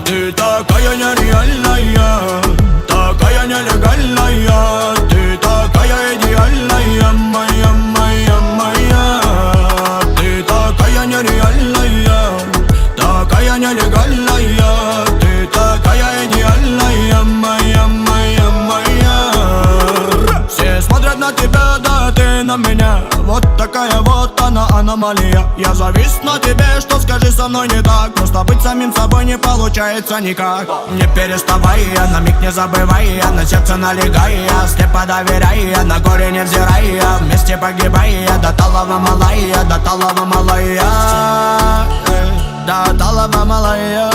Ты такая нереальная, такая нелегальная. Ты такая идеальная, моя, моя, моя. Ты такая нереальная, такая нелегальная. Ты такая идеальная, моя, моя, моя. Все смотрят на тебя, да ты на меня. Вот такая вот она аномалия. Я завис на тебе, что скажи со мной не так. Просто быть самим собой не получается никак. Не переставай, на миг не забывай, на сердце налегай, слепо доверяй, на горе не взирай, вместе погибай, до талого малая, до талого малая. До талого малая,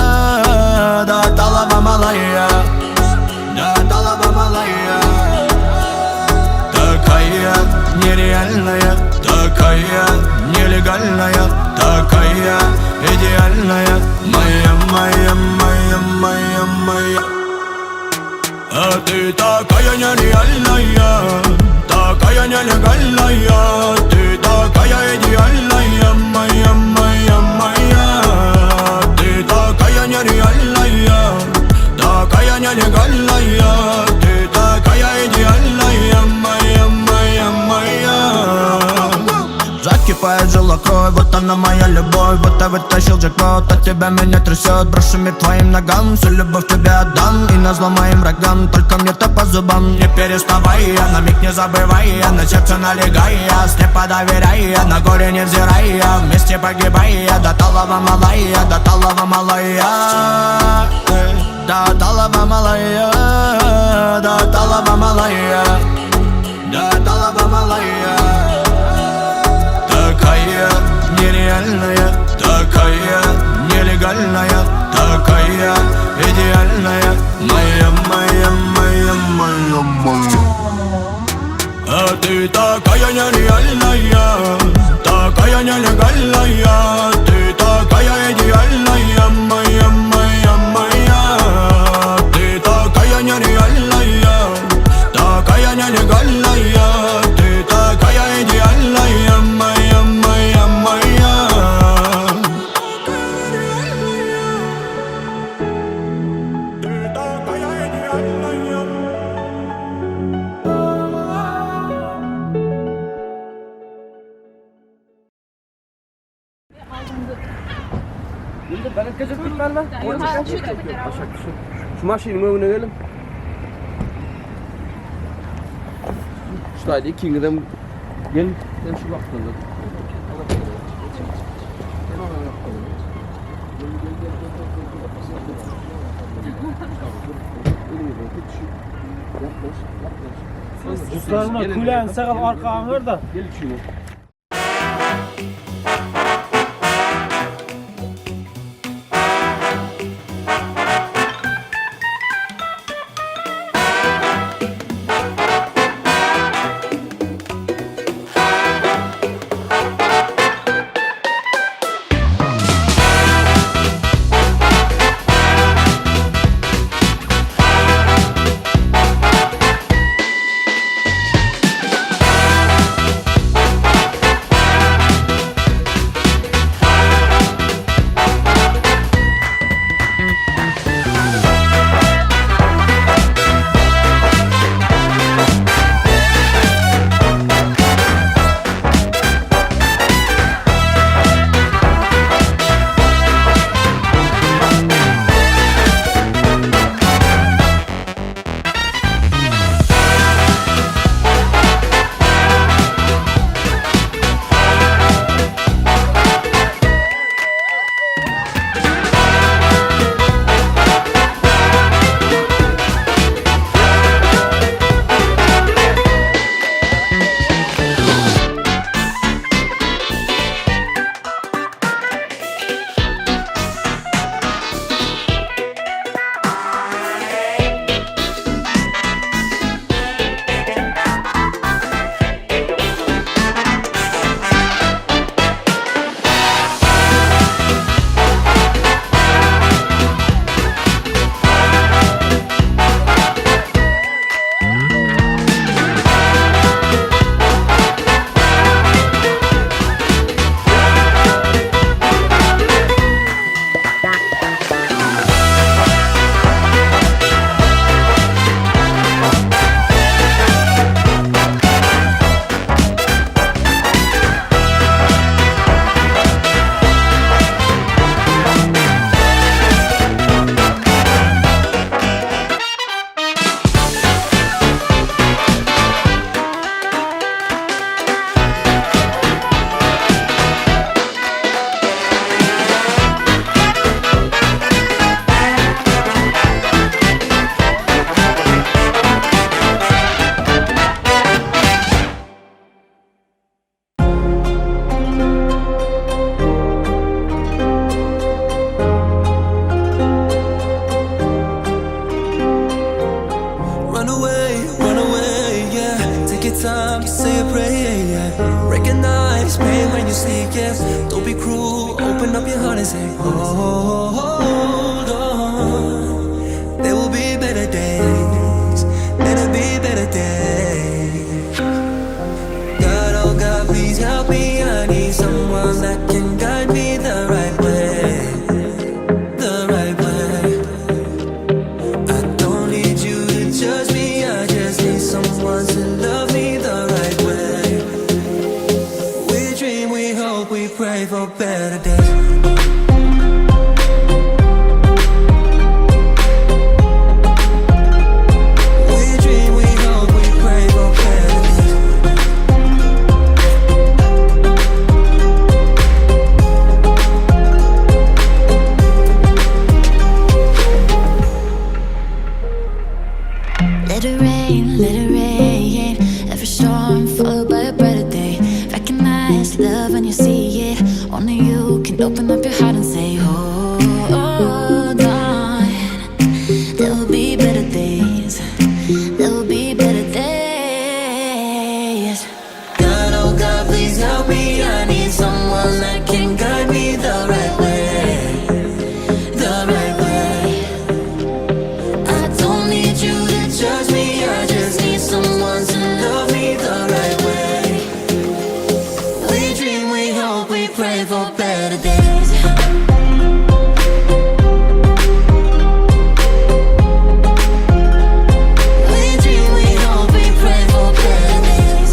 до талого малая, до талого малая. Такая нереальная, такая нелегальная, такая идеальная, моя, моя, моя, моя, моя. А ты такая нереальная, такая нелегальная, ты такая идеальная, моя, моя, моя. Ты такая нереальная, такая нелегальная, ты такая идеальная, моя, моя, моя. Закипает жила кровь, вот она моя любовь. Вот я вытащил джекпот, от тебя меня трясет. Брошу мир твоим ногам, всю любовь тебе отдам. И назло моим врагам, только мне-то по зубам. Не переставай, на миг не забывай, на сердце налегай, слепо доверяй, на горе не взирай, вместе погибай, до талого малая, до талого малая. До талого малая, до талого малая, до талого малая. Такая нереальная, такая нелегальная, такая идеальная, моя, моя, моя, моя, моя. А ты такая нереальная, такая нелегальная, ты такая идеальная, моя, моя, моя. Ты такая нереальная, такая нелегальная, ты такая идеальная, моя, моя, моя. Ты такая идеальная. Endi balandga jurib ketmadimi? Shu mashinaning o'rniga kelim. Shulaydi, keyingidan gel. Sen shu vaqtda. Ruslarına kulen sakal arka anır da. Gel şunu. Run away, yeah. Take your time, say a prayer, yeah. Recognize pain when you sleep, yeah. Don't be cruel, open up your heart and say, oh, hold on. There will be better days, better be better days. God, oh God, please help me. I need someone that can guide me the right way, the right way. I don't need you to judge me. I just need someone to love me the right way. We dream, we hope, we pray for better days. We dream, we hope, we pray for better days. Let it rain, let it rain. Every storm followed by a brighter day. Recognize love when you see it. Only you can open up your heart and say, hold on. There will be better days. There will be better days. God, oh God, please help me. I need someone that can guide me the right way, the right way. I don't need you to judge me. I just need someone to love me the right way. We dream, we hope, we pray for better days. We dream, we hope, we pray for better days.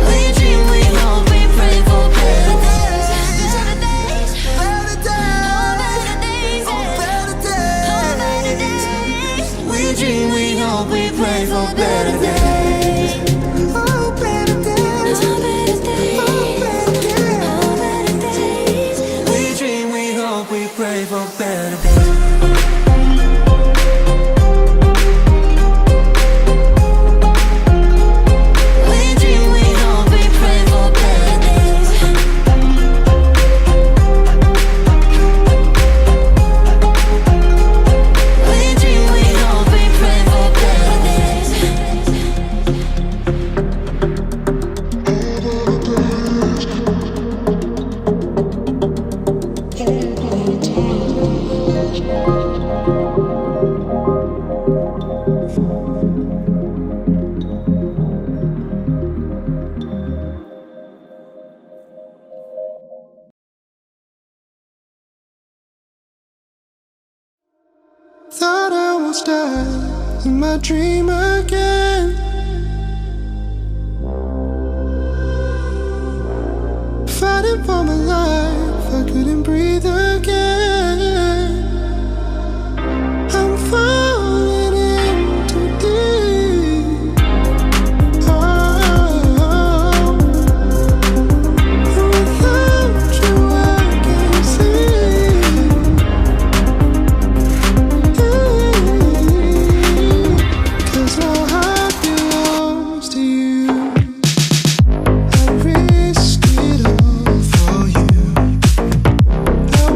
We dream, we hope, we pray for better days. Better days, Better days, oh, better days, oh, oh, better better days. days. We dream, we hope, we pray for better days. Oh, better days. Oh, better days, Oh, better days. oh, better days. We dream, we hope, we pray for better days. We dream, we hope, we pray for better days. We dream, we hope, we pray for better days. Thought I was dead in my dream again. Fighting for my life, I couldn't breathe again. I'm falling in too deep. Oh, without you I can't sleep. 'Cause my heart belongs to you. I risk it all for you. I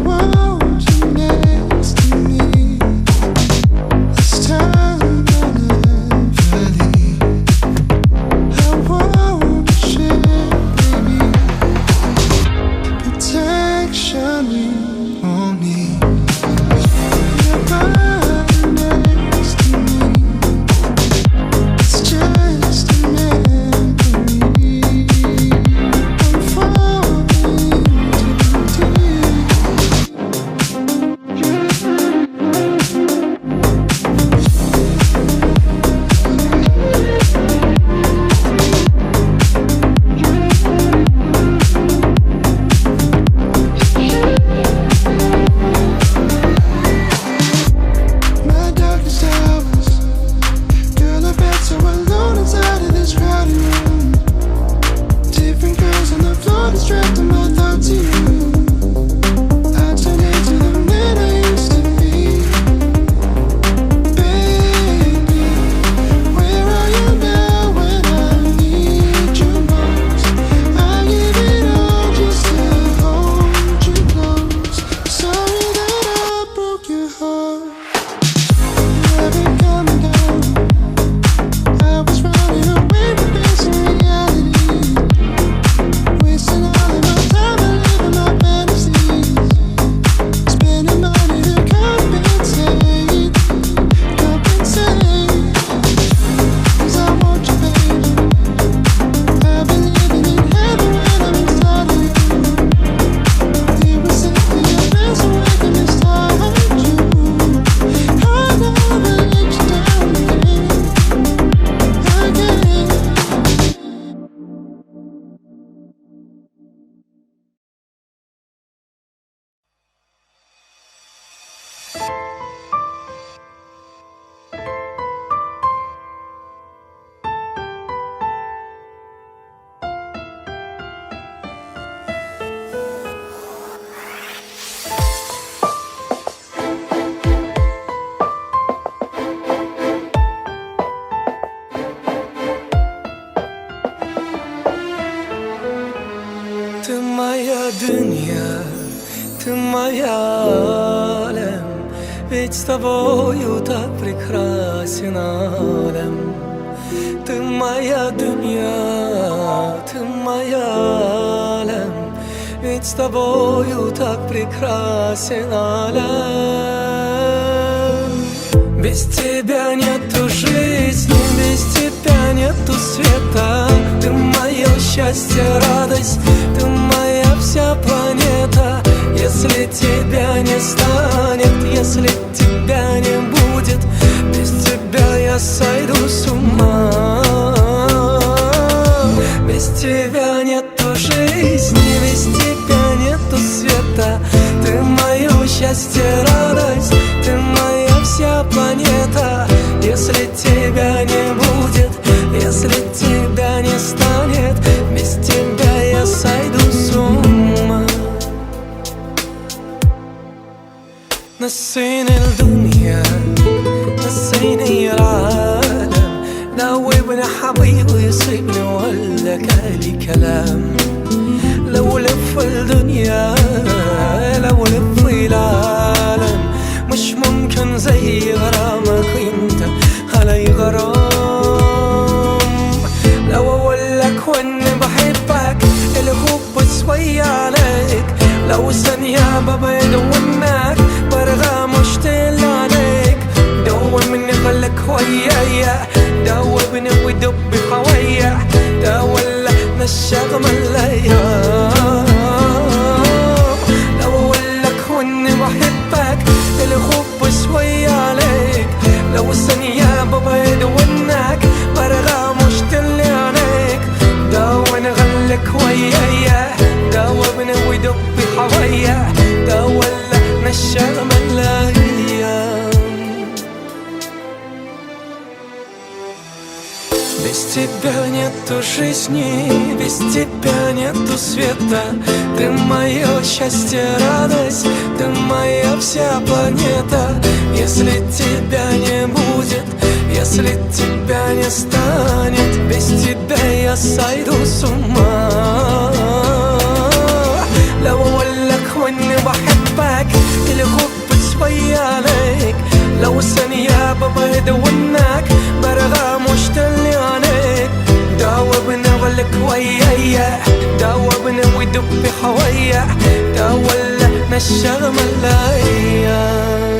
Ты моя dünya, ты моя alem. Ведь с тобою так прекрасен alem. Ты моя dünya, ты моя alem. Ведь с тобою так прекрасен alem. Без тебя нету жизни, без тебя нету света. Ты мое счастье, радость, ты моя вся планета. Если тебя не станет, если тебя не будет, без тебя я сойду с ума. Без тебя нету жизни, без тебя нету света. Ты мое счастье, радость, ты моя вся планета. Если тебя не будет, если тебя не станет, без тебя я сойду с ума. نسيني الدنيا، نسيني العالم. دوبني حبيبي، سيبني ولا كالي كلام. لو لف الدنيا، لو لف العالم، مش ممكن زي غرامك انت علي غرام. لو اقول لك واني بحبك الحب شوية عليك. لو ثانية ببعد عنك برغى مشتل عليك. دوبني خليك ويايا، دوبني ودب حويا، ده ولا نشغم الايام. لو اقول لك واني بحبك الحب شوية عليك. لو ثانية ببعد عنك برغى مشتل عليك. دوبني خليك ويايا، دوبني ودب حويا، ده ولا نشغم الايام. Без тебя нету жизни, без тебя нету света. Ты мое счастье, радость, ты моя вся планета. Если тебя не будет, если тебя не станет, без тебя я сойду с ума. لو اقول لك واني بحبك الحب شوية عليك. لو ثانية ببعد عنك برغى مشتل عليك. دوبني غلك ويايا، دوبني ودب حويا، ده ولا نشغم الايام.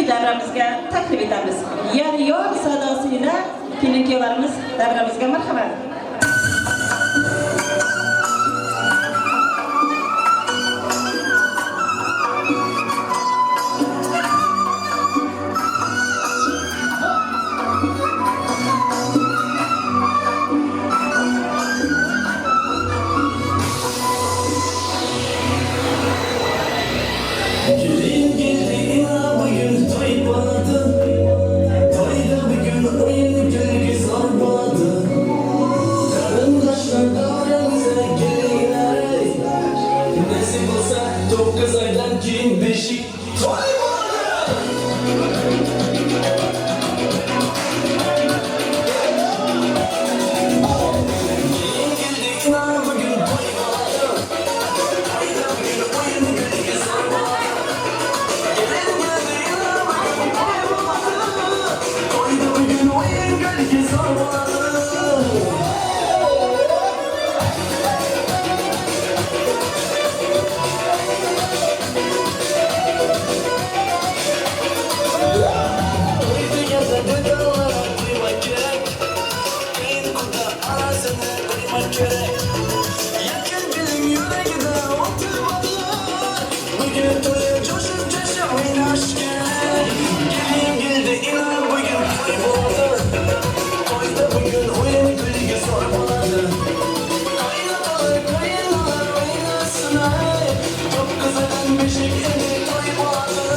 davramizga taklif etamiz. Yor yor sadosi ila kelin kuyovlarimiz davramizga marhamat. Gelin geldi ya bugün toy boladı. Toyda bugün oyun gölge zor boladı. Karındaşlar davranıza gelinler. Nasip olsa 9 aydan keyin beşik toy boladı. Gelin geldi ya bugün toy boladı. Toyda bugün oyun gölge zor boladı. Gelin geldi ya bugün toy boladı. Toyda bugün oyun gölge zor boladı. Bugün toyu coşup coşup oynaş gerek. Gelin geldi inan bugün toy boladı. Toyda bugün oyun gülge zor boladı. Kaynatalar kaynalar oynasın ay. 9 aydan beşik endi toy boladı.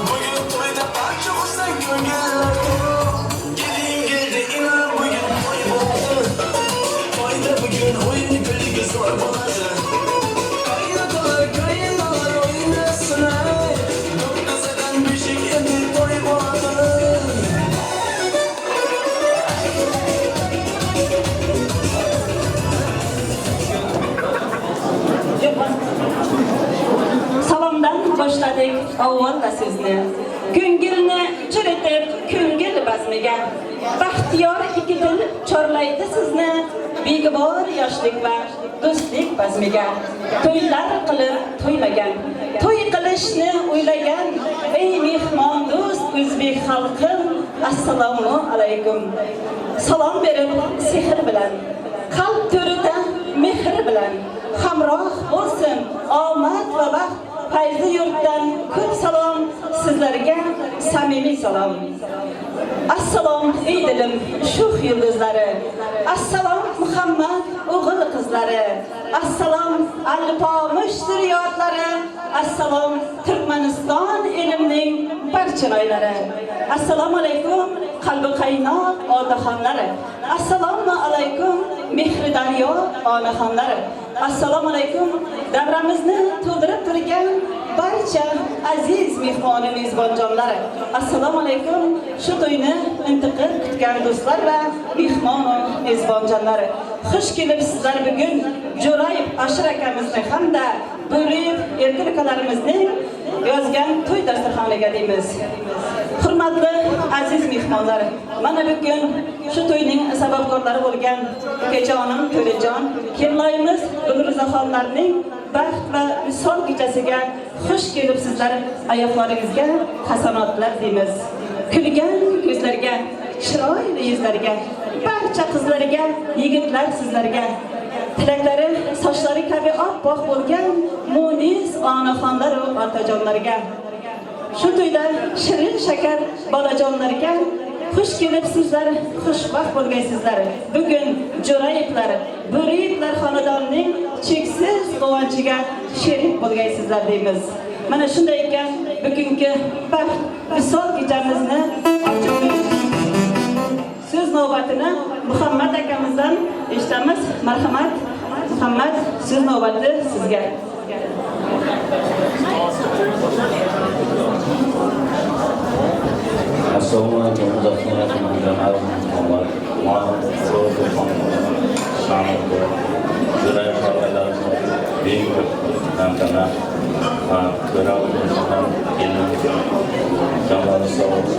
Bugün toyda parça olsa gönüller tok. Gelin geldi inan bugün toy boladı. Toyda bugün oyun gölge zor boladı. Kaynatalar kaynalar oynasın ay. 9 aydan beşik endi toy boladı. Salomdan boshladik avvalda so'zni. Ko'ngilni chiritib ko'ngil bazmiga. Baxtiyor ikki dil chorlaydi sizni begubor yoshlik va do'stlik bazmiga. To'ylar qilib to'ymagan, to'y qilishni o'ylagan ey mehmon do'st o'zbek xalqim, assalomu alaykum. Salom berib sehr bilan, qalb to'rida mehr bilan hamroh bo'lsin omad va baxt. Fayzli yurtdan ko'p salom sizlarga, samimiy salom. Assalom ey dilim shuh yulduzlari, assalom Muhammad o'g'il qizlari, assalom alpomish zurriyotlari, assalom Turkmaniston elimning barcha noylari. Assalomu alaykum qalbi qaynoq otaxonlari, assalomu alaykum mehri daryo onaxonlari, assalomu alaykum davramizni to'ldirib turgan barcha aziz mehmoni mezbonjonlari, assalomu alaykum shu to'yni intiqib kutgan do'stlar va mehmonu mezbonjonlari. Xush kelibsizlar bugun Jo'rayev Ashir akamizni hamda Bo'riyev Erkin akalarimizning yozgan to'y dasturxoniga deymiz. Hurmatli aziz mehmonlar, mana bugun shu to'yning sababkorlari bo'lgan ukajonim To'rajon, kelinimiz Gulruzaxonlarning baxt va visol kechasiga xush kelibsizlar, oyoqlaringizga hasanotlar deymiz. Kulgan ko'zlarga, chiroyli yuzlarga, barcha qizlarga, yigitlar sizlarga, tilaklari sochlari kabi oppoq bo'lgan munis onaxonlar va otajonlarga, shu to'yda shirin shakar bolajonlarga xush kelibsizlar, xushbaxt bo'lgaysizlar. Bugun Jo'rayevlar, Bo'riyevlar xonadonining cheksiz quvonchiga sherik bo'lgaysizlar deymiz. Mana shunday ekan, bugungi baxt visol kechamizni ochib berish so'z navbatini Muhammad akamizdan eshitamiz. Marhamat, Muhammad, So'z navbati sizga. Assalomu alaykum, uzaqdan yaqin mehmonlar. Buyuk tantana va to'ra kelin jonlari sog',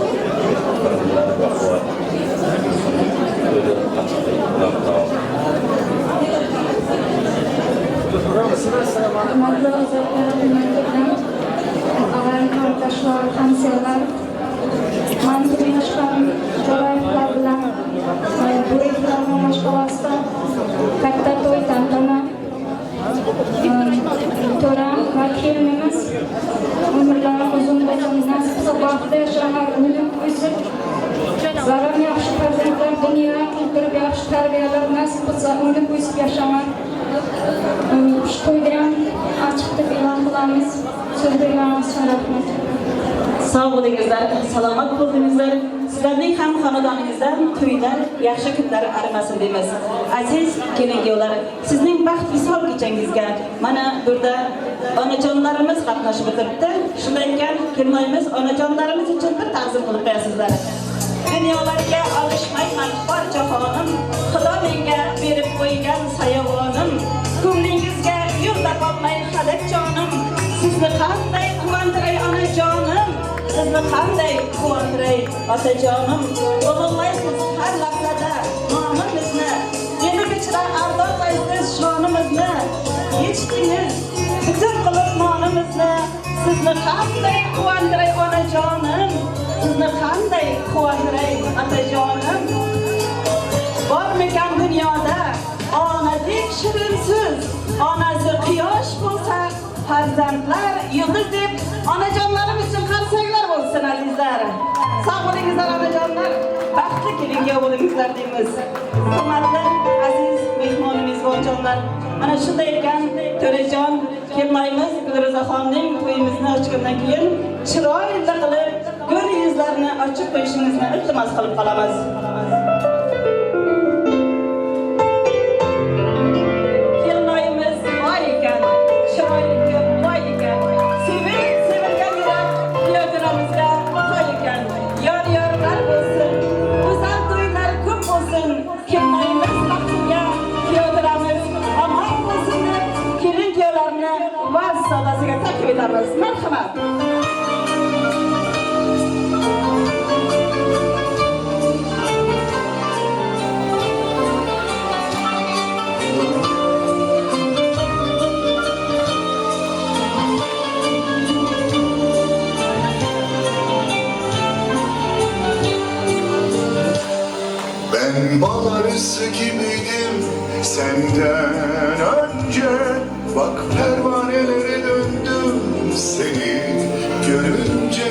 bir-birlari baquvvat, Hurmatli ozodlar, ağayim qardoshlar, hamsoyalar, man Dunyoshxon Jo'rayevlar bilan Bo'riyevlarning mashg'ulosida katta to'y tantana, to'ram va kelinimiz umrlari uzun bo'lsin, nasib qilsa baxtli yashanglar, unib o'sib, zarar yaxshi farzandlar dunyoga keltirib, yaxshi tarbiyalab, nasib qilsa unib o'sib yashanglar. Shu to'yda ham ochiq deb e'lon qilamiz. So'z berganingiz uchun rahmat. Sog' bo'lingizlar, salomat bo'lingizlar. Sizlarning ham xonadoningizdan to'ylar, yaxshi kunlar arimasin deymiz. Aziz kelin-kuyovlar, sizning baxt visol kechangizga mana burada onajonlarimiz qatnashib o'tiribdi. Shunday ekan, kelinoyimiz onajonlarimiz uchun bir ta'zim qilib qo'yasizlar. Dunyolarga alishmayman bor jahonim, Xudo menga berib qo'ygan sayovonim. Ko'nglingizga yo'l topolmay halak jonim, sizni qanday quvontiray onajonim, sizni qanday quvontiray otajonim. Ulug'laysiz har lahzada nomimizni, meni bechora ardoqlaysiz shonimizni. Yechdingiz butun qilib nonimizni, sizni qanday quvontiray onajonim, sizni qanday quvontiray otajonim. Bormikan dunyoda onadek shirin so'z, onasi quyosh bo'lsa, farzandlar yulduz deb onajonlarimiz uchun qarsaklar bo'lsin azizlar. Sog' bo'lingizlar onajonlar, baxtli kelin-kuyov bo'lingizlar deymiz. Hurmatli aziz mehmon mezbonjonlar, mana shunday ekan To'rajon kelinoyimiz Gulro'zaxonning to'yimizni ochgandan keyin chiroyli qilib gul yuzlarini ochib qo'yishingizni iltimos qilib qolamiz. Kelinoyimiz boy ekan, chiroyli boy ekan, sevib sevilgan yurak kuyovjo'ramizga to'y ekan. Yor yorlar bo'lsin, go'zal to'ylar ko'p bo'lsin, kelinoyimiz baxtiga kuyovjo'ramiz omon bo'lsin deb kelin kuyovlarni vaz sadasiga taklif etamiz. Marhamat. Ben bal arısı gibiydim senden önce. Bak pervanelere döndüm seni görünce.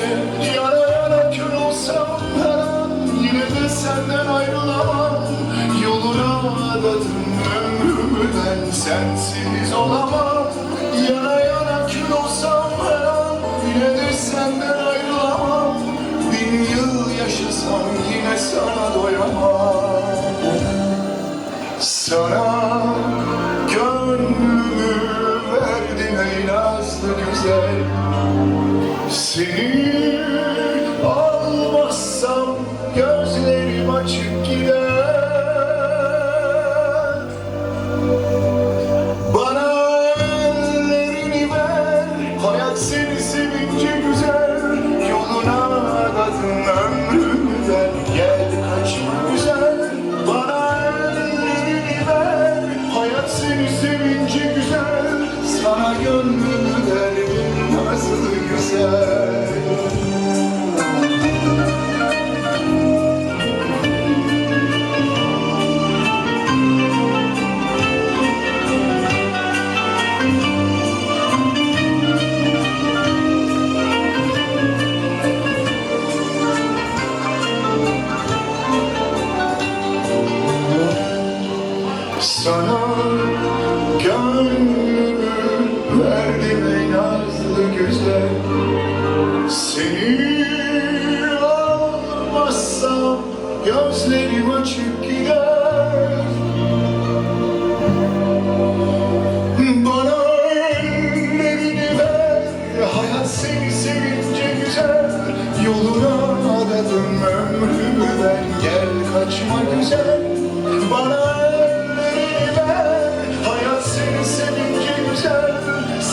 Yana yana kör olsam her an yine de senden ayrılamam. Yoluna adadım ömrümü ben, sensiz olamam. Yana yana kül olsam her an yine de senden ayrılamam. Bin yıl yaşasam yine sana doyamam. Sana gönlümü verdim ey nazlı güzel. Seni almazsam gözlerim açık gider. Bana ellerini ver, hayat seni sevince güzel. Yoluna adadın ömrümü ver, gel kaçma güzel. Bana ellerini ver, hayat seni sevince güzel. Sana gönlümü verdim nazlı güzel. Sana gönlümü verdim ey nazlı güzel.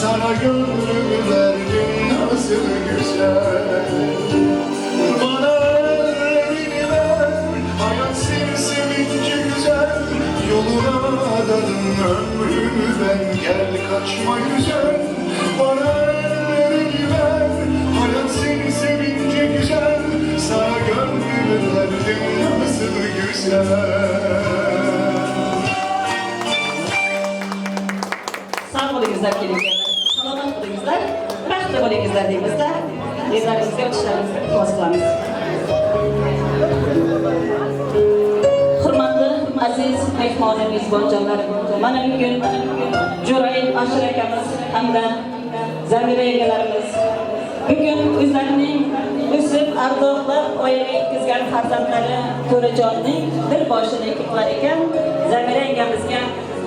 Sana gönlümü verdim nasıl güzel. Bana ellerini ver, hayat seni sevince güzel. Yoluna adadım ömrümü ben, gel kaçma güzel. Bana ellerini ver, hayat seni sevince güzel. Sana gönlümü verdim nasıl güzel. Sog' bo'lingizlar, kelinlar. Salomat bo'lingizlar, baxtli bo'lingizlar deymizda. Yerlaringizga o'tishlaringizni iltimos qilamiz. Hurmatli aziz mehmon mezbonjonlar, mana bugun Jo'rayev Ashur akamiz hamda Zamira yangalarimiz bugun o'zlarining o'sib ardoqlab oilaga yetkazgan farzandlari To'rajonning bir boshini ikki qilar ekan, Zamira yangamizga,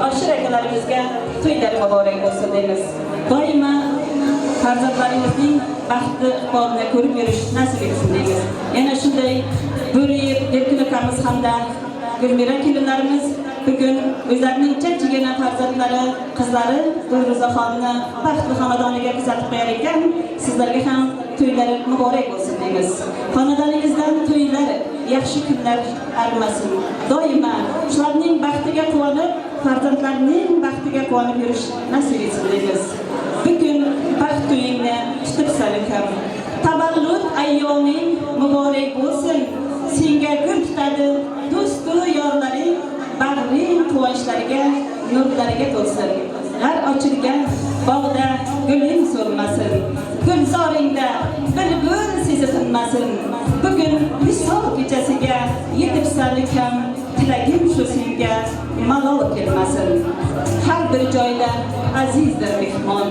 Ashur akalarimizga to'ylar muborak bo'lsin deymiz. Doimo farzandlarimizning baxtli iqbolini ko'rib yurish nasib etsin deymiz. Yana shunday Bo'riyev Erkin akamiz hamda Gulmira kelinlarimiz bugun o'zlarining jajjigina farzandlari, qizlari Dilruzaxonni baxtli xonadoniga kuzatib qo'yar ekan, sizlarga ham to'ylar muborak bo'lsin deymiz. Xonadoningizdan to'ylar, yaxshi kunlar arimasin. Doimo shularning baxtiga quvonib, farzandlarning baxtiga quvonib yurish nasib etsin deymiz. Bugun baxt to'yingni tutibsan ukam. Tavallud ayyoming muborak bo'lsin. Senga gul tutadi do'stu yorlaring, bag'ring quvonchlariga, nurlariga to'lsin. G'ar ochilgan bog'da guling so'lmasin. Gulzoringda bulbul sesi tinmasin. Bugun visol kechasiga yetibsan ukam, tilagim shu senga malol kelmasin. Har bir joyda azizdir mehmon.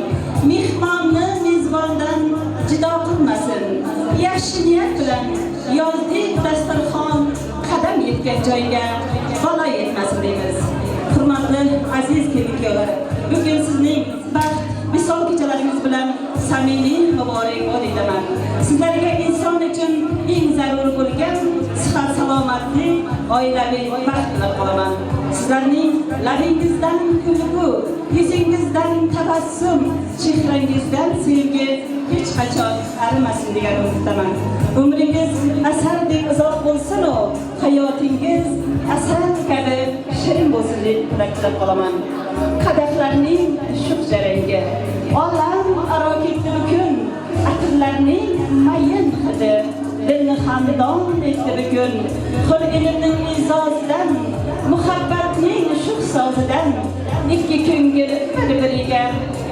Mehmonni mezbondan judo qilmasin. Yaxshi niyat bilan yozdik dasturxon, qadam yetgan joyga balo yetmasin deymiz. Hurmatli aziz kelin-kuyovlar, bugun sizning baxt visol kechalaringiz bilan samimiy muborakbod etaman. Sizlarga inson uchun eng zarur bo'lgan sihat, salomatlik, oilaviy baxt tilab qolaman. Sizlarning labingizdan kulgu, yuzingizdan tabassum, chehrangizdan sevgi hech qachon arimasin degan umiddaman. Umringiz asaldek uzoq bo'lsin-u, hayotingiz asal kabi shirin bo'lsin deb tilak tilab qolaman. Qadahlarning shuq jarangi, olam aro ketdi bugun, atirlarning mayin hidi, dilni xandon etdi bugun. Hur ilmning e'zozidan, muhabbatning shuq sozidan ikki ko'ngil bir-biriga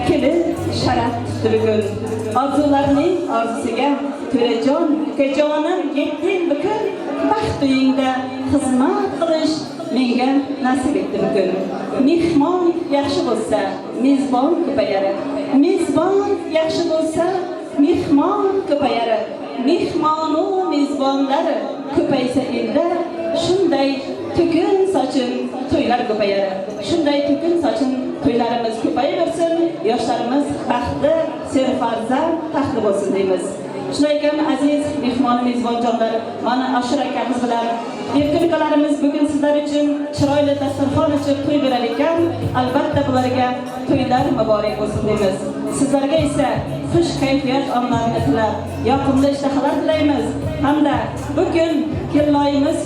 kelib sharaf tutdi bugun. Orzularning orzusiga To'rajon, ukajonim yetding bugun, baxt uyingda xizmat qilish menga nasib etdi bugun. Mehmon yaxshi bo'lsa, mezbon ko'payar. Mezbon yaxshi bo'lsa, mehmon ko'payar. Mehmonu mezbonlar ko'paysa elda, shunday tukun sochin to'ylar ko'payar. Shunday tukun sochin to'ylarimiz ko'payaversin, yoshlarimiz baxtli, serfarzand, taxtli bo'lsin deymiz. Shunday ekan aziz mehmon mezbonjonlar, mana Ashur akamiz bilan Erkin akalarimiz bugun sizlar uchun chiroyli dasturxon ochib to'y berar ekan, albatta bularga to'ylar muborak bo'lsin deymiz. Sizlarga esa xush kayfiyat onlarini tilab, yoqimli ishtahalar tilaymiz hamda bugun kelinoyimiz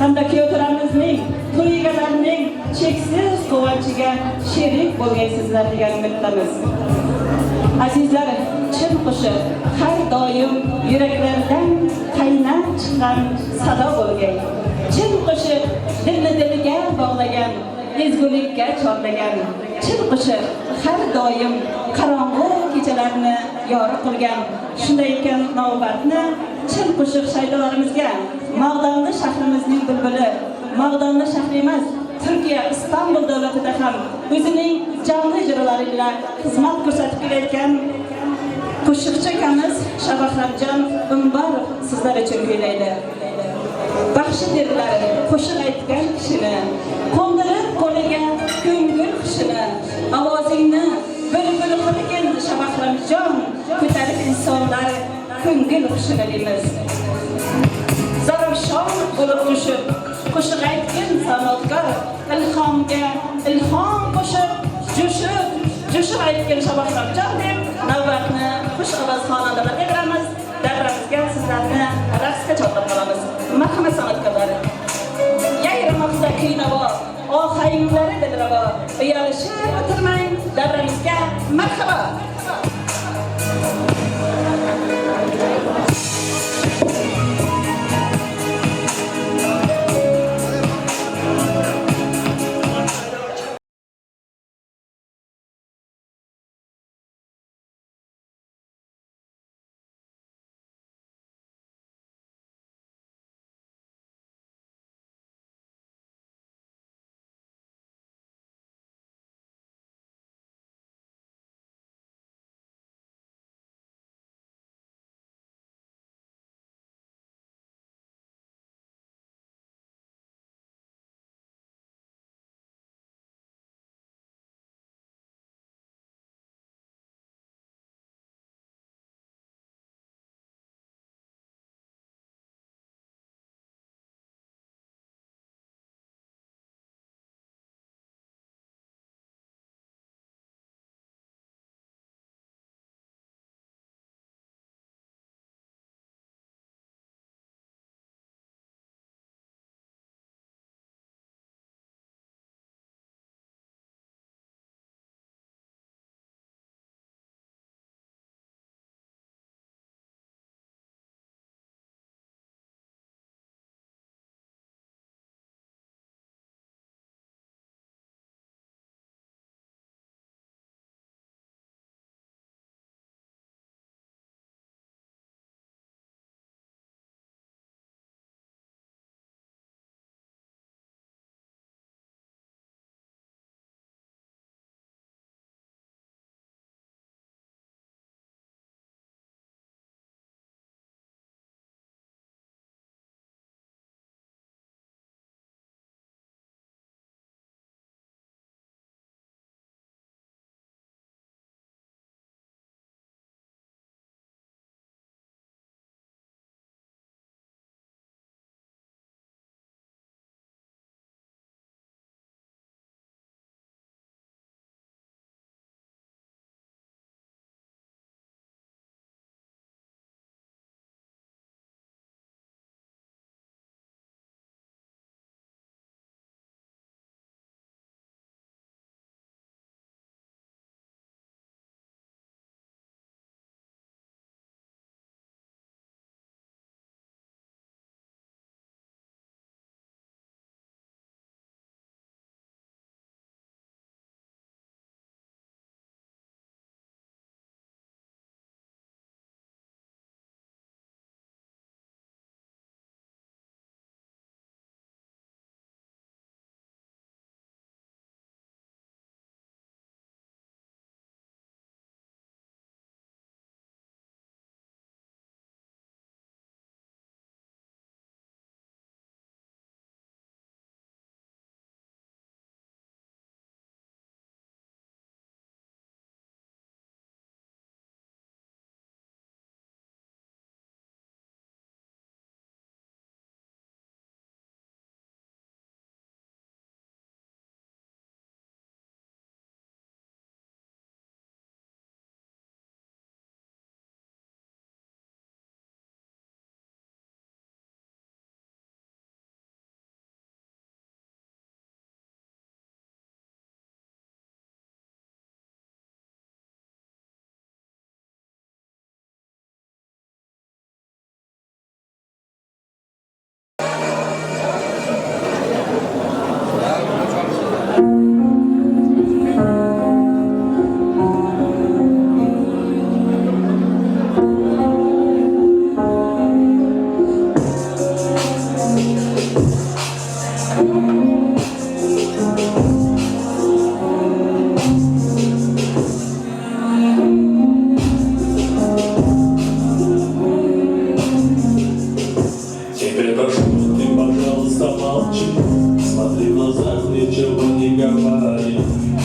hamda kuyovto'ramizning to'y egalarining cheksiz quvonchiga sherik bo'lgaysizlar degan umiddamiz. Azizlar, chin qo'shiq har doim yuraklardan qaynab chiqqan sado bo'lgay. Chin qo'shiq dilni dilga bog'lagan, ezgulikka chorlagan. Chin qo'shiq har doim qorong'u kechalarni yorug' qilgan. Shunday ekan navbatni chin qo'shiq shaydolarimizga, Mag'donli shahrimizning bulbuli, Mag'donli shahri emas, Turkiya Istanbul davlatida ham o'zining jonli ijrolari bilan xizmat ko'rsatib kelayotgan qo'shiqchi akamiz Shabahramjon Umbarov sizlar uchun kuylaydi. Baxshi derlar qo'shiq aytgan kishini, qo'ndirib qo'liga ko'ngil xushini, ovozingni bulbul qilgin Shabahramjon, ko'tarib insonlar ko'ngil xushini deymiz. Zarafshon bo'lib qo'shib, qo'shiq aytgin san'atkor, ilhomga ilhom qo'shib, jo'shib Jo'shib aytgin Shabohramjon deb navbatni xush ovoz xonandalarga beramiz. Davramizga sizlarni raqsga chorlab qolamiz. Marhamat san'atkorlar. Yayramoqda kuy-navo, ohanglari dilrabo. Uyalishib o'tirmang, davramizga marhabo. Теперь прошу, ты, пожалуйста, молчи. Смотри в глаза, ничего не говори.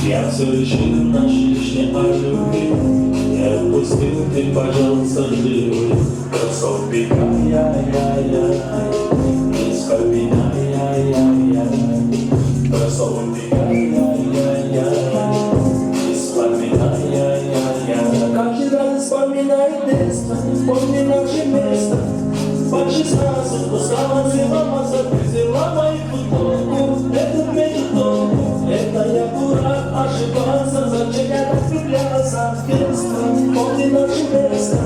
Я все решил, наш лишний о любви. Не отпустил, ты, пожалуйста, живи. Просто убегай, яй-яй-яй. Не вспоминай, яй-яй-яй. Просто убегай, яй-яй-яй. Не вспоминай. Детство, помни наше место. По 16 устала целоваться, ты взяла мою футболку. Этот метод толку, это я дурак, ошибался, зачем я так влюблялся? Детство, помни наше место.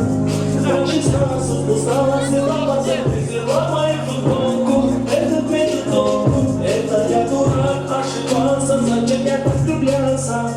По 16 устала целоваться, ты взяла мою футболку. Этот метод толку, это я дурак, ошибался, зачем я так влюблялся?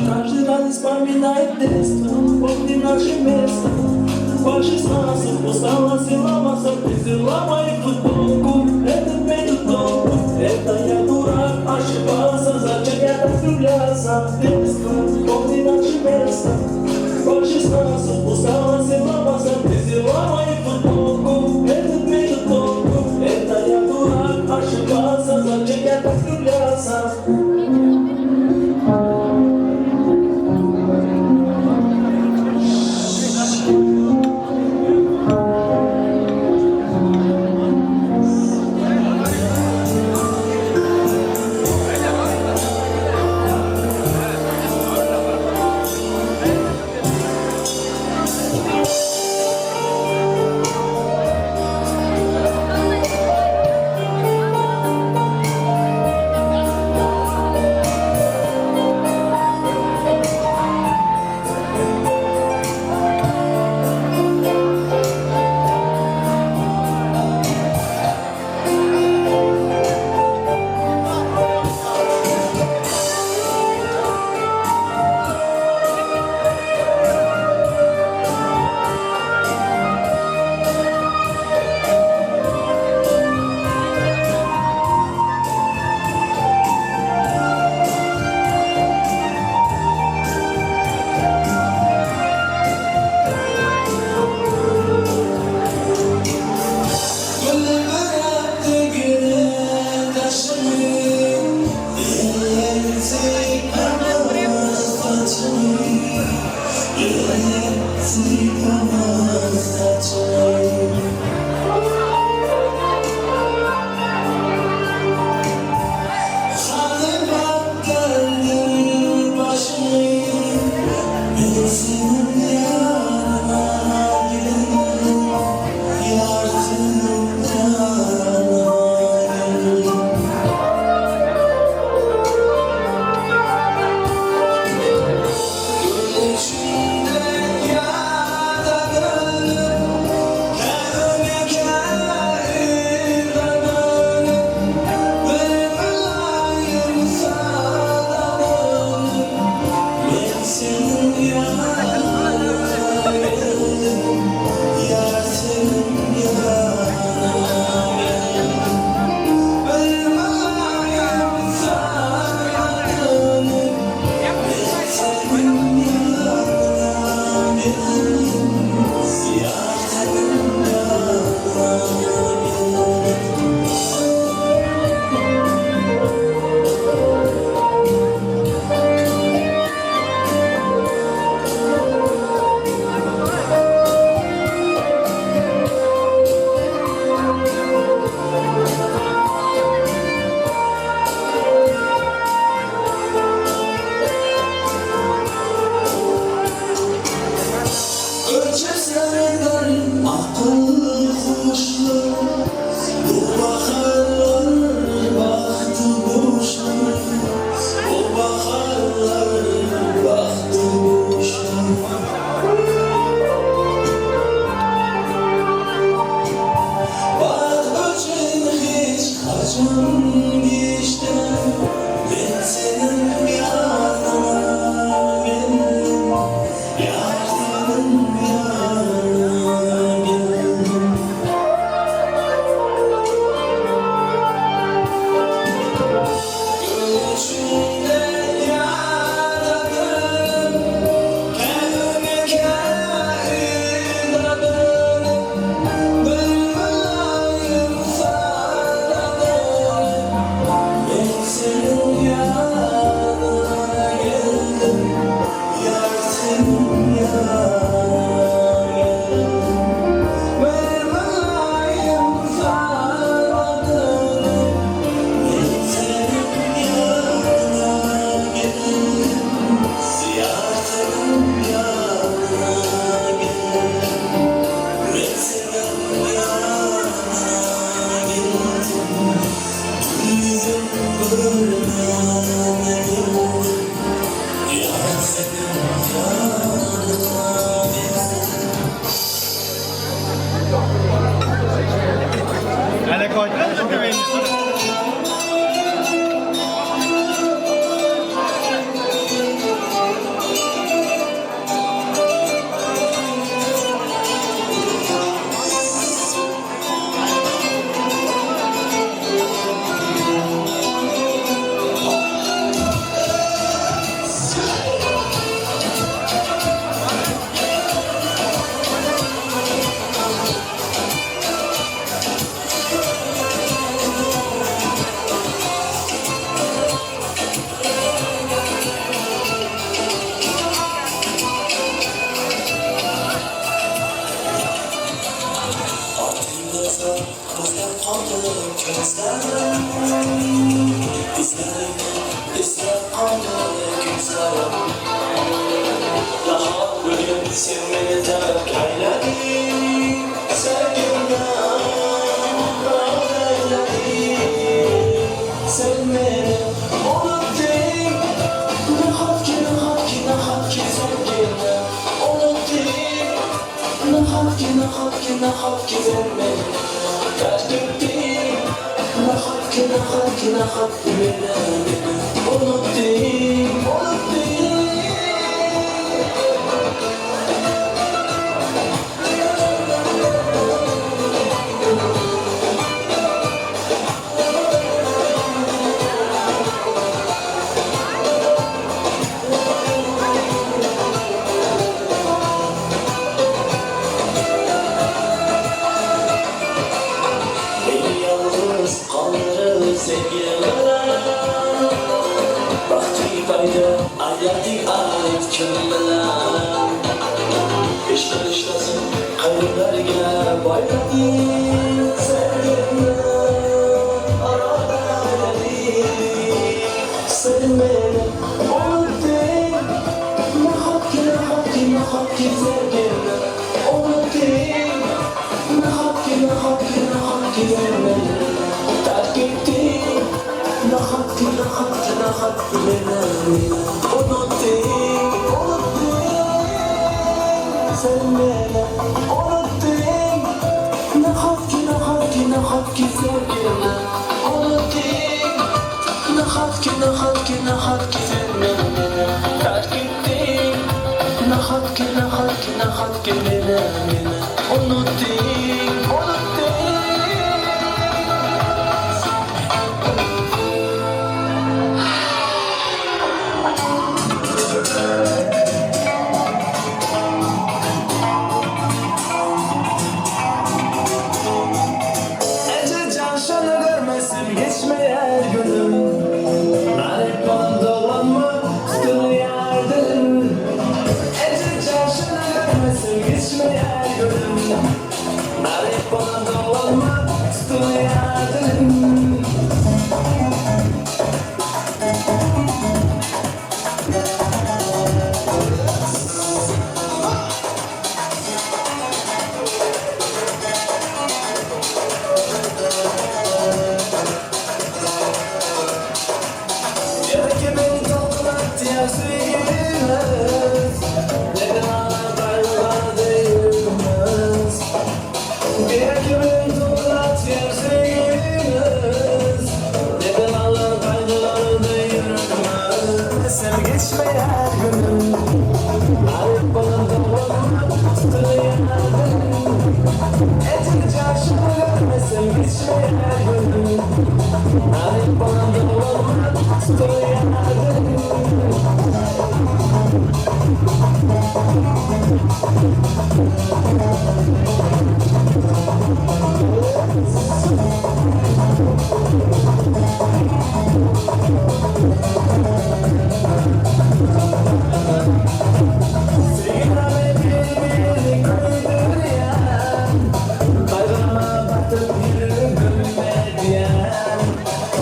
Каждый раз вспоминает детство, помни наше место. По 16 устала целоваться, ты взяла мою футболку. Этот метод толку, это я дурак, ошибался, зачем я так влюблялся? Детство, помни наше место. По 16 устала целоваться, ты взяла мою футболку. Этот метод толку, это я дурак, ошибался, зачем я так влюблялся?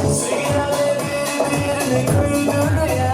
Sevgilerle birbirini güldüren.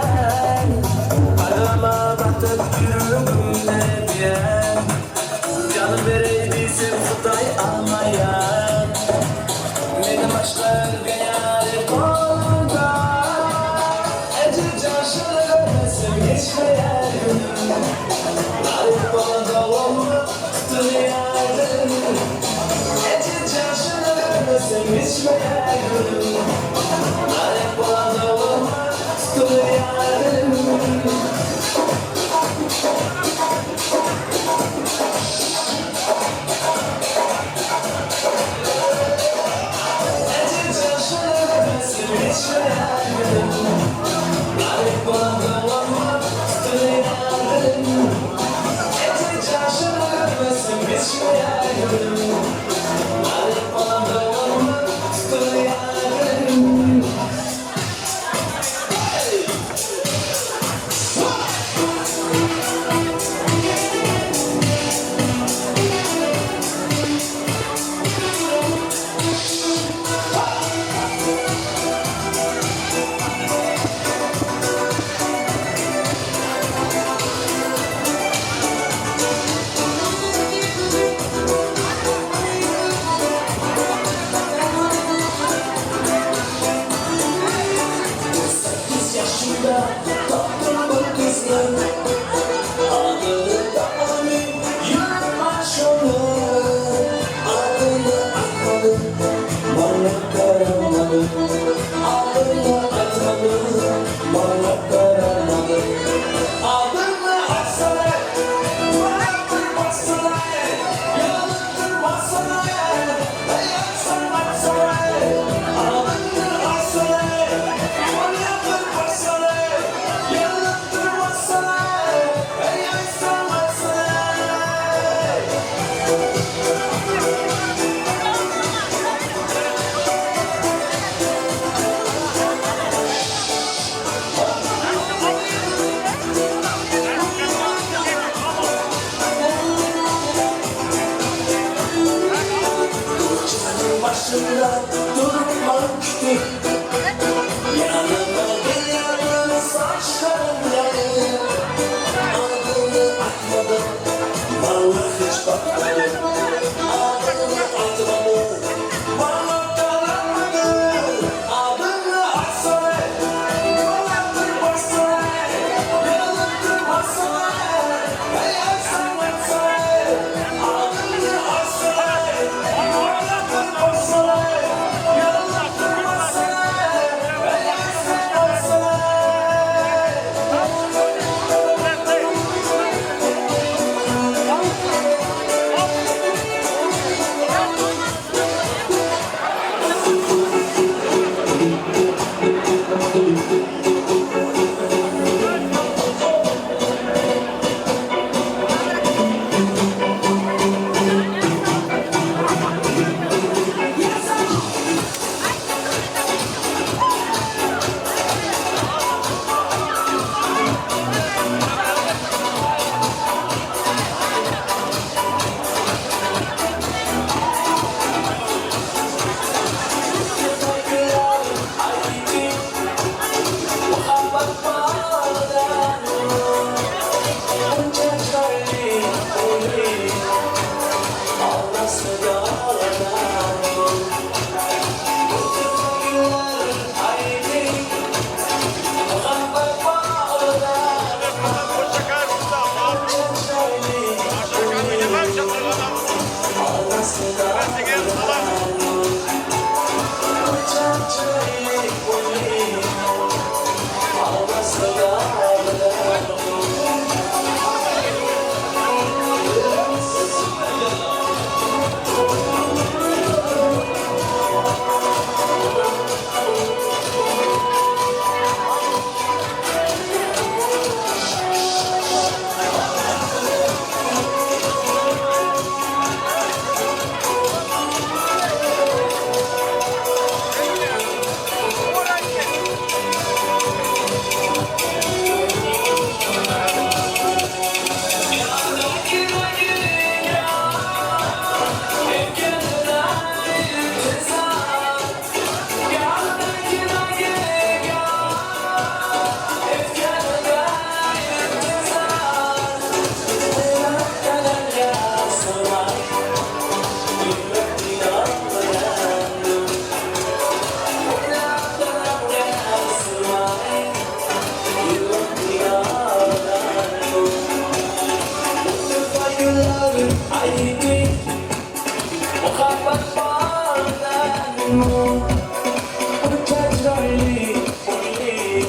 Buncha chiroyli pulli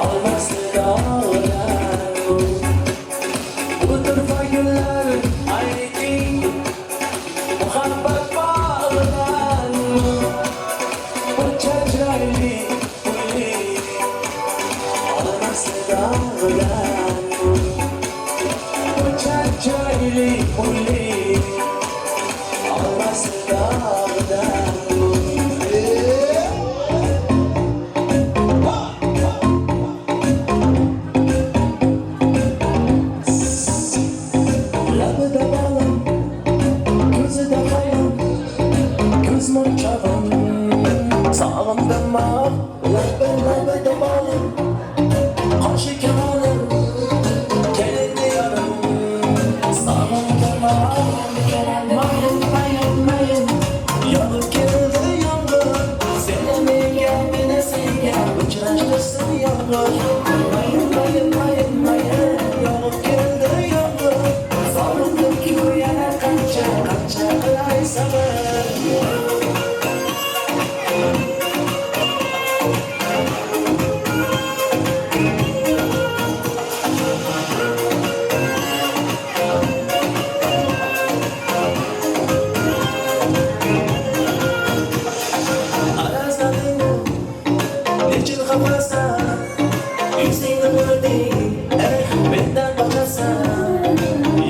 olmasi dog'dan. Bu turfa gullar ayting muhabbat bog'idan. Buncha chiroyli pulli olmasi dog'dan. Buncha chiroyli pulli olmasi dog'dan. Labida bolim, ko'zida hayom, ko'z munchog'im, sog'indim ah. Labi labida bolim, qoshi kamonim, kelin diyorim, sog'indim ah. Mayin, mayin, mayin, yog'ib keldi yomg'ir, seni menga, meni senga uchrashtirsin yomg'ir. Mayin, mayin, mayin, mayin, yog'ib keldi yomg'ir, sog'indim-ku yana qancha, qancha qilay sabr. Arazlading nechun xafasan, yuzingni burding, eh, mendan qochasan.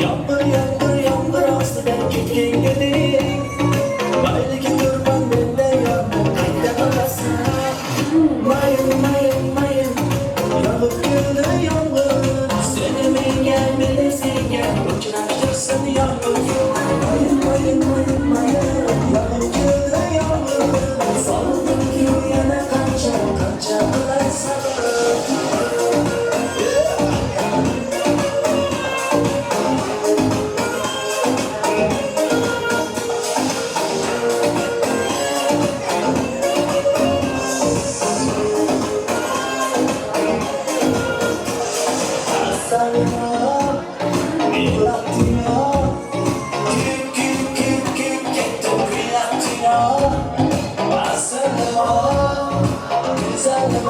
Yomg'ir, yomg'ir, yomg'ir ostida ketgin eding. Mayli keturman mendan yorni qayta qilasan. Mayin, mayin, mayin, yog'ib keldi yomg'ir, seni menga, meni senga uchrashtirsin yomg'ir. Mayin, mayin, mayin, mayin, yog'ib keldi yomg'ir, sog'indim-ku yana qancha, qancha qilay sabr. Asalim, yig'latding, kuyib, kuyib, kuyib, kuyib ketdim, kuylatding. Asalim, go'zalim,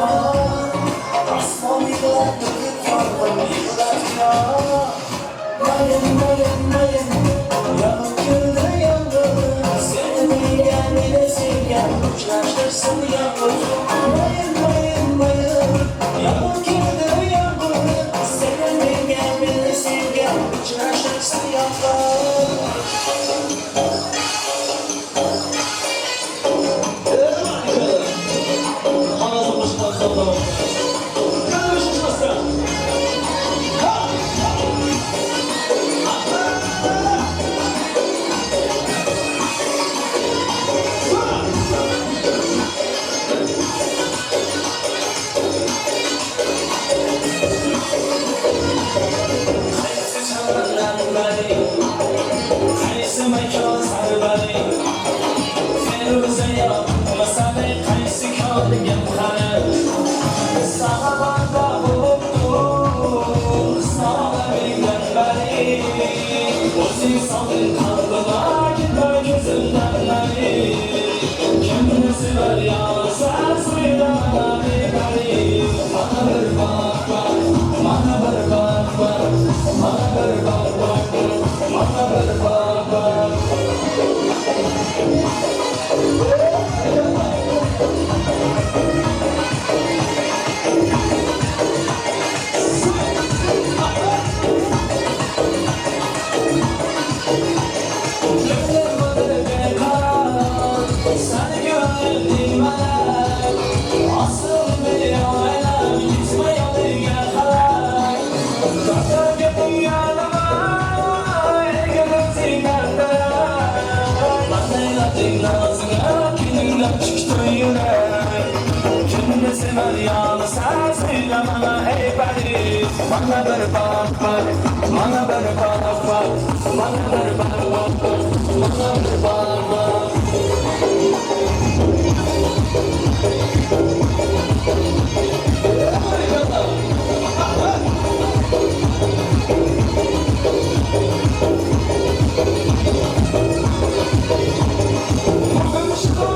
osmon yig'lab to'kib yomg'ir yig'latding. Mayin, mayin, mayin, yog'ib keldi yomg'ir, seni menga, meni senga uchrashtirsin yomg'ir. Mayin, mayin, mayin, yog'ib keldi yomg'ir, seni menga, meni senga uchrashtirsin yomg'ir. Qaysi chamanlar bari, qaysi makon sarvari, Feruza yo masala, qaysi ko'rgim hali. Sahabarda bo'libdur sog'lig'ingdan bari, O'zing solding qalbima, ketma ko'zimdan nari. Kimni sevar yolsa so'ylama bari. Mana bir baq baq, mana bir baq baq, mana bir baq baq, mana bir baq baq. Ko'nglim beqaror, sani ko'nglim malak, Osildi olam, yetma yo'liga qarab. Tortarga dunyolar, erkalatsinlar Manaylating nozingga, kuningdan tushdi yurak. Kimni sevar yolsa so'ylama ey pari. Mana bir baq baq, mana bir baq baq, mana bir baq baq, mana bir baq baq. Qo'rqinchli.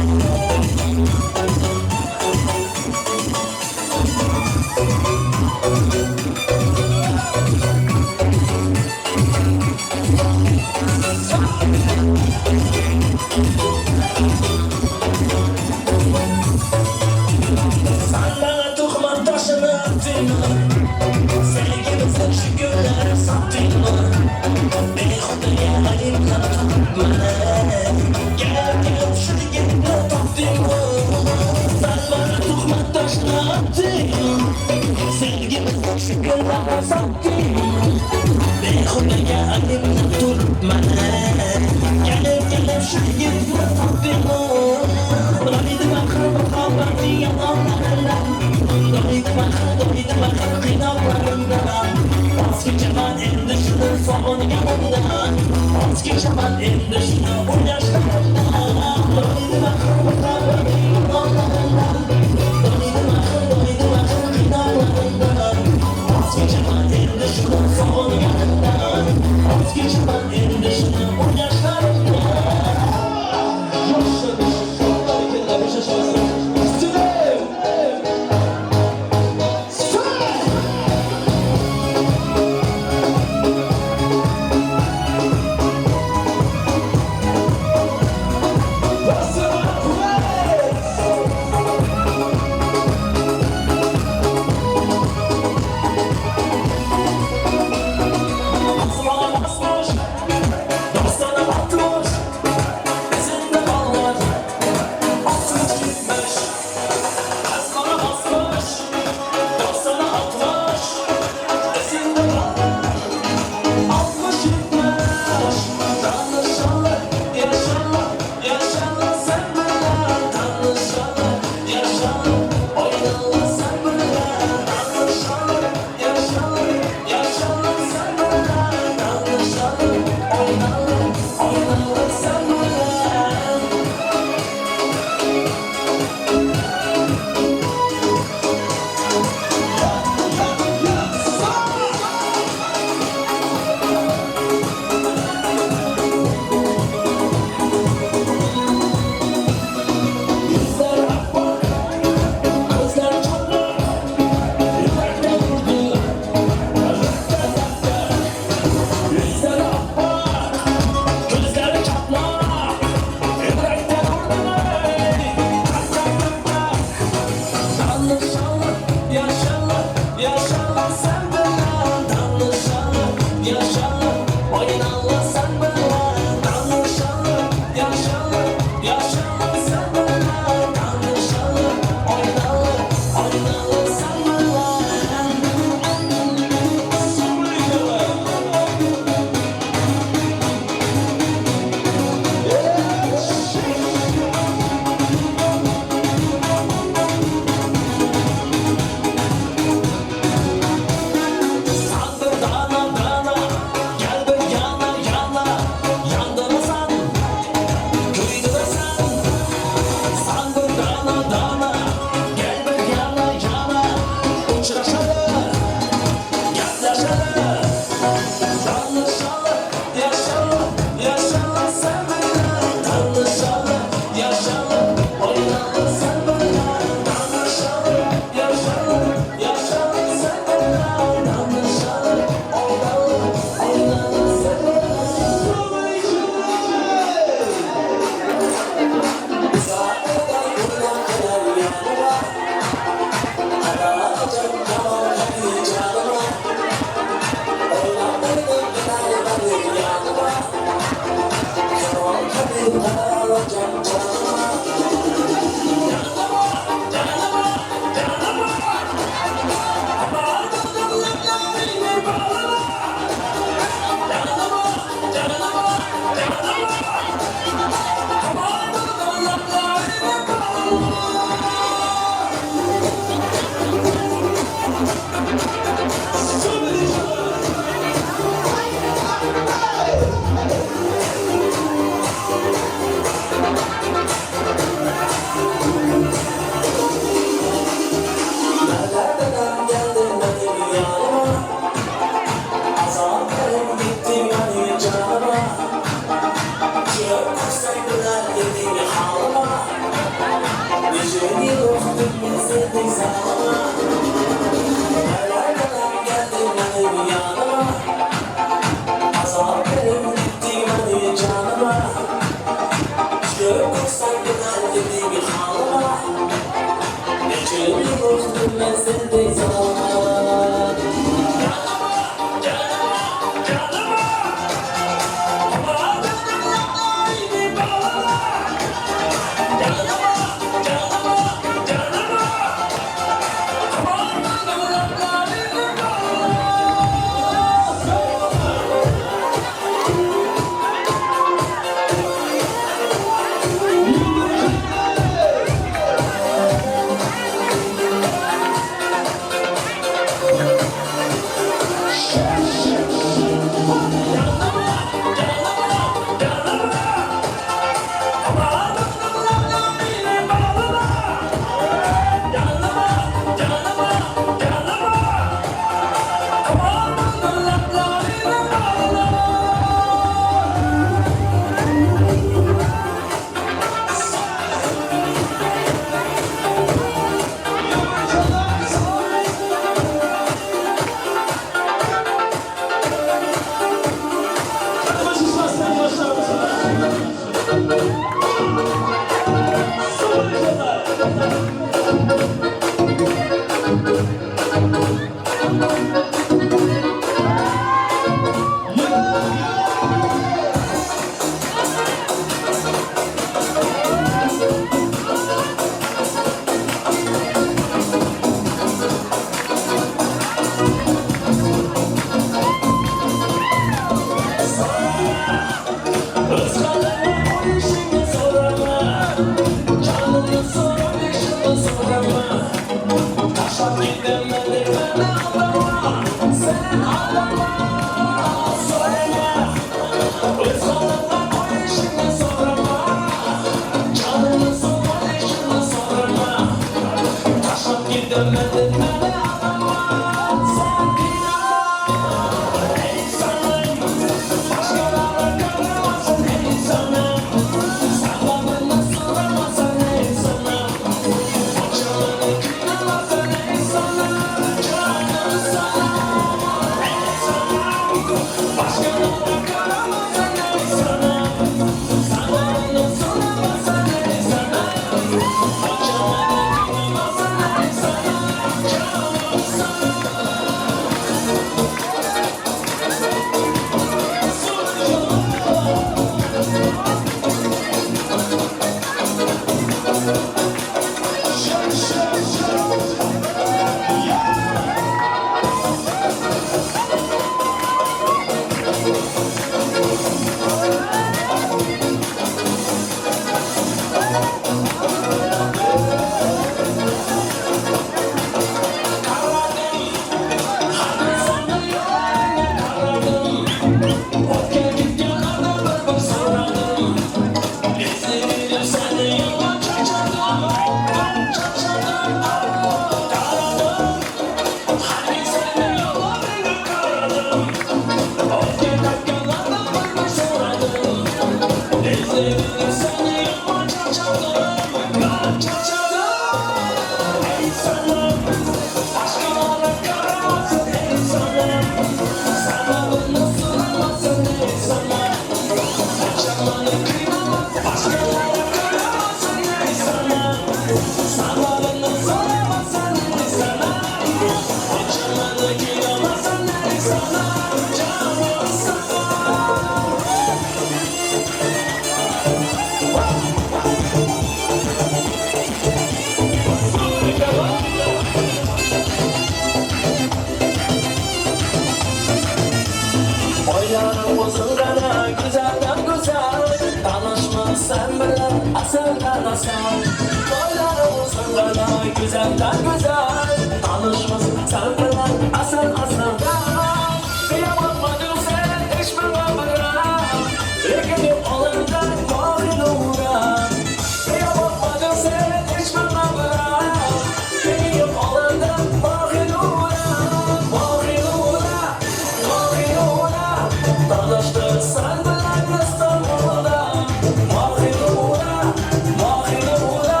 Mahirura,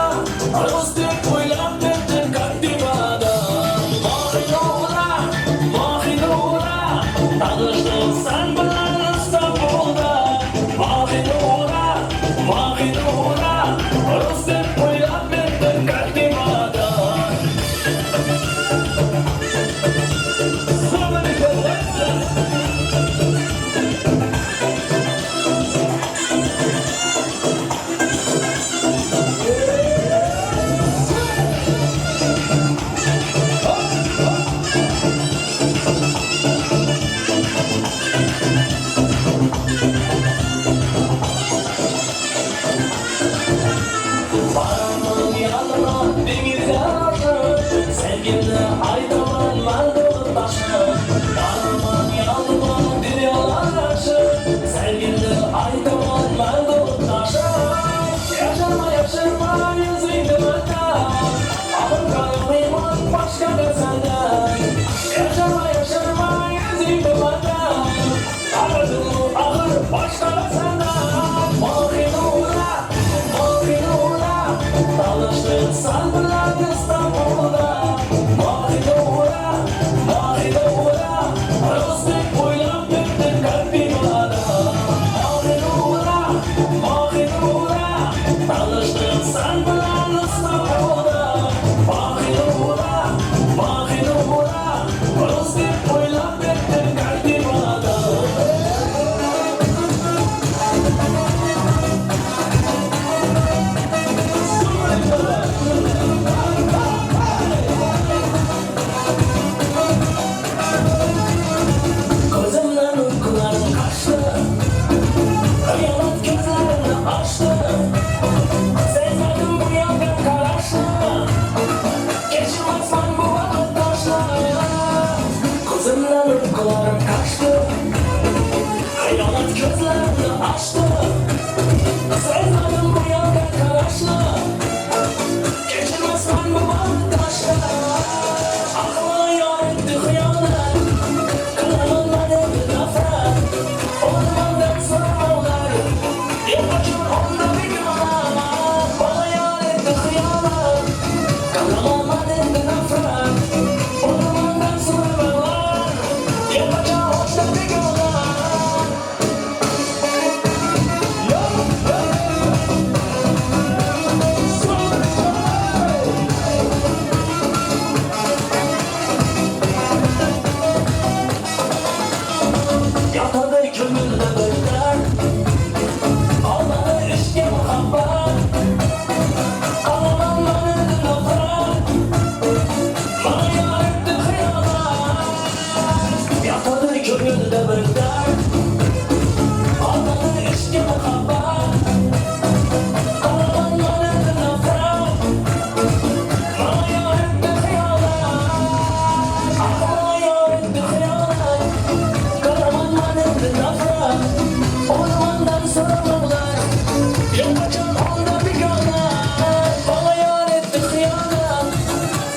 Tanıştım sen bilan İstanbul'da. Mahinura, Mahinura, Rus deb o'ylab etdim Kartimada. Baraman yanına dengizga aşıp, Sevgimni aytaman mangu taşıp. Baraman yanına dunyolar aşıp, Sevgimni aytaman mangu taşıp. Yashirma, yashirma yuzingni mandan, Axir qaramayman boshqa narsadan. Yashirma, yashirma yuzingni mandan, Axir, axir boshqa narsadan. Mahinura, Mahinura, Tanıştık sen bilan İstanbul'da. Mahinura, Mahinura, Rus deb o'ylab ketdim Kartimada. Mahinura, Mahinura, Tanıştık sen bilan İstanbul'da. Mahinura, Mahinura, Rus deb o'ylab ketdim Kartimada. Ko'zimdan uyqular qochdi, Xiyonat ko'zlarimni ochdi. Sezmadim bu yoqqa qarashni, Kechirmasman bu vaqt toshni. Ko'zimdan uyqularim qochdi, Xiyonat ko'zlarimni ochdi. Sezmadim bu yoqqa qarashni, Kechirmasman bu vaqt toshni. Aqli yoritdi xiyonat, Qilaman endi nafrat. O'rmondan so'ramoqlar, Yo'qachon onda begona. Bola yoritdi xiyonat, Qilaman endi nafrat. O'rmondan so'ramoqlar, Yo'qachon onda begona. Yatadi ko'ngilda bir dard, Olmadi ishga muhabbat. Qolaman man endi nafrat, Mana yoritdi xiyonat. Yotadi ko'ngilda bir dard, Olmadi ishga muhabbat. Qolaman man endi nafrat, Mana yoritdi xiyonat. Aqli yoritdi xiyonat, Qilaman man endi nafrat. O'rmondan so'ramoqlar, Yo'qachon onda begona. Bola yoritdi xiyonat,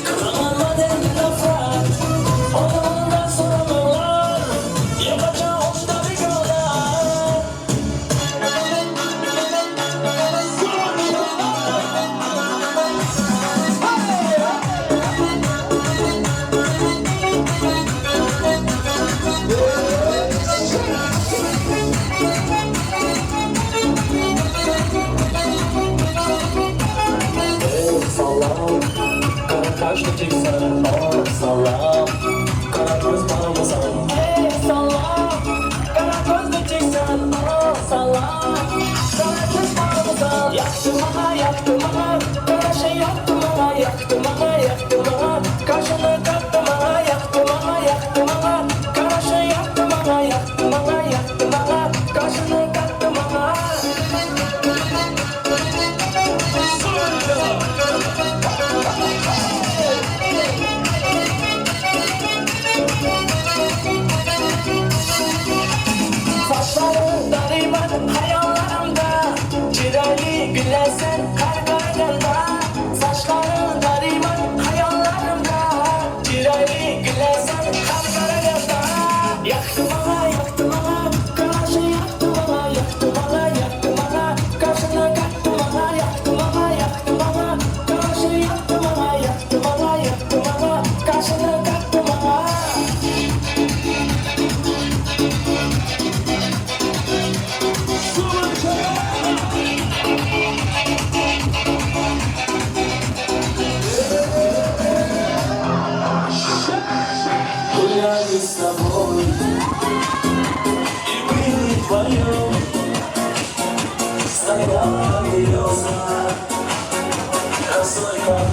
Qilaman man endi nafrat. O'rmondan so'ramoqlar, Yo'qachon onda begona.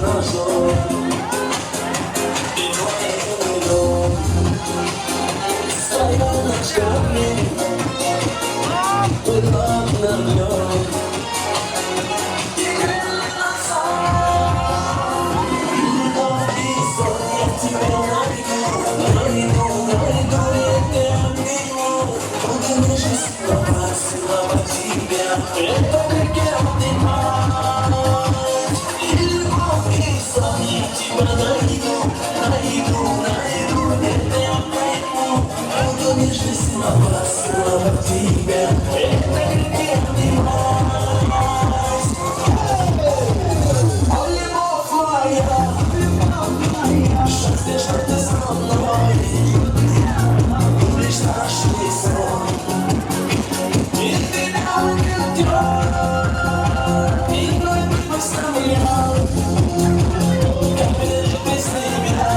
хорошо. И твой дом с тарелочками, плотно лёг. И крылья любовь и сон, я тебя найду, найду, найду, я тебя обниму. Буду нежно целовать, целовать тебя. Это крики обнимать. И любовь и сон, я тебя найду, найду, найду, я тебя обниму. Буду нежно целовать, целовать тебя. Это крики обнимать. О, любовь моя, счастье, что ты со мной, лишь наши сон. И тебя уйдет, и твой представлял, как лежит без тебя,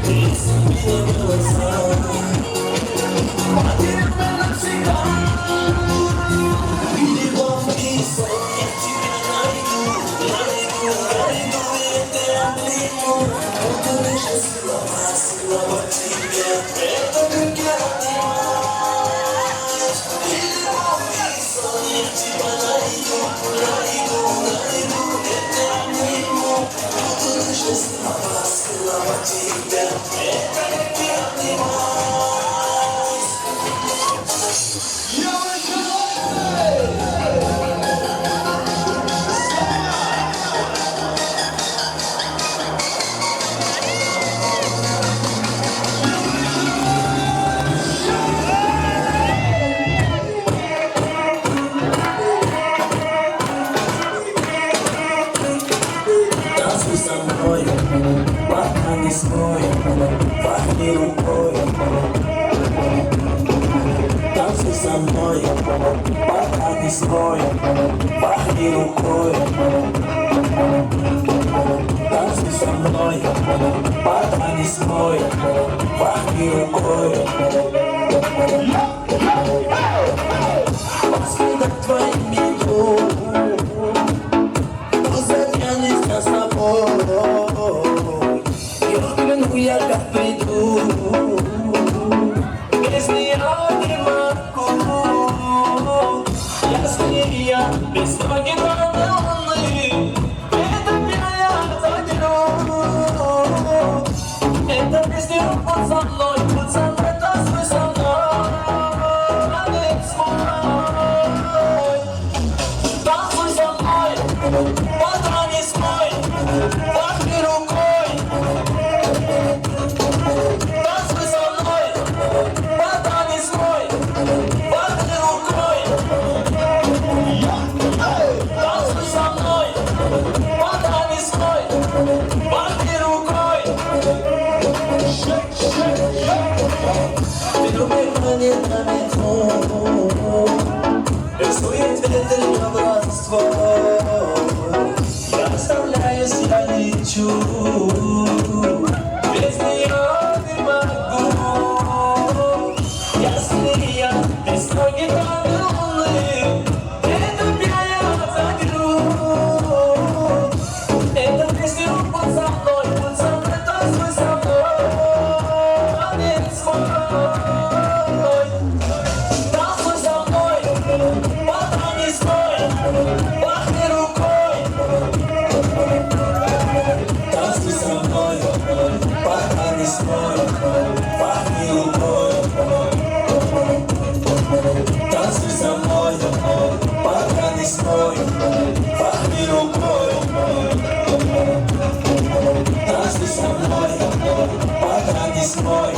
если бы не было сам, потерял бы навсегда. Любовь и сон, я тебя найду, найду, найду, я тебя обниму. Буду лишь целовать, целовать тебя. Это как я обнимать. И любовь и сон, я тебя найду, найду, найду, я тебя обниму. Буду лишь целовать, целовать тебя. Это как я обнимать. Танцуй со мной, пока не смой, махни рукой. Танцуй со мной, пока не смой, махни рукой. Танцуй со мной, пока не смой, махни рукой. По следам твоим иду, с тобой. Я гляну, я как приду, без нее не могу. Если я без ноги на луны, это я задеру. Это песня путь со мной, путь со мной, танцуй со мной, танец мой. Танцуй со мной, танец мой, махни рукой. Танцуй со мной, танец мой, махни рукой. Танцуй со мной, танец мой, махни рукой. Ты любишь меня на ветру, рисует ветер ковровство. Расставляюсь, я лечу, без нее не могу. Если я без ноги до луны, это я задеру. Эту песню путь со мной, танцуй со мной, танец мой. Танцуй со мной, танец мой, махни рукой. Танцуй со мной, пока не смой, махни рукой. Танцуй со мной, пока не смой, махни рукой. Танцуй со мной, пока не смой,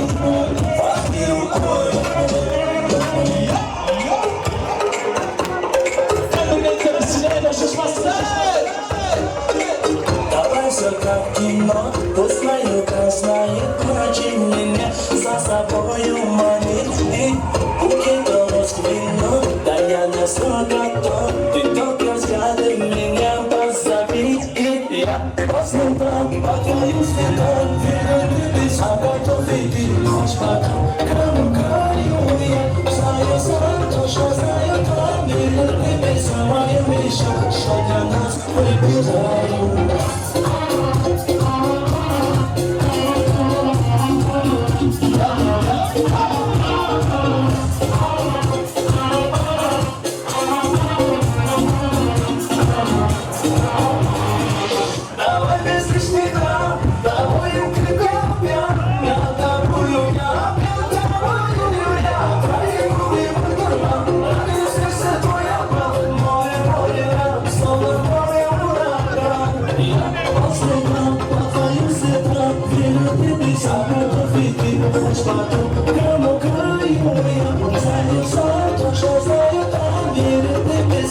махни рукой. Давай все как кино, пусть мою красное плачет меня за собою манит. И букет роз к вину, да я на все готов, ты только взглядом меня позови. И я по следам, по твоим следам, верю, ты сам готов идти, хоть пока краю я знаю сам, точно знаю там, верю, ты самая еще, что для нас выбираю.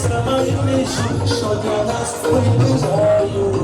самую мечту, что для нас выбираю.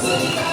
Gel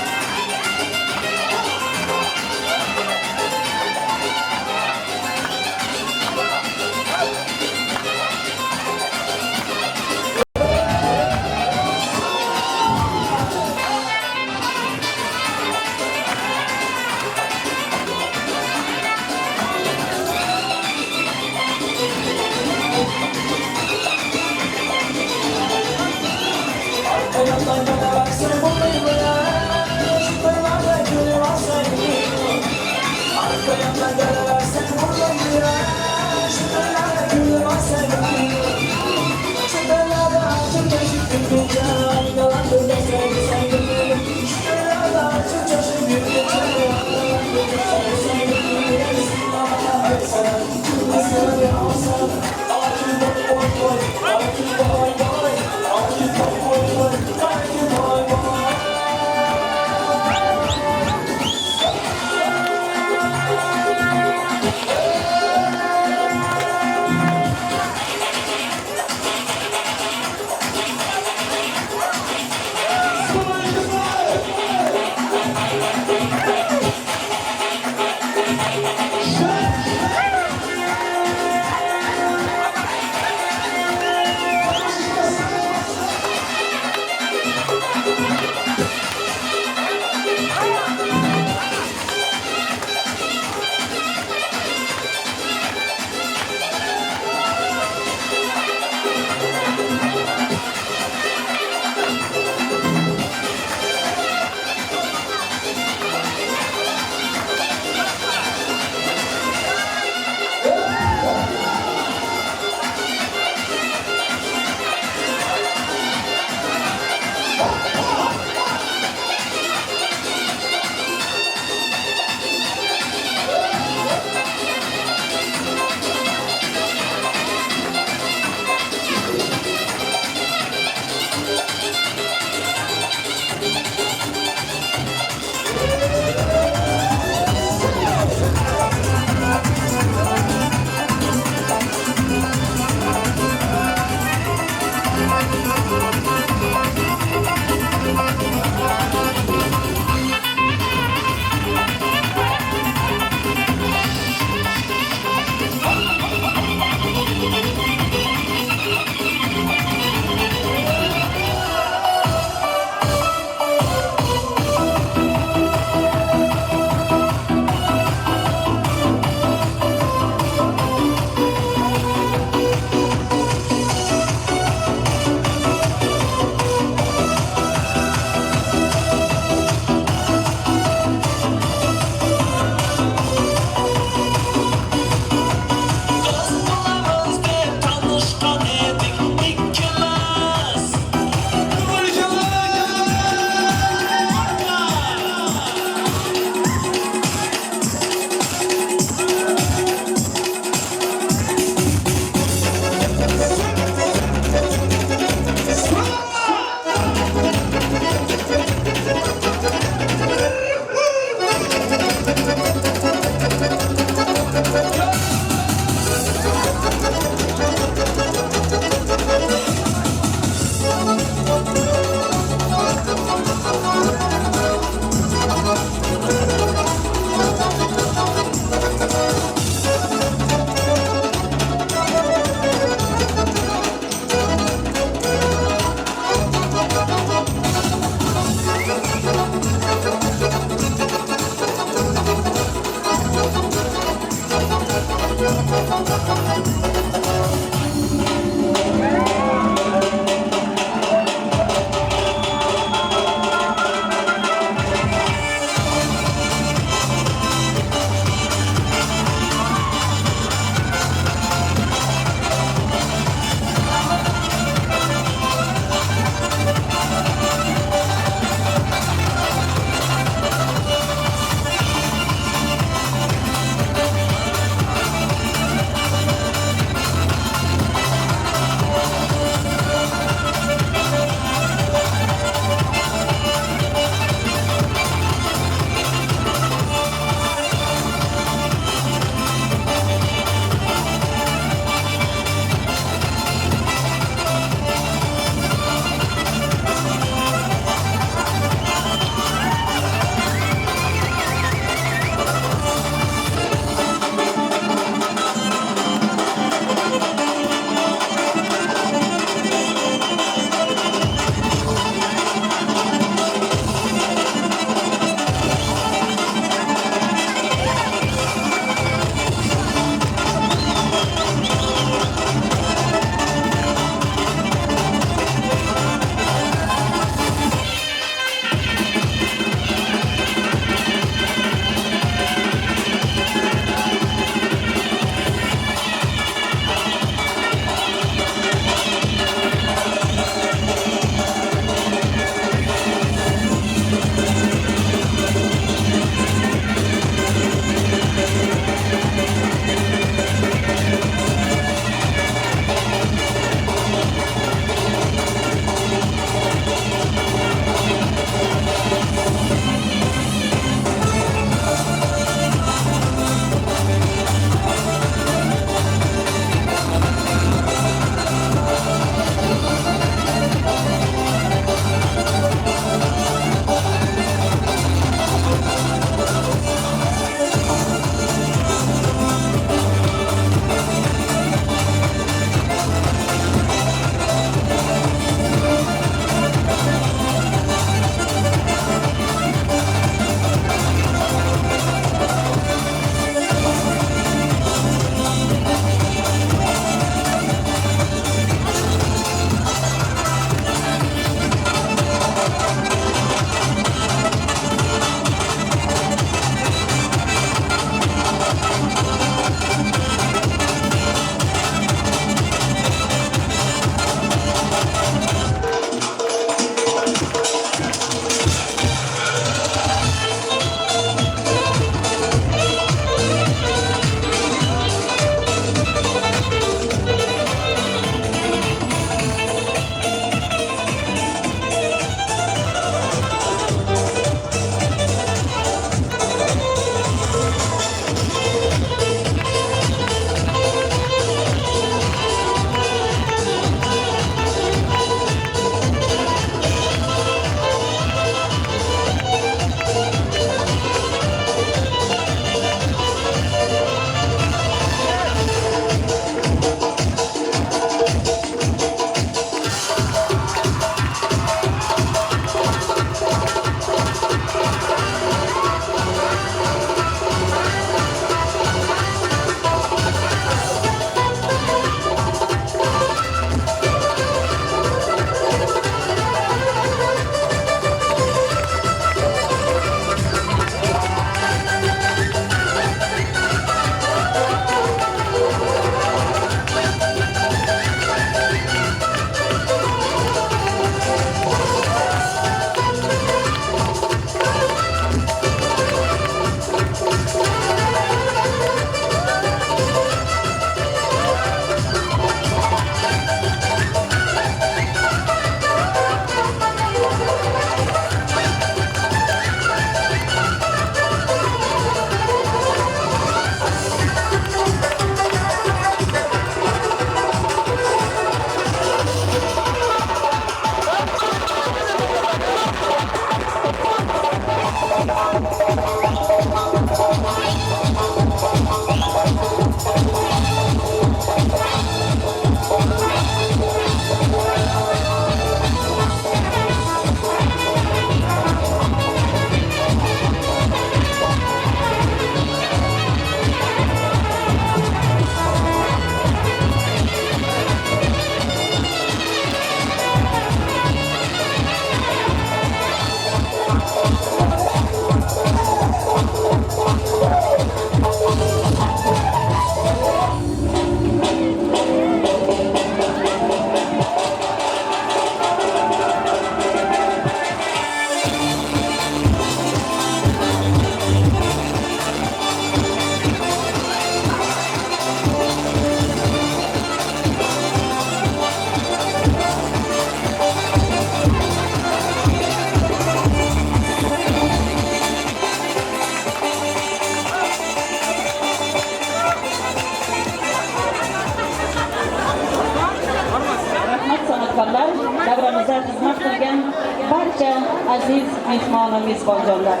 Aziz mehmon va mezbonjonlar,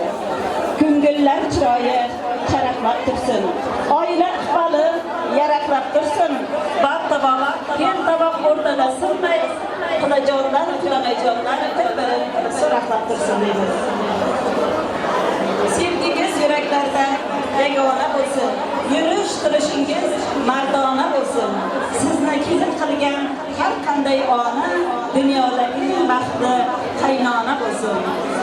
ko'ngillar chiroyi charaqlab tursin, oila iqboli yaraqlab tursin, bab toboq, kel toboq o'rtada sinmay, qudajonlar, qulamajonlar bir-birini so'raqlab tursin deymiz. Sevgingiz yuraklarda yagona bo'lsin, yurish turishingiz mardona bo'lsin. Sizni kelin qilgan har qanday ona dunyoda eng baxtli qaynona bo'lsin.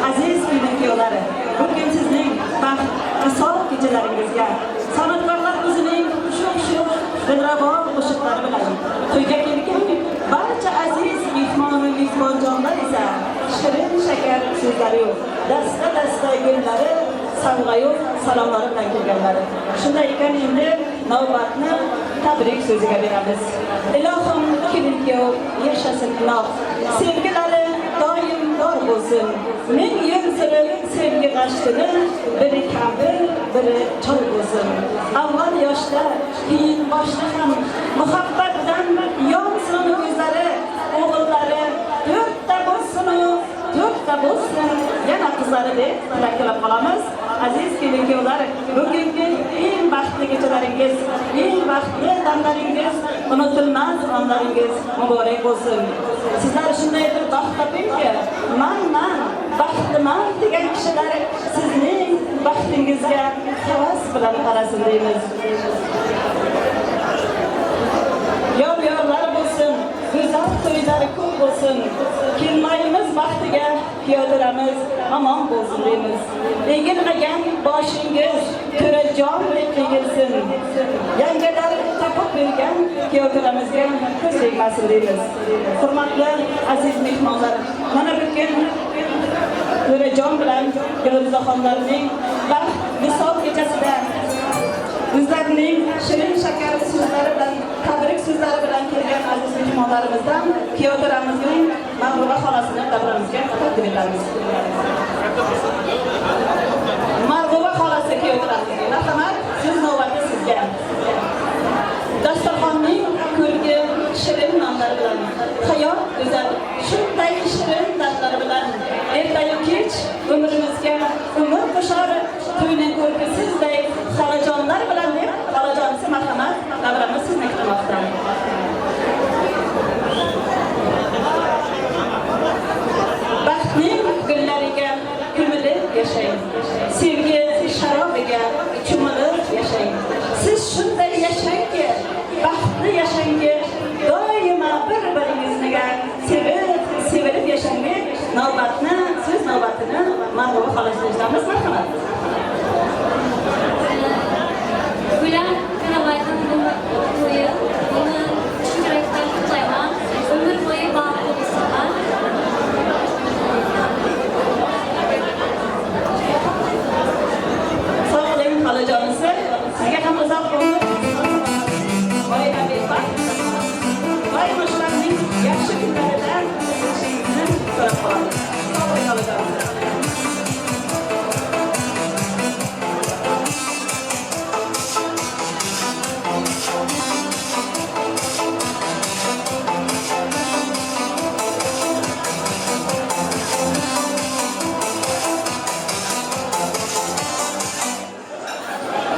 Aziz kelin-kuyovlar, bugun sizning baxt visol kechalaringizga san'atkorlar o'zining shuv-shuv dilrabo qo'shiqlari bilan to'yga kelgan barcha aziz mehmon va mezbonjonlar esa shirin shakar so'zlari yo'q, dasta-dasta gullari, sovg'ayu salomlari bilan kelganlari. Shunday ekan, endi navbatni tabrik so'ziga beramiz. Ilohim kelin-kuyov yashasin iloh, sevgilari doim bor bo'lsin. Ming yil surib sevgi g'ashtini, biri kampir, biri chol bo'lsin. Avval yoshda, keyin boshda ham muhabbatdan yonsin ko'zlari, o'g'illari to'rtta bo'lsin, to'rtta bo'lsin yana qizlari deb tilak tilab qolamiz. Aziz kelin-kuyovlar, bugungi eng baxtli kechalaringiz, eng baxtli damlaringiz, unutilmas onlaringiz muborak bo'lsin. Sizlar shunday bir baxt topingki, man baxtliman degan kishilar sizning baxtingizga havas bilan qarasin deymiz. Yor-yorlar bo'lsin, go'zal to'ylar ko'p bo'lsin. Kelinoyimiz baxtiga piyodalarimiz omon bo'lsin deymiz. Egilmagan boshingiz To'rajon deb egilsin. Yangalar topib bergan piyodalarımizga ko'z tegmasin deymiz. Hurmatli aziz mehmonlar, mana bugun To'rajon bilan Gulruzaxonlarning baxt visol kechasida o'zlarining shirin shakar so'zlari bilan, tabrik so'zlari bilan kelgan aziz mehmonlarimizdan piyodalarımizning Mag'ruba xolasini davramizga taqdim etamiz. Mag'ruba xolasi kuyovto'ramizga marhamat, so'z navbati sizga. Dasturxonning ko'rki shirin nonlari bilan, hayot go'zal shunday shirin damlari bilan ertayu kech umrimizga umr qo'shar to'yning ko'rki sizday xolajonlar bilan deb xolajonisi marhamat, davramiz sizni kutmoqda. Baxtning gullariga ko'milib yashang, sevgi sharobiga cho'milib yashang. Siz shunday yashangki, baxtli yashangki, doimo bir-biringizga sevib, sevilib yashang deb navbatni, so'z navbatini Mag'ruba xolasiga beramiz, marhamat. Gülen Karabay'dan bu to'yu, bunu chin yurakdan kutlayman. Ömür boyu baxtli bo'lsinlar. Sog' bo'ling xolajonisi. Sizga ham uzoq umr, oilaviy baxt, doimo shularning yaxshi kunlarida yashashingizni so'rab qolamiz. Sog' bo'ling xolajonisi.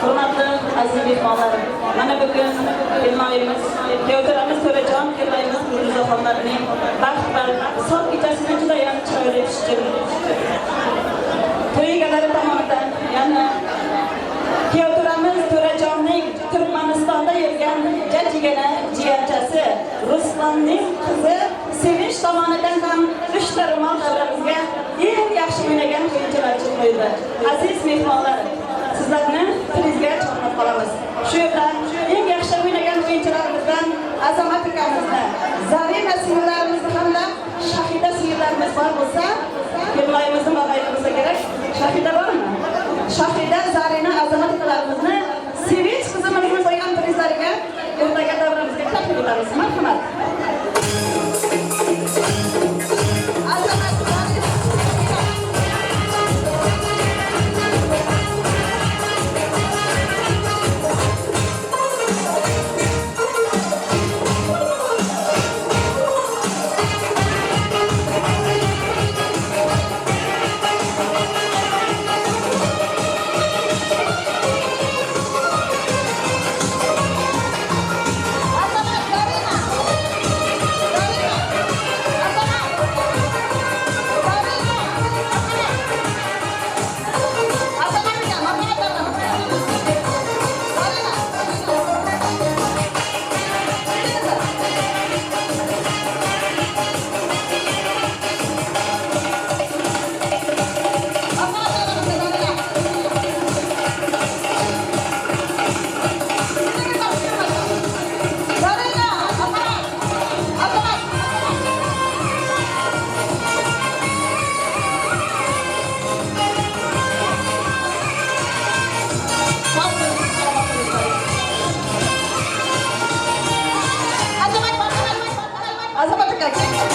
Hurmatli aziz mehmonlar, mana bugun kelinoyimiz, kuyovto'ramiz To'rajon kelinoyimiz Gulruzaxonlarning baxt va visol kechasini juda ham chiroyli o'tishi uchun to'y egalari tomonidan, ya'ni kuyovto'ramiz To'rajonning Turkmanistonda yurgan jajjigina jiyanchasi Ruslanning qizi Sevinch tomonidan ham 3 ta ro'mol davramizga eng yaxshi o'ynagan o'yinchilar uchun qo'yildi. Aziz mehmonlar, sizlarni prizga chaqirib qolamiz. Shu yerda eng yaxshi o'ynagan o'yinchilarimizdan Azamat akamizni, Zarina singillarimizni hamda Shahida singillarimiz bor bo'lsa, kelinoyimizni bag'ayli bo'lsa kerak. Shahida bormi? Shahida, Zarina, Azamat akalarimizni Sevinch qizimizni qo'ygan prizlariga o'rtaga davramizga taklif etamiz. Marhamat. Azamat, Zarina. Azamat aka, keling.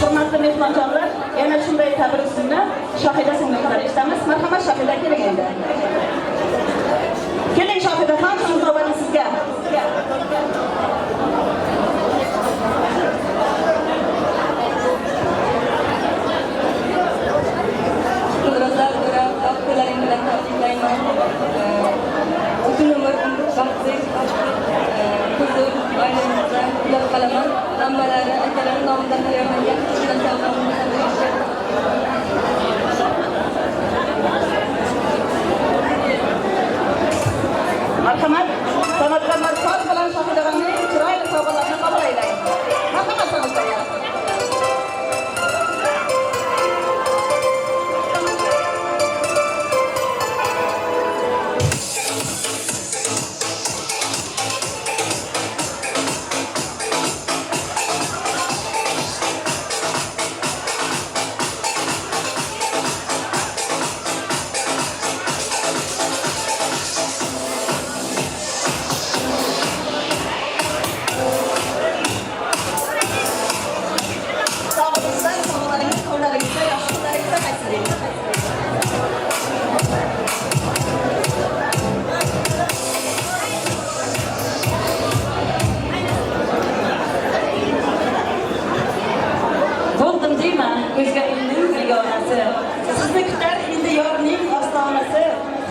Hurmatli mehmonjonlar, yana shunday tabrik so'zini Shohida singlimizdan eshitamiz. Marhamat, Shohida, keling endi. Keling Shohidaxon, so'z navbati sizga. Qudratlar ko'ra, vaqtlaring bilan tabriklayman. Butun umr baxtli, huzur oilangizda tilab qolaman. Hammalari akalarim nomidan tayyorlangan kichkina sovg'amni. Marhamat, san'atkorlar soz bilan Shohidaxonning chiroyli sovg'alarini qabul aylang. Marhamat, san'atkorlar. Sog'lig'ingizdan, sovg'alaringiz qo'llaringizda, yaxshi kunlaringizda qaytsin. Bo'ldim deyma, o'zga elning begonasi. Sizni kutar endi yorning ostonasi.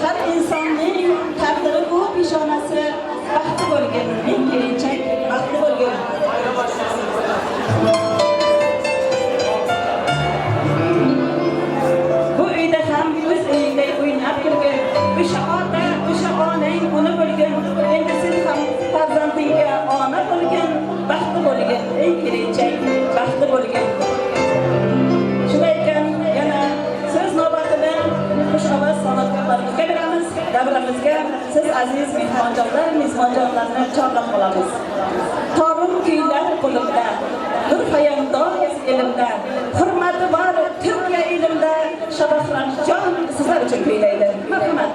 Har insonning taqdiri bu peshonasi. Baxtli bo'lgin, eng kelinchak, baxtli bo'lgin. Bu uyda ham o'z uyingday o'ynab kulgin. O'sha ota, o'sha onang uni bo'lgin. Endi sen ham farzandingga ona bo'lgin, baxtli bo'lgin, ey kelinchak, baxtli bo'lgin. Shunday ekan, yana so'z navbatini xushovoz san'atkorlarimizga beramiz. Davramizga siz aziz mehmonjonlar, mezbonjonlarni chorlab qolamiz. Torim kuylar qo'limda, nur payandoz elimda, hurmati bor Turkiya elimda, Shabahramjon sizlar uchun kuylaydi. Marhamat.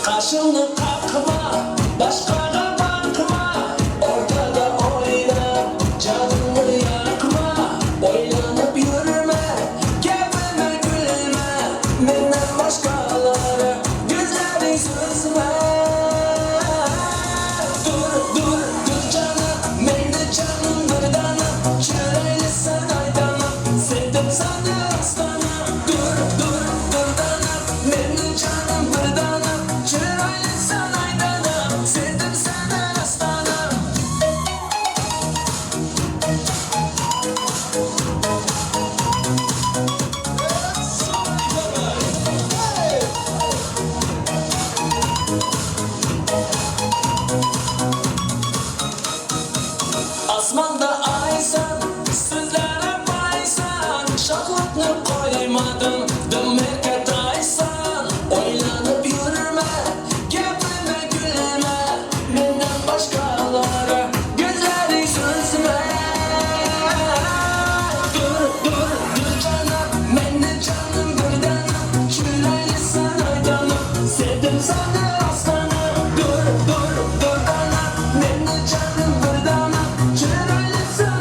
Qaşını takma, başkaga bakma. Ortada oyna, canını yakma. Oylanıp yürüme, gepime gülme. Menden başkaları gözleri süzme. Dur, dur, dur canım, meni canım bir tanem. Çıraylısın aydanım, sevdim seni aslanım. Dur, dur, dur tanem, meni canım bir tanem. Çıraylısın aydanım, sevdim seni aslanım. Asmanda aysan, sözlere baysan. Şaklıkны koymadın, demek taysan. Oylanıp yürüme, gepime gülme. Menden başkaları gözleri süzme. Dur, dur, dur canım, meni canım bir tanem. Çıraylısın aydanım, sevdim seni aslanım. Dur, dur, dur tanem, meni canım bir tanem. Çıraylısın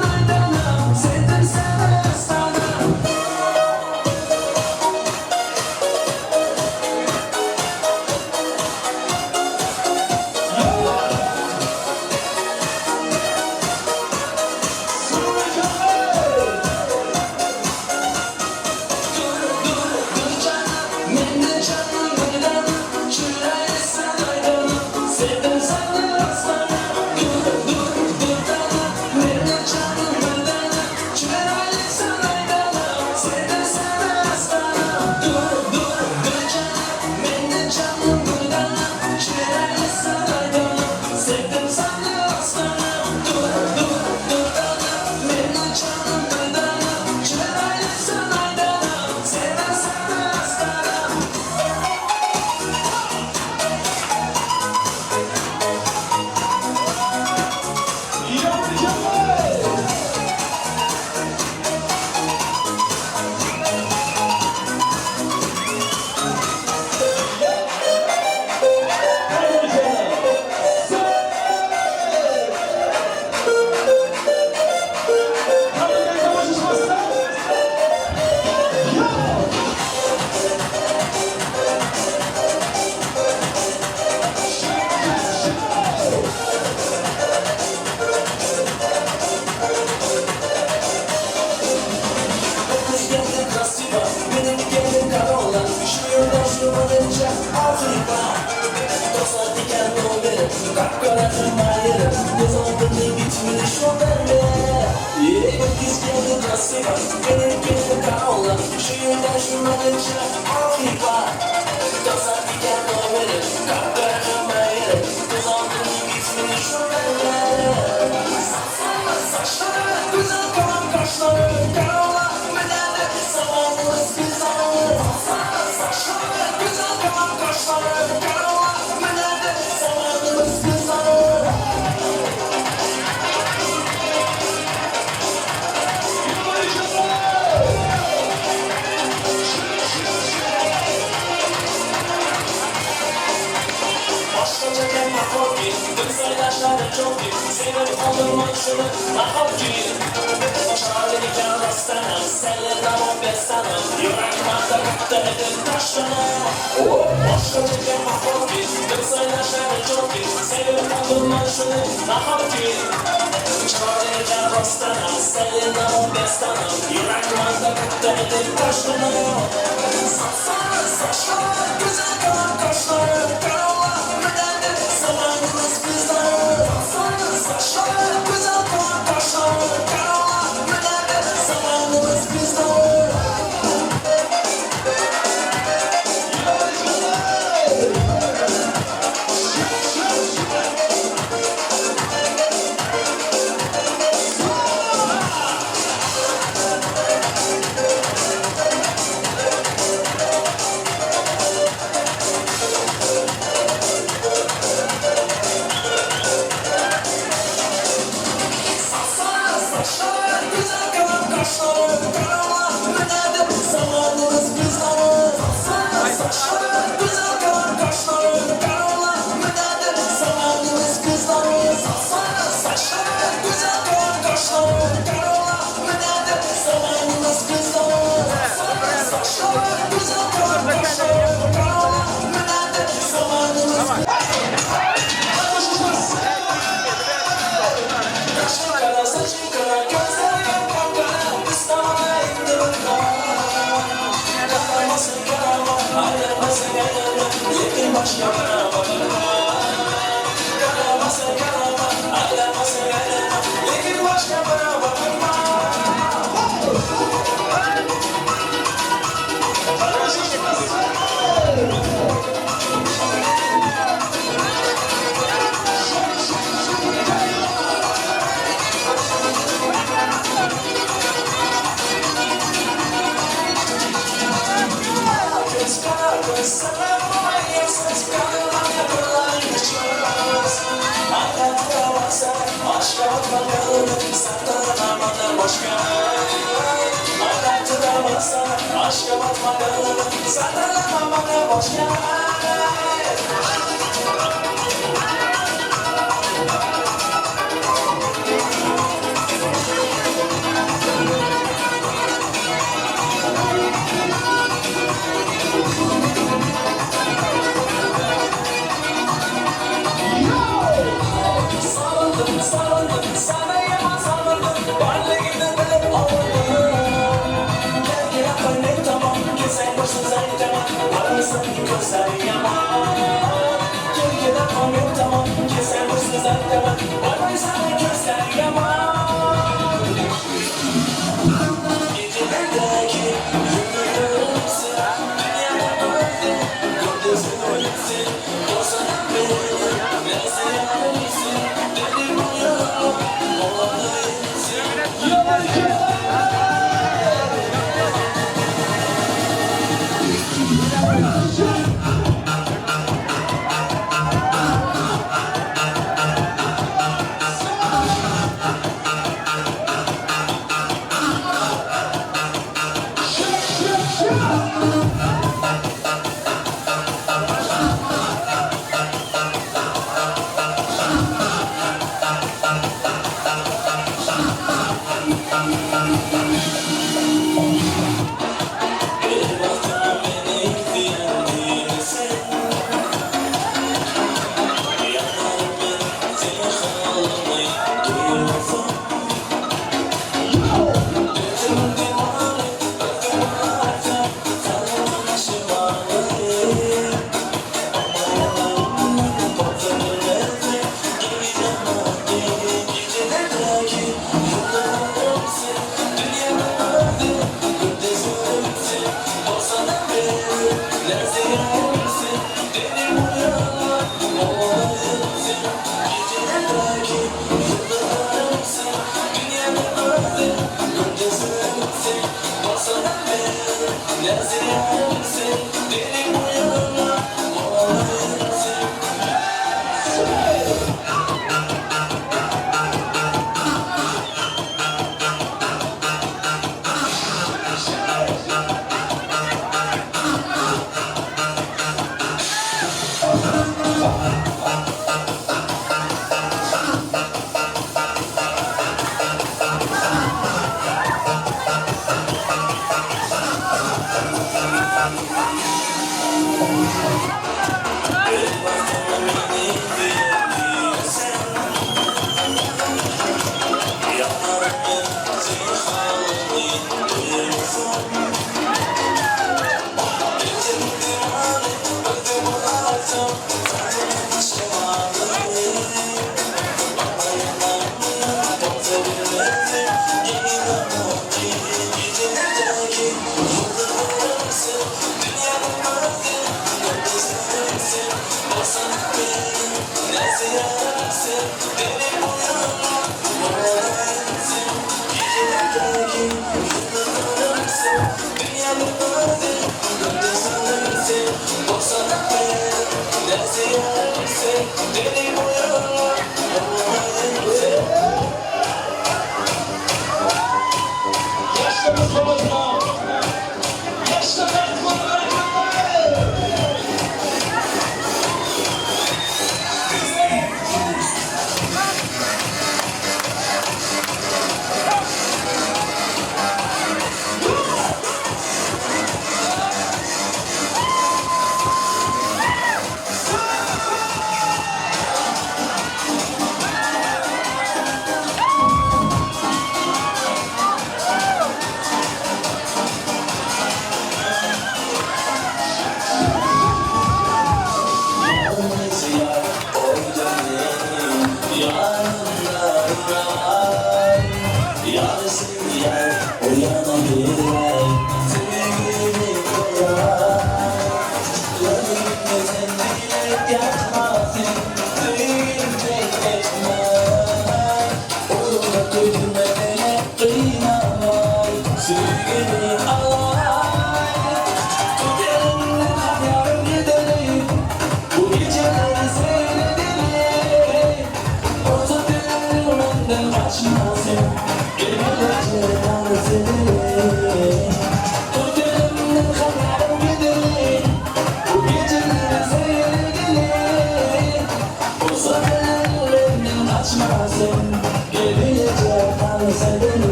Sen yaman.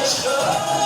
Leyla.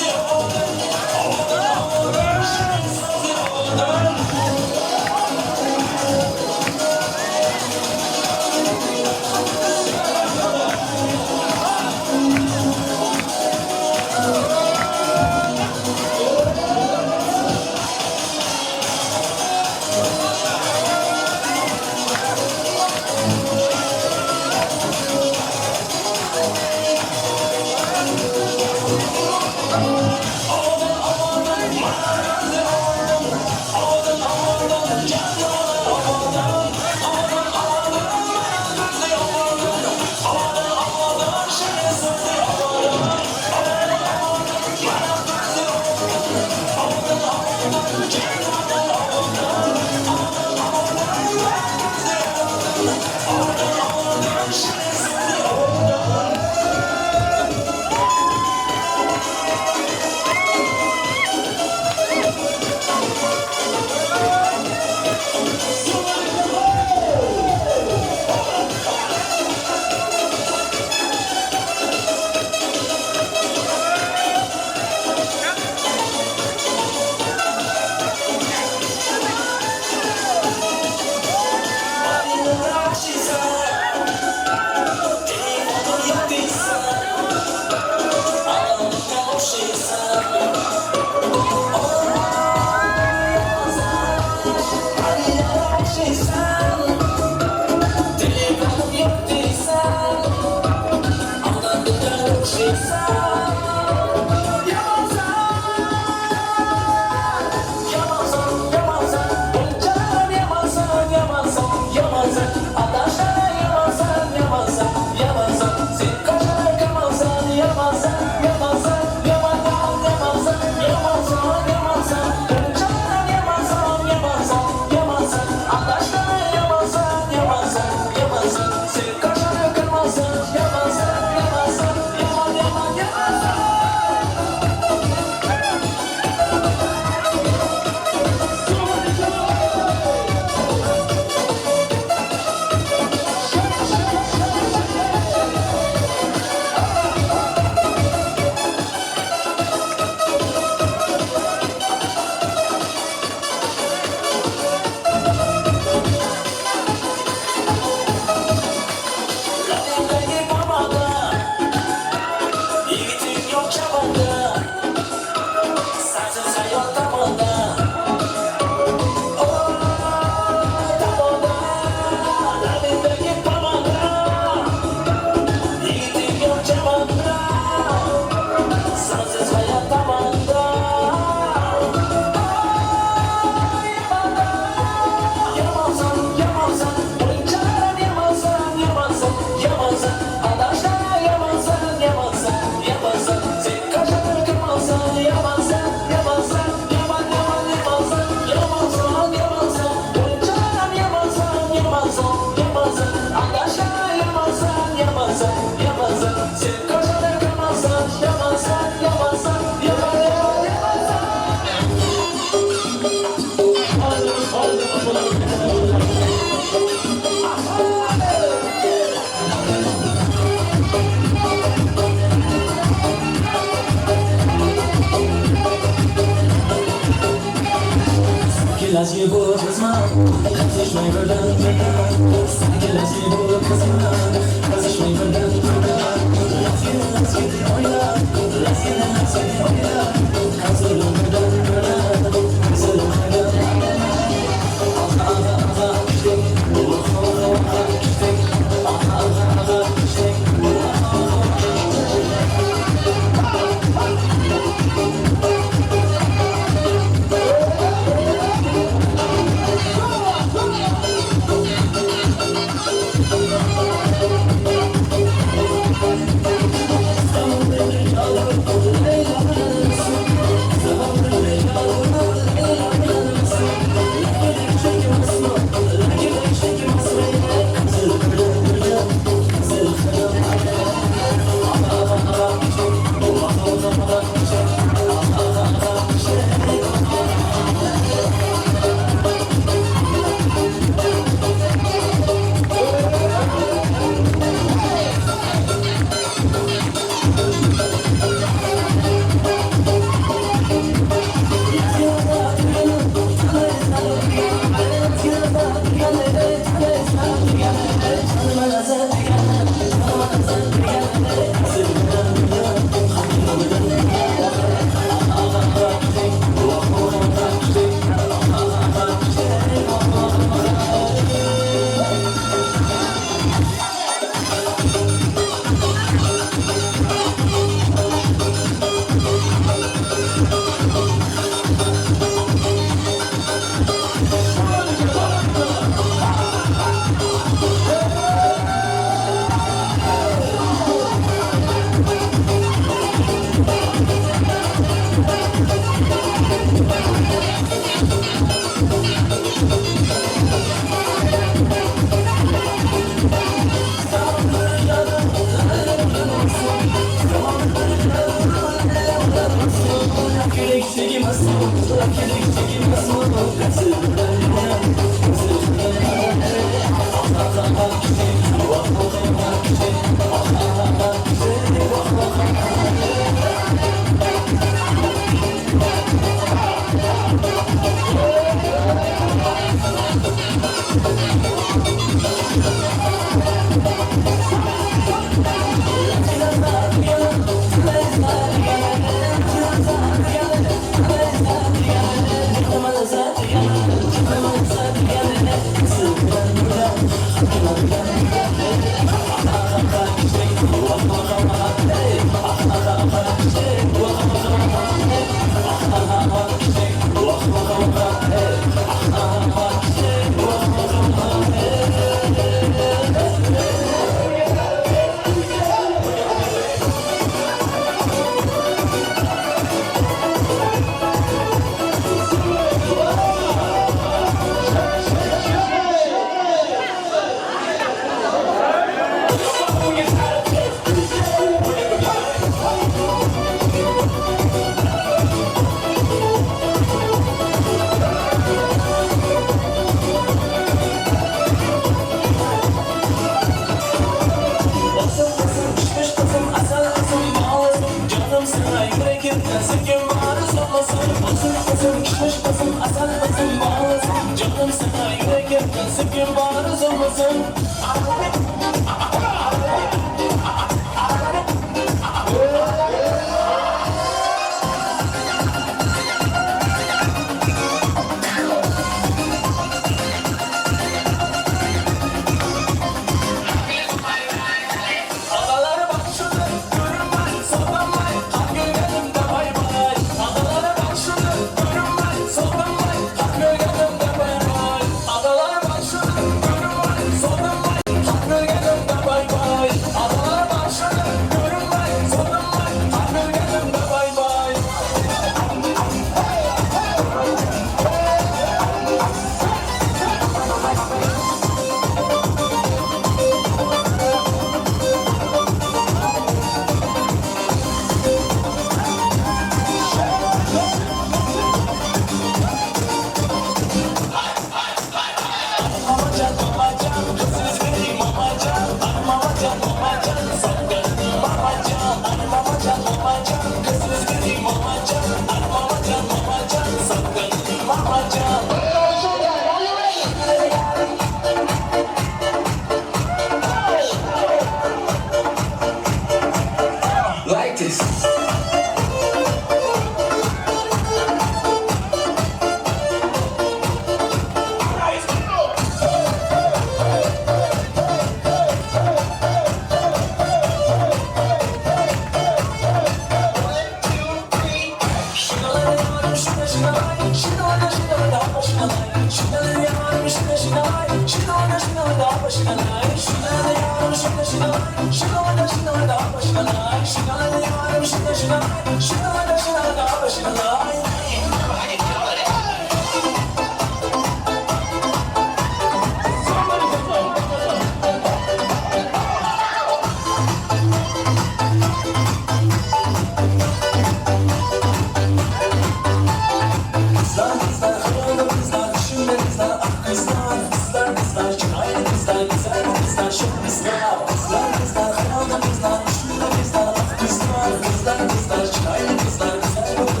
Kızlar kızlar, çıkaylı kızlar, güzel kızlar.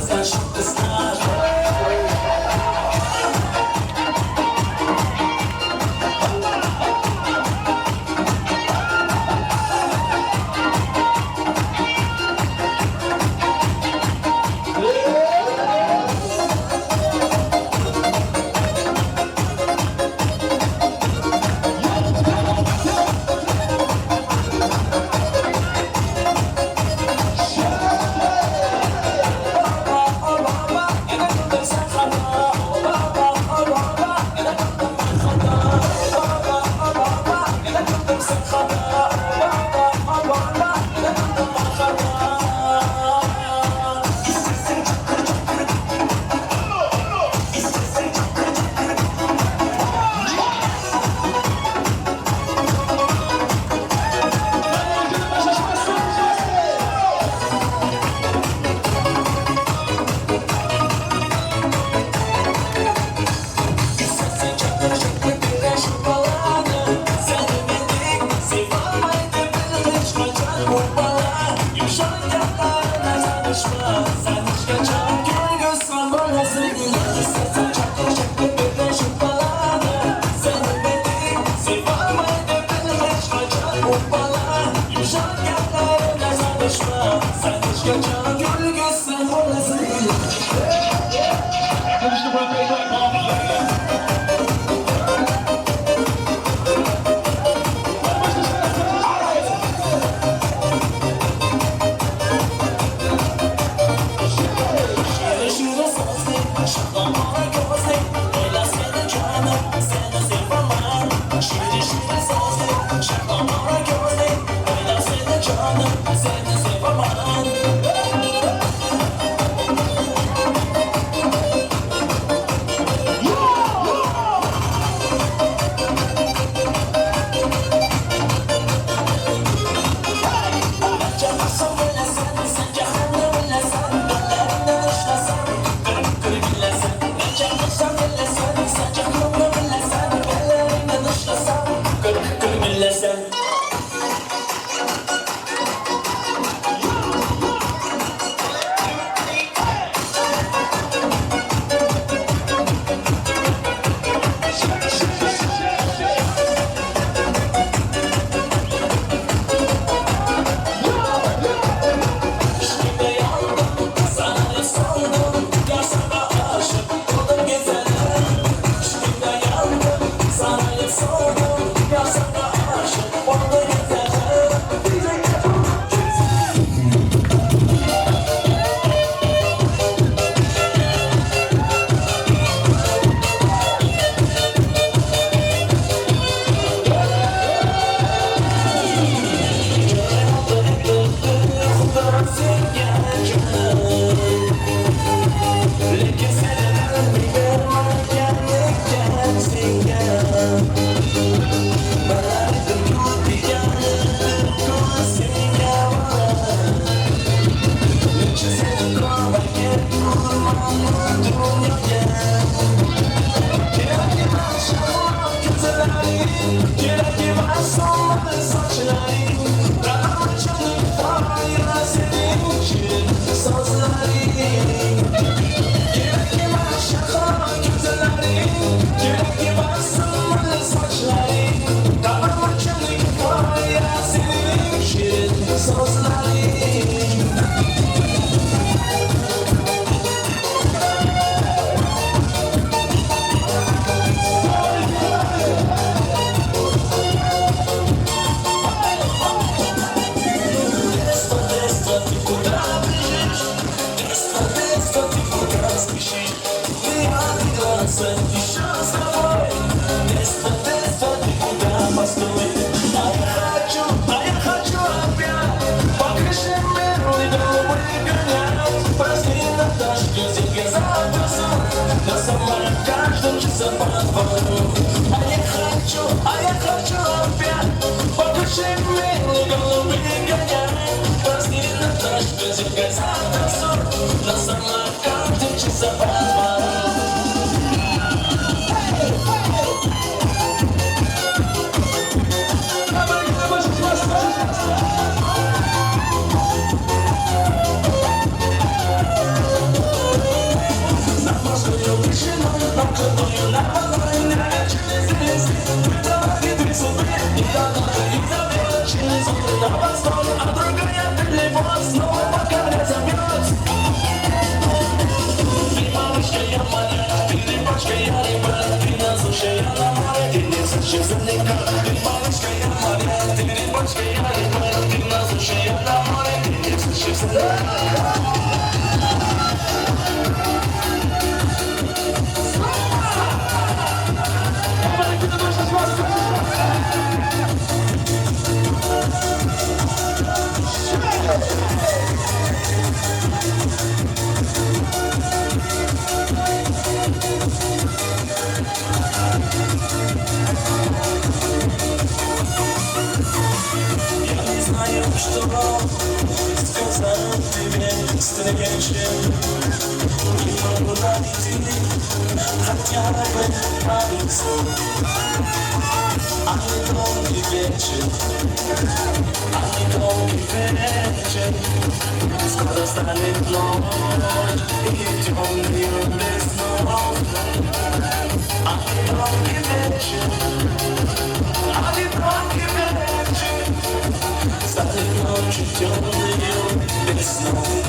Темную весну.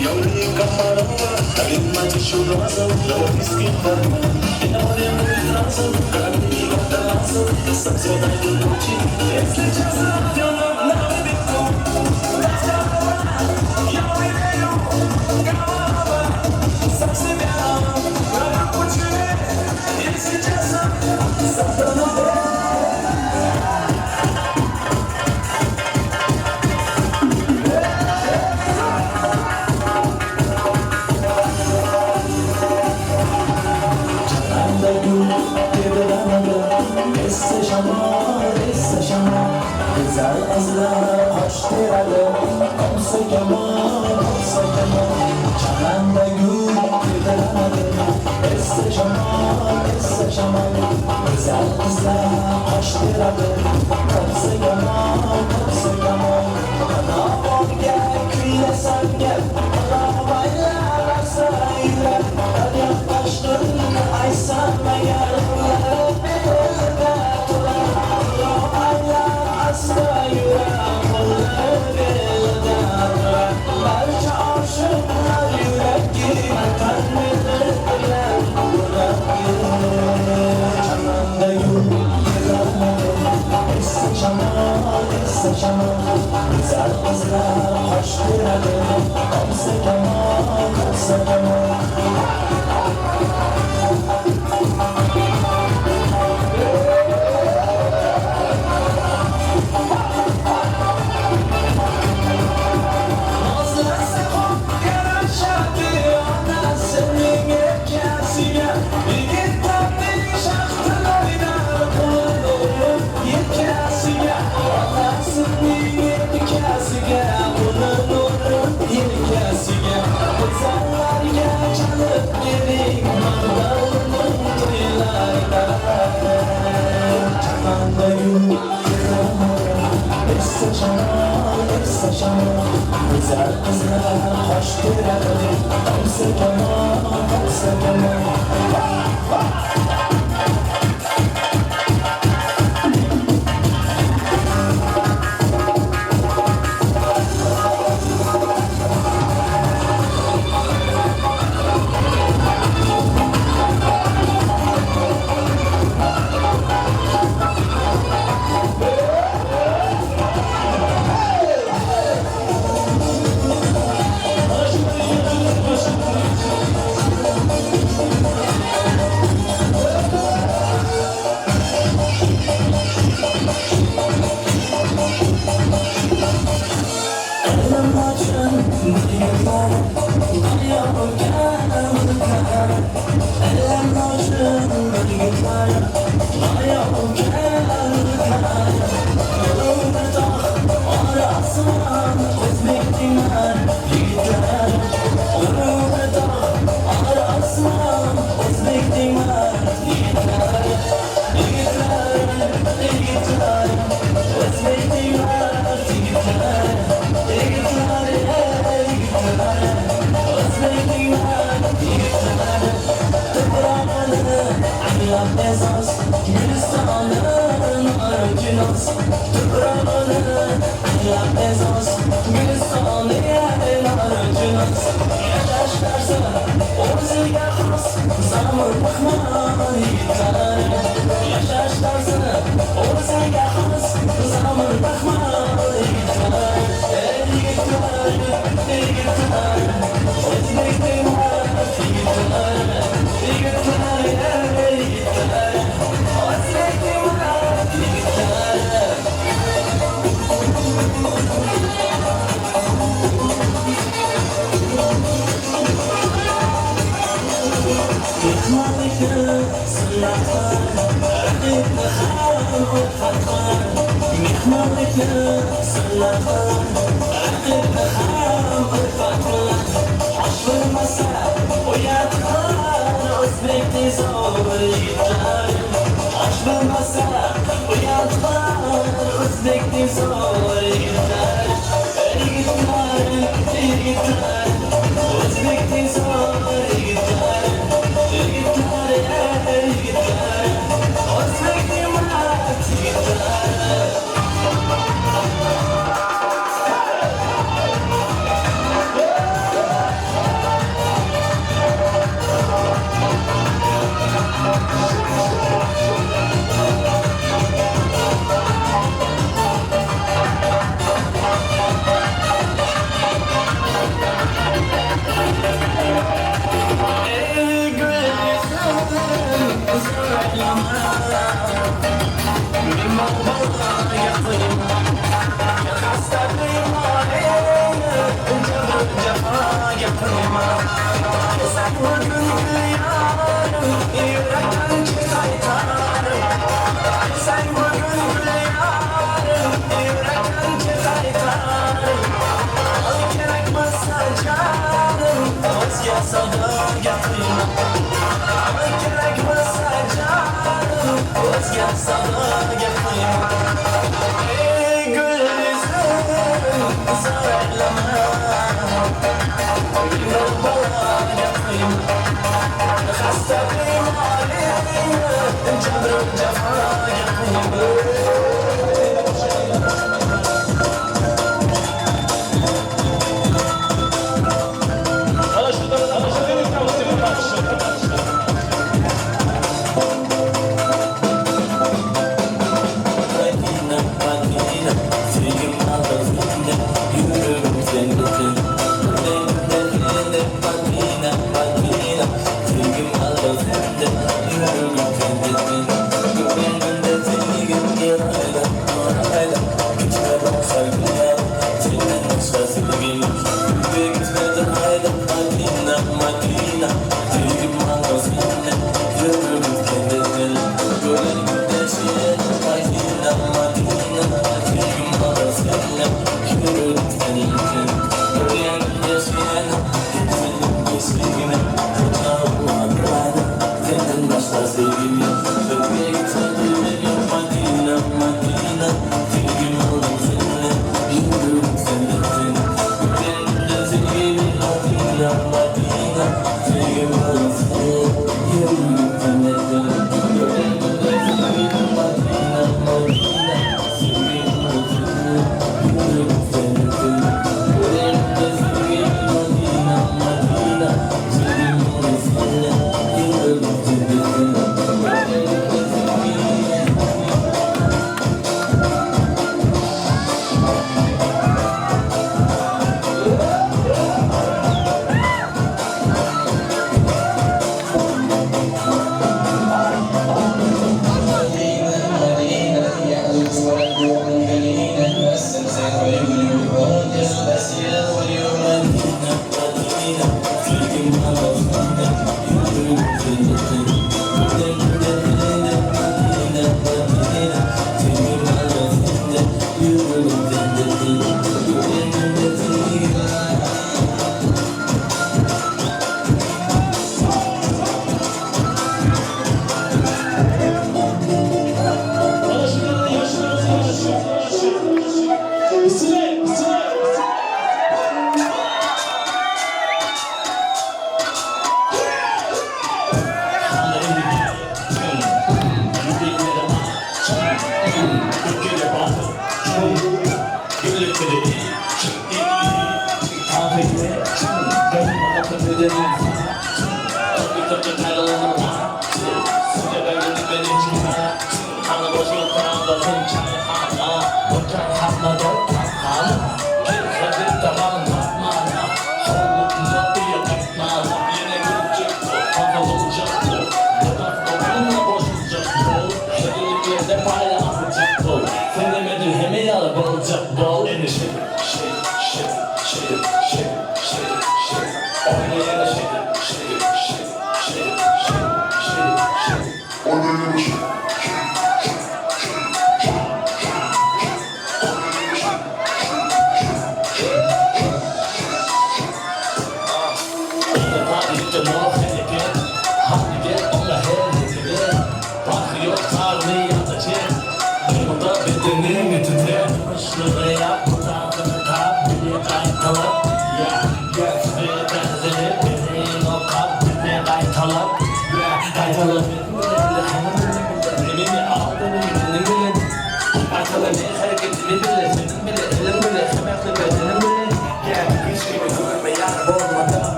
Yigitlar.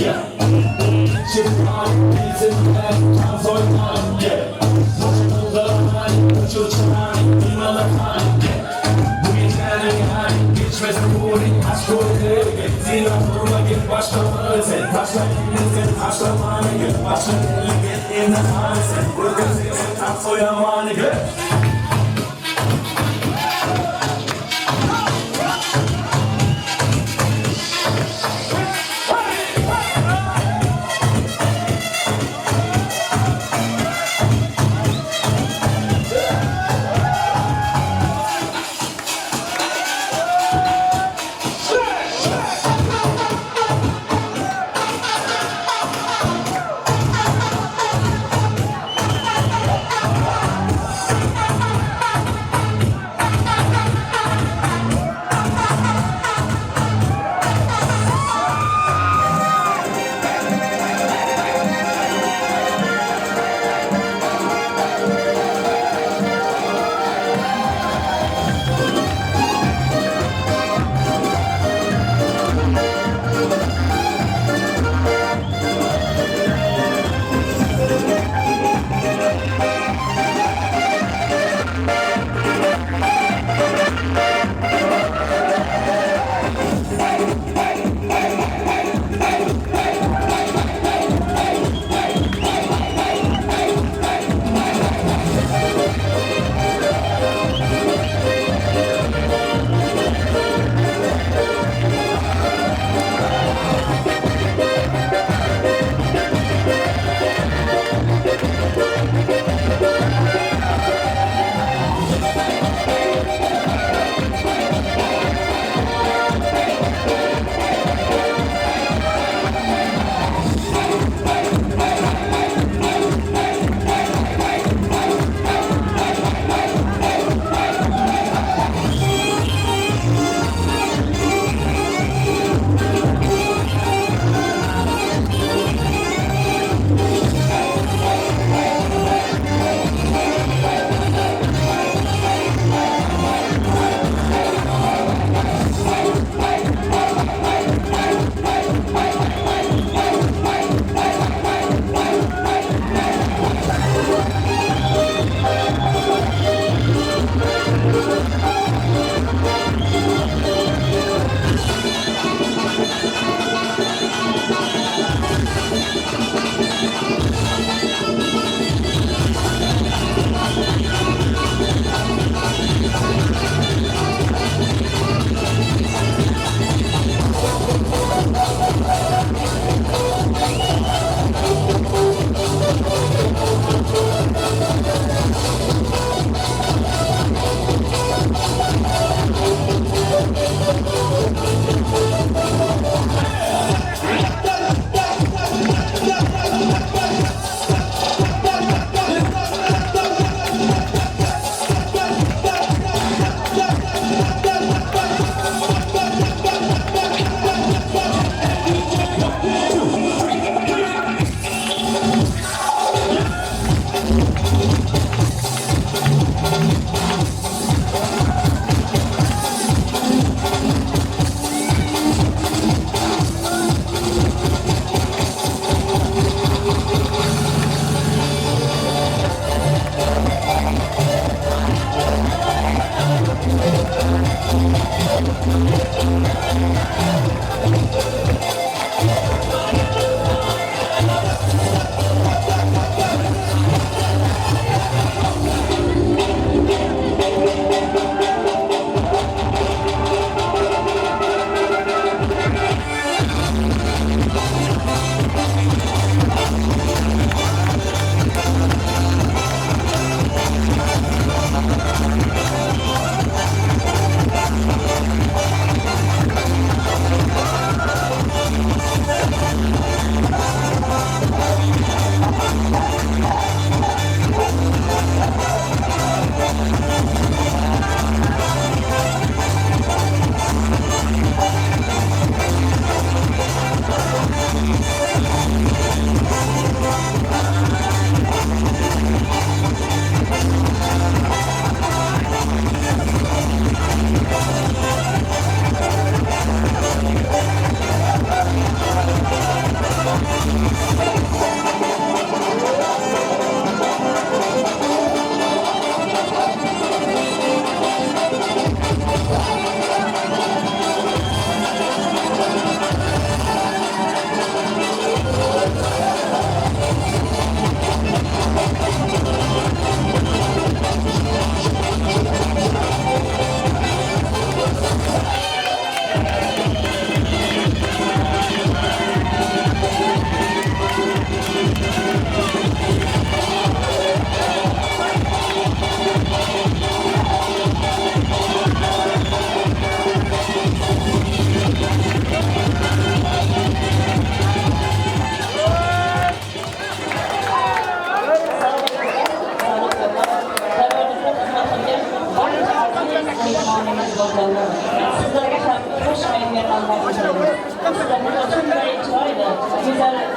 Yeah.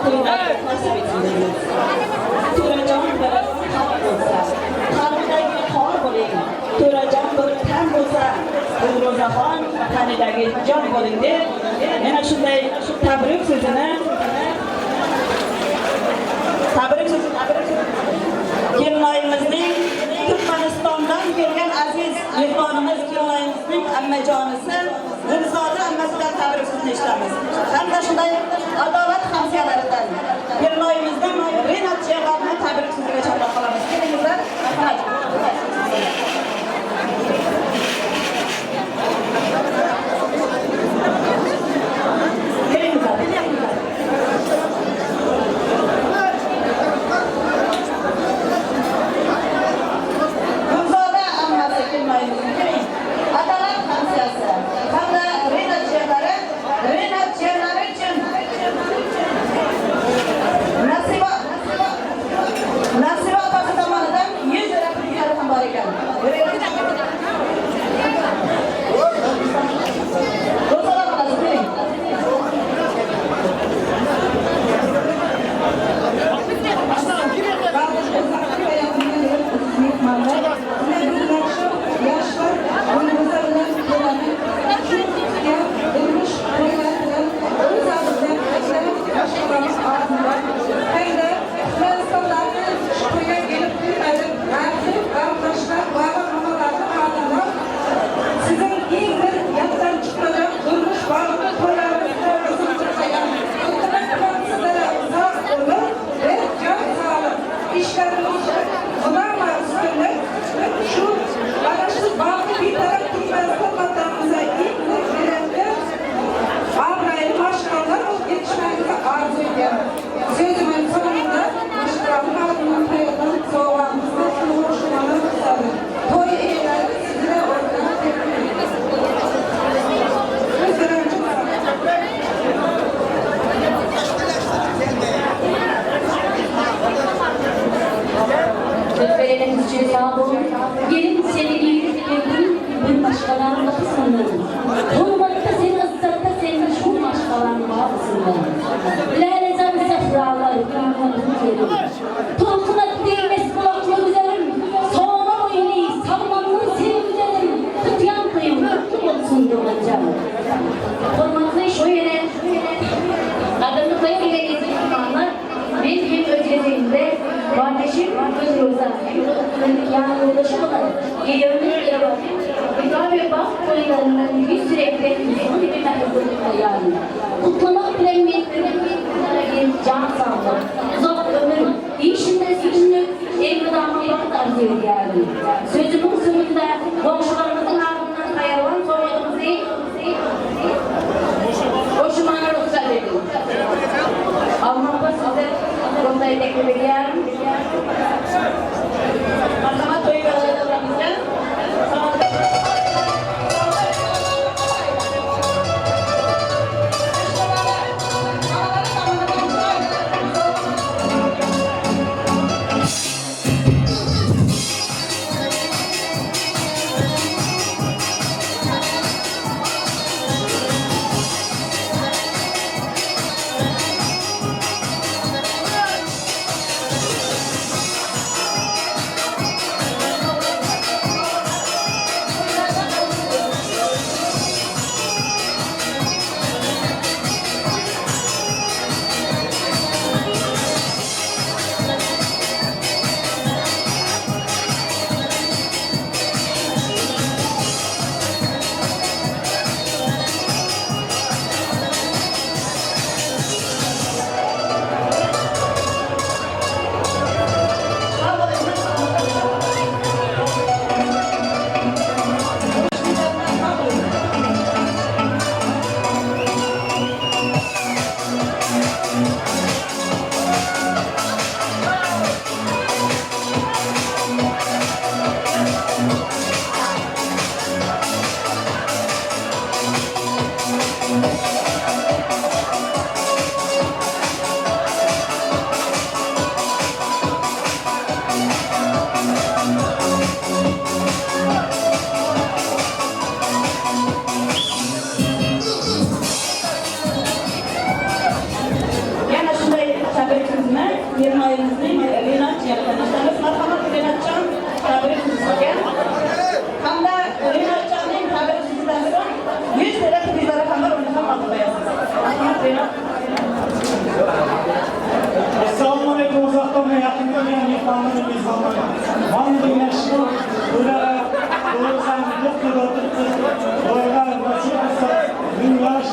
To'ylar nasib etsin deymiz. To'rajon bir xalq bo'lsa, qalbidagi qor bo'ling. To'rajon bir tan bo'lsa, Gulro'zaxon tanidagi jon bo'ling deb yana shunday tabrik so'zini kelinoyimizning Turkmanistondan kelgan aziz mehmonimiz kelinoyimizning ammajonisi Gulzoda ammasidan tabrik so'zini eshitamiz. Hamda shunday adolat hamsiyalaridan kelinoyimizning Renat jiyanlarini tabrik so'ziga chorlab qolamiz. Kelingizlar, marhamat. Kelingizlar. Gulzoda ammasi kelinoyimizning keling. Adolat hamsiyasi hamda Renat jiyanlari uchun Nasiba opasi tomonidan 100 lira pul ham bor ekan. Gulzoda xolasi keling. Söz vereniniz için sağ olun. Gelin seni giydirip bir başkalarının bakısından. Hurmatta seni ıssatta seni şu başkalarının bakısından. Lalecan safralar gülümün. Tolkuna değmez kulaklı güzelim. Sonra boyunu salmanın seni güzelim. Tutyan kıyım kutlu olsun doğacağım. Hurmatlı şu yere, kadını kıyım ile izliyorlar. Men hem öz gezegimde kardeşim Gülroza hem de yani yoldaşı olan geliyoruz ya ve bak koylarından 100 sürekli uzun bir mehmet yani. Kutlamak bilen can sağlık, uzak ömür, işinde sözünü elveda baht arzu ediyorum. Sözümün sonunda komşularımızın ardından kayalan soyadımızı hoşumana ruhsat edin. Almakta size konuda teklif ediyorum. Marhamat to'y davramizga. Og'ayimizning Renat jiyan tanishamiz. Marhamat Renatjon, tabrik sizga. Hamda Renatjonning tabrik so'zidan so'ng 100 TL pulingizlar ham bor, uni ham olib qo'yasiz. Marhamat Renat. Assalomu alaykum uzaktan ve yakından gelen mehmonlar, mezbonlar. Mana dinlashni ular doğrusan doktor o'tiribsiz. Ularga nasib qilsa, ming yosh,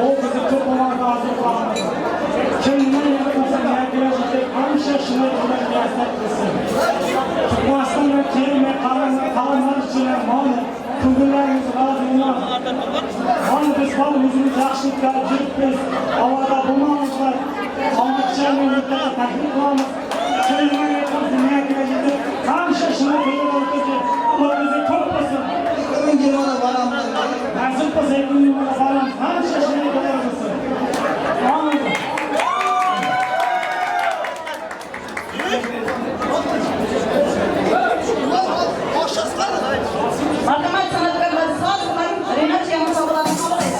o'g'lizi ko'p umr orzu qilamiz. Kim nima qilsa, niyatida hamisha shuni bilan niyat qilsin. Turkmanistonda kelmay qalamlar ichida mana ko'ngillarimiz rozi bo'ladi. Mana biz ham o'zimiz yaxshilikka yuribmiz, avvalda bo'lmamizlar. Allohga taklif qilamiz. Hamisha shuni bilib o'tirib, ularimizni ko'p bo'lsin. Nasib qilsa, 2020 boramiz. Hamisha shuni bilib o'tirsin. Amin. Marhamat san'atkorlar soz bilan Renat jiyanning sovg'alarini qabul etadi.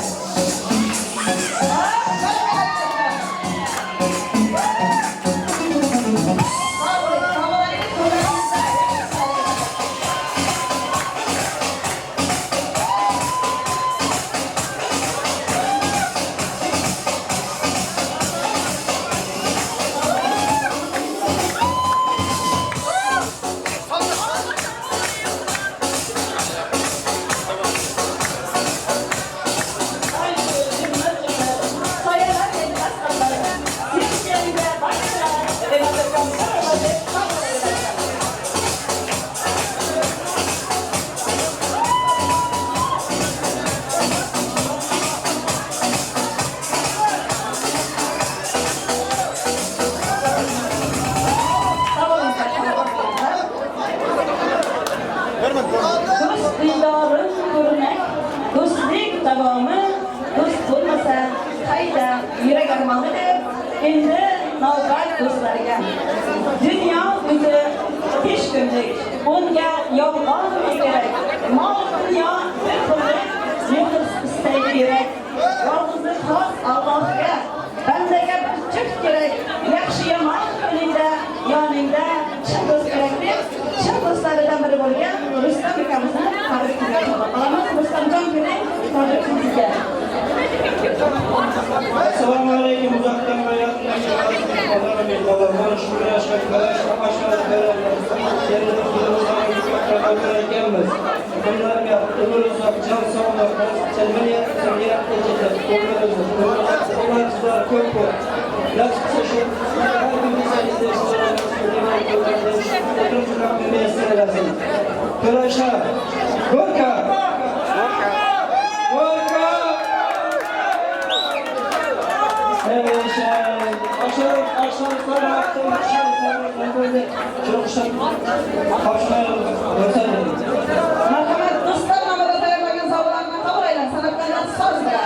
Do'st diydori ko'rmak, do'stlik davomi, do'st bo'lmasa qayda yurak armoni deb endi navbat do'stlarga. Dunyo o'zi besh kunlik, unga yolg'on kerak. Mol dunyo bir kunlik, mehr istaydi yurak. Yolg'izlik xos Allohga, bandaga bir juft kerak. Yaxshi yomon kuningda yoningda chin do'st kerak deb chin do'stlaridan biri bo'lgan Rustam akamizni tabrik qilamiz. Rustamjon keling, tabrik sizga. Assalomu alaykum uzaktan ve yakından gelen mehmonlar. Shu yoshga ekanmiz. Bunlarga umr uzoq, jon sog'lik, ko'p ko'p. Yaxshisi shu har kun Kurasha, Gorka! Gorka! Marhamat do'stlar nomida tayyorlangan sovg'alarni qabul aylang. San'atkorlar soz bilan.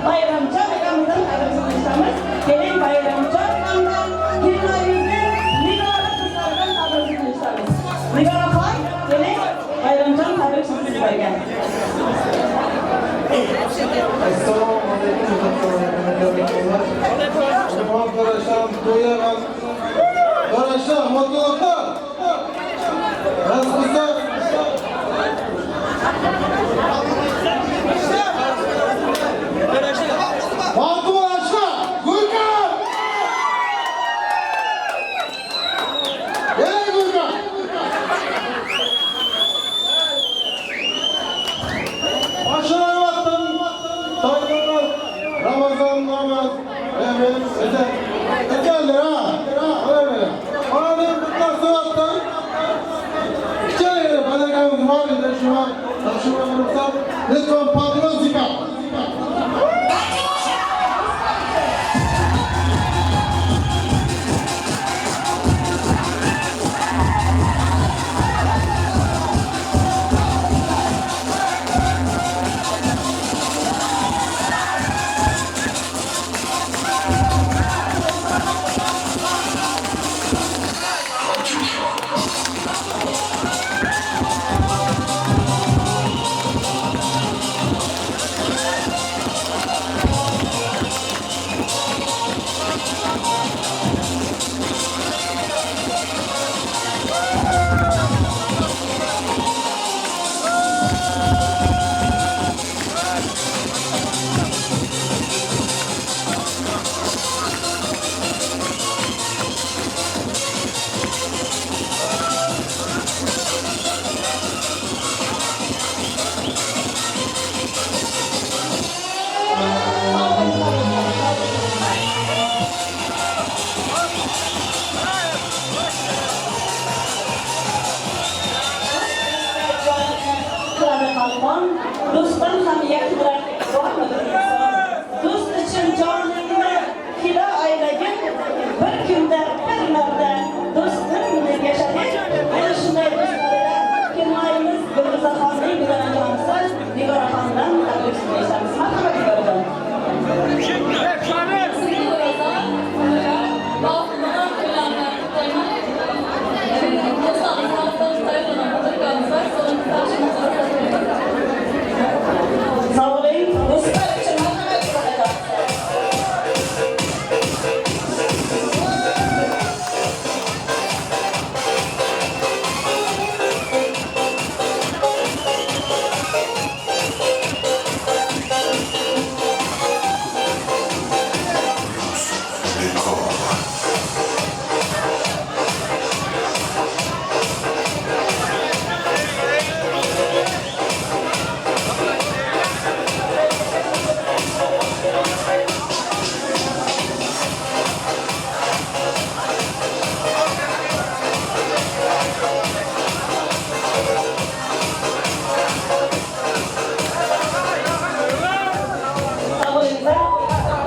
Bayramjon akamizdan tabrik eshitamiz. Keling, Bayramjon hamda kelinoyimizning Nigora qizlaridan tabrik eshitamiz. Nigoraxon, keling, Bayramjon tabrik sizlarga. Assalomu alaykum. Arkadaşlar, mutluluklar. Nasılsınız? Arkadaşlar, Gürkan! Gel Gürkan! Başarılardan, saygılar, Ramazan, namaz, evet, evet. Ekerler ha, öyle. Madem bundan sonra içeri bana var idi şu an, taşıma lütfen patron zika. Do'stdan ham yaxshiroq bormidir inson? Do'st uchun joningni fido aylagin, bir kunda bir marta do'stim deb yashagin. Ana shunday do'stlarga kelinoyimiz Gulrizoxonning dugonajonisi Nigoraxondan tabrik eshitamiz. Marhamat, Nigorajon. Sağ olun. Do'stlar uchun marhamat, Nigorajon. Sağ olinglar.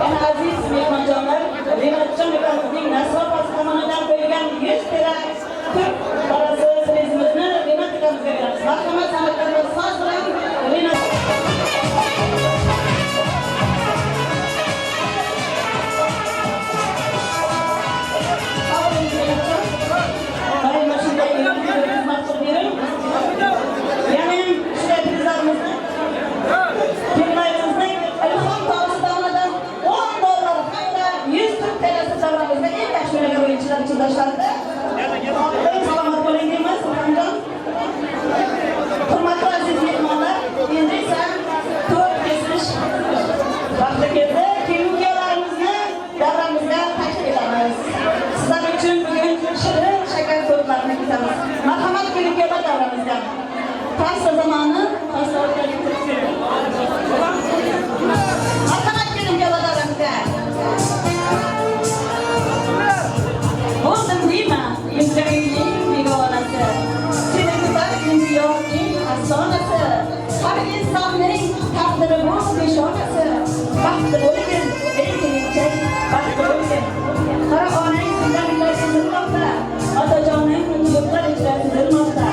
Yana aziz mehmonjonlar, Rинатjon akamizning Nasrobasi tomonidan qo'yilgan 100 TL Türk parasi prizimizni Rinat akamizga beramiz. Marhamat, san'atkorlar soz bilan Rinat. Sağ oling, Rinatjon. Doimo shunday xizmat qilib bering. Yana ham shunday prizlarimizni kelinoyimizning Ilhom tog'isi tomonidan $10 hamda 100 Türk TL'si davramizda eng yaxshi o'ynagan o'yinchilar uchun tashlandi. Salomat bo'ling deymiz, Ilhomjon. Hurmatli aziz mehmonlar, endi esa to'rt kesish vaqti keldi. Kelin kuyovlarimizni davramizga taklif etamiz. Sizlar uchun bugun shirin shakar tortlarni kesamiz. Marhamat, kelin kuyovlar davramizga. Pasta zamoni, pasta o'tkazib. Marhamat, kelin kuyovlar davramizga. Bo'ldim deyma, yumshag'ingning begonasi. Seni kutar endi yorning afsonasi. Har insonning taqdiri bu peshonasi. Baxtli bo'lgin, ey kelinchak, baxtli bo'lgin. Qora onang sendan intilmoqda, otajoning yo'llar ichra suzilmoqda.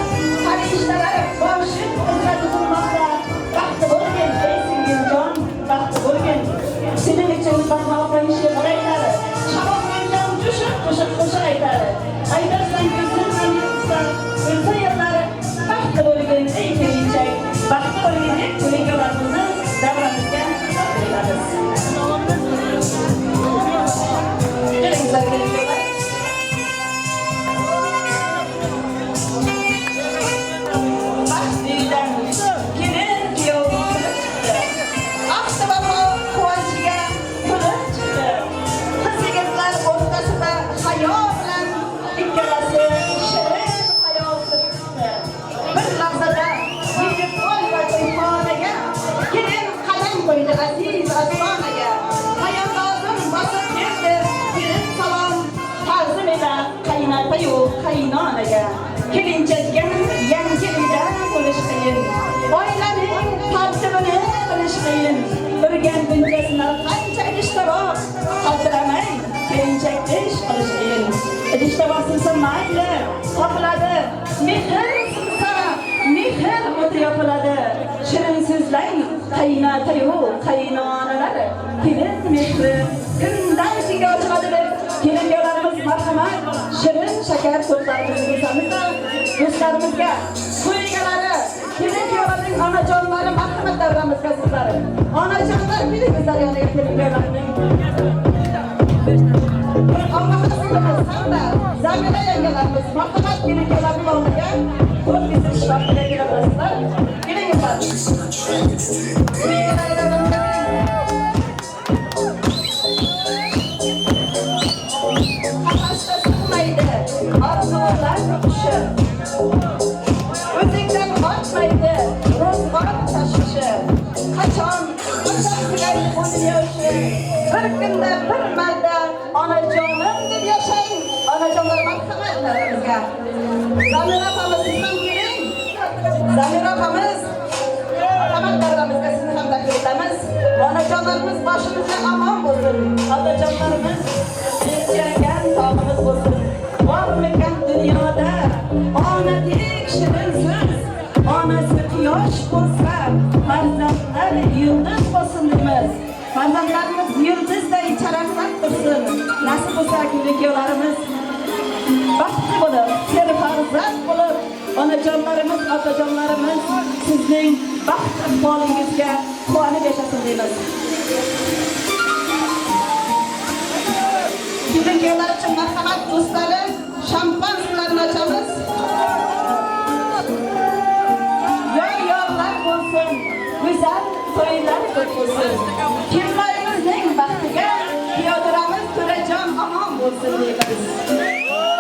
Farishtalar boshim uzra Qaynonaga kelinchakka yangi uyda bo'lish qiyin. Oilaning tartibini bilish qiyin. O'rgandincha sinar qancha idish tovoq, qaltiramay kelinchak ish qilish qiyin. Idish tovoq sinsa mayli, topiladi. Mehr sinsa mehr o'ti yopiladi. Shirin so'zlang qaynota-yu qaynonalar, kelin mehri kundan kunga ochiladi deb kelin kuyovlarimiz marhamat, shirin shakar so'zlarimizni bilsamizda do'stlarimizga, to'y egalari, kelin kuyovlarning onajonlari marhamat davramizga sizlar. Onajonlar kelingizlar yoniga kelin kuyovlarning. Allohimiz hamda Zamira yangalarimiz marhamat kelin kuyovlarning oldiga to'rt besish vaqtida kelaverasizlar. Kelingizlar. To'y egalari davramizga keling. Qafasda sig'maydi orzular qushi. O'zingdan ortmaydi ro'zg'or tashvishi. Qachon, qachon tugaydi bu dunyo ishi? Bir kunda bir marta onajonim deb yashang. Onajonlar marhamat davramizga. Zamira opamiz siz ham keling. Zamira opamiz marhamat davramizga sizni ham taklif etamiz. Onajonlarimiz boshimizga omon bo'lsin. Otajonlarimiz yetgan tog'imiz bo'lsin. Bormikan dunyoda onadek shirin so'z, onasi quyosh bo'lsa, farzandlar yulduz bo'lsin deymiz. Farzandlarimiz yulduzday charaqlab tursin. Nasib bo'lsa kelin kuyovlarimiz baxtli bo'lib, serfarzand bo'lib, onajonlarimiz, otajonlarimiz sizning baxt iqbolingizga quvonib yashasin deymiz. Kelin kuyovlar uchun marhamat do'stlarim, şampanskilarni ochamiz. Yor yorlar bo'lsin, go'zal to'ylar ko'p bo'lsin. Kelinoyimizning baxtiga piyoduramiz To'rajon omon bo'lsin deymiz.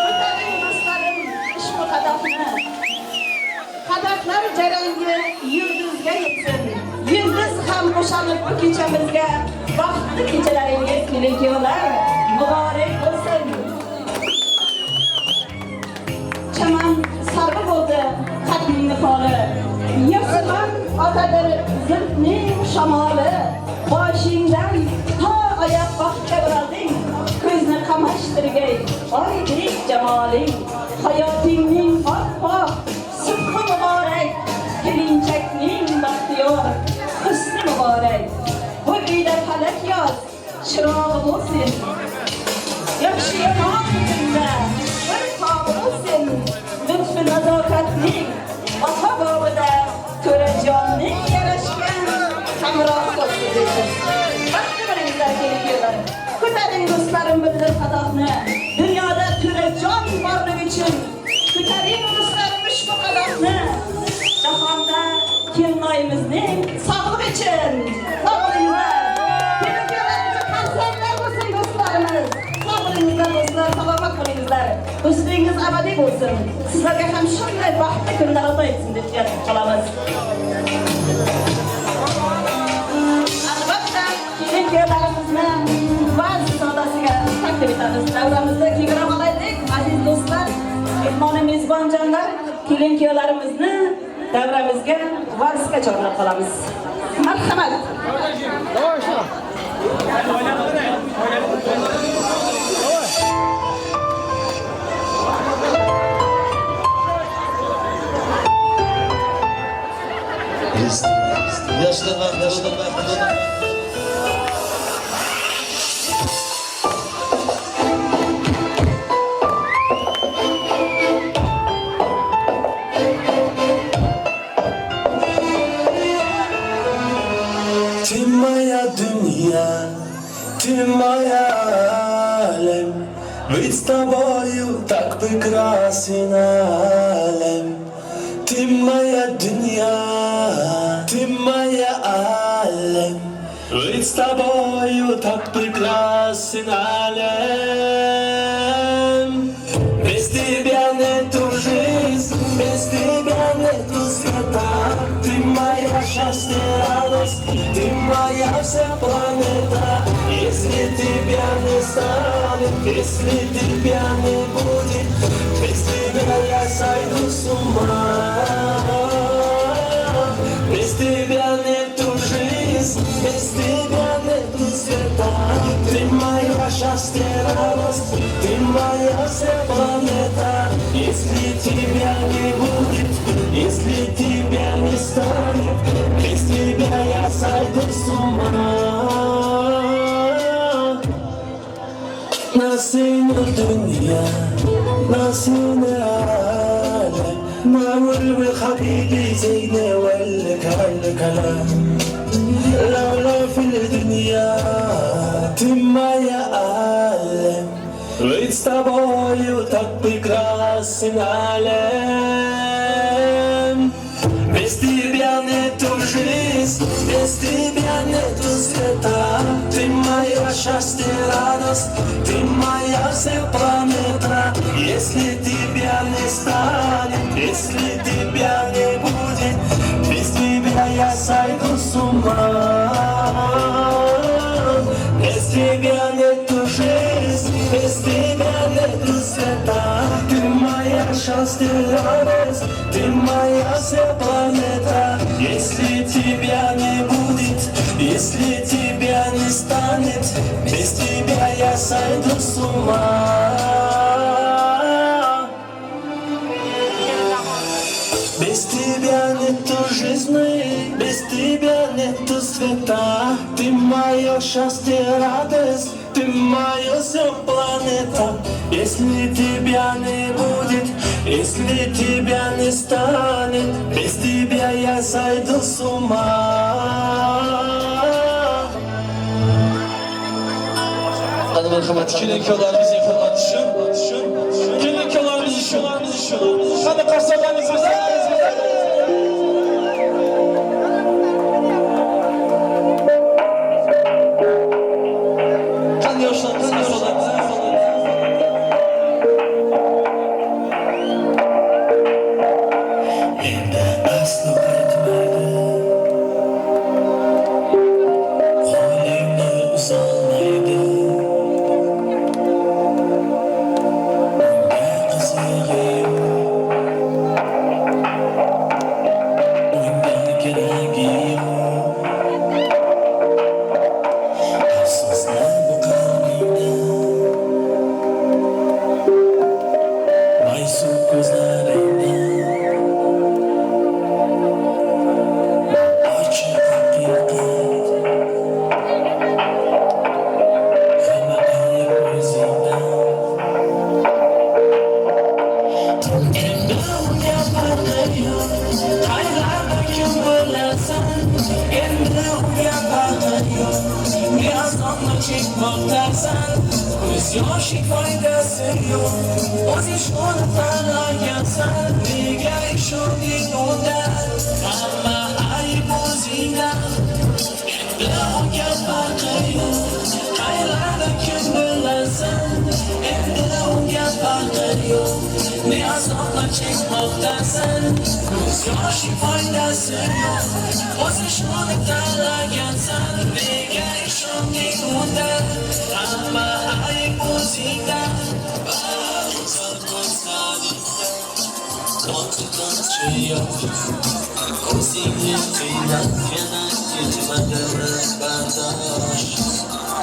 Ko'taring do'stlarim ushbu qadahni. Qadahlar jarangi yulduzga yetsin. Yulduz ham qo'shilib bu kechamizga baxtli kechalaringiz kelin kuyovlar muborak bo'lsin. Chaman sarvi bo'ldi qadning niholi. Yo'simon otadir zulfning shamoli. Boshingdan to oyoq baxtga o'ralding. Ko'zni qamashtirgay oydek jamoling. Hayotingning oppoq subhi muborak. Kelinchakning baxtiyor husni muborak. Bu uyda falak yoz chirog'i bo'lsin. Yaxshi yomon kunda bir tog'i bo'lsin. Lutfi nazokatning ota bobida To'rajonning yarashgan hamrohi bo'lsin deymiz. Baxtli bo'lingizlar kelin kuyovlar. Ko'taring do'stlarim bildir qadoqni. Dunyoda To'rajon borligi uchun ko'taring do'stlarim ushbu qadoqni. Jahonda kelinoyimizning sog'lig'i uchun. Sog' bo'lingizlar. Kelin kuyovlar uchun qarsaklar bo'lsin do'stlarimiz. Sog' bo'lingizlar do'stlar, salomat bo'lingizlar. Do'stligingiz abadiy bo'lsin. Sizlarga ham shunday baxtli kunlar ato etsin deb tilab qolamiz. Albatta, kelin kuyovlarimizni vals sodasiga taklif etamiz. Davramizda kengroq olaylik, aziz do'stlar, mehmon mezbonjonlar, kelin kuyovlarimizni davramizga valsga chorlab qolamiz. Marhamat. Yaşlılar, yaşlılar, yaşlılar. Ты моя dünya, ты моя alem. Ведь с тобою так прекрасен alem. Ты моя dünya, ты моя alem. Ведь с тобою так прекрасен alem. Без тебя нету жизни, без тебя нету света. Ты моя счастье, радость, ты моя вся планета. Если ты тебя не станет, если тебя не будет, без тебя я сойду с ума. Без тебя нету жизни, без тебя нету света. Ты моя счастье, радость, ты моя вся планета. Если тебя не будет, если тебя не станет, без тебя я сойду с ума. Nasıl dünya, nasıl alem, ما حبيبي زينة ولا كلام. لولا في الدنيا تما يا عالم، ведь с тобою так прекрасен алем. Без тебя нету жизни, без тебя нету света. Ты моя счастье, радость, ты моя вся планета. Если тебя не станет, если тебя не будет, без тебя я сойду с ума. Без тебя нету жизни, без тебя нету света. Ты моя счастье, радость, ты моя вся планета. Если тебя не будет, если тебя не станет, без тебя я сойду с ума. Без тебя нету жизни, без тебя нету света. Ты мое счастье, радость, ты моя вся планета. Если тебя не будет, если тебя не станет, без тебя я сойду с ума. Hadi marhamat, kelinkalarimizni hurmat uchun, kelinkalarimiz uchun, qani qarsaklarimiz. Qani yoshlar, qani yoshlar. Endi aslo qaytmaydi, qo'lingni uzolmaydi. Unga qizig'i yo'q, unga keragi yo'q. Afsuslar bu qalbingda, maysu ko'zlaringda. Ochiq haqiqat, hamma ayb o'zingda. Endi unga farqi yo'q, qaylarda kim bo'lasan. Endi unga farqi yo'q, ne azobni chekmoqdasan. Ko'z yoshi foydasi yo'q, o'zing shuni tanlagansan. Nega ishonding undan, hamma ayb o'zingda. Endi unga farqi yo'q, qaylarda kim bilasan. Endi unga farqi yo'q, ne azoblar chekmoqdasan. Ko'z yoshi foydasi yo'q, o'zing shuni tanlagansan. Nega ishonding undan, hamma ayb o'zingda. Tomchi yo'q, o'zingni qiynab yana ketmadi bardosh.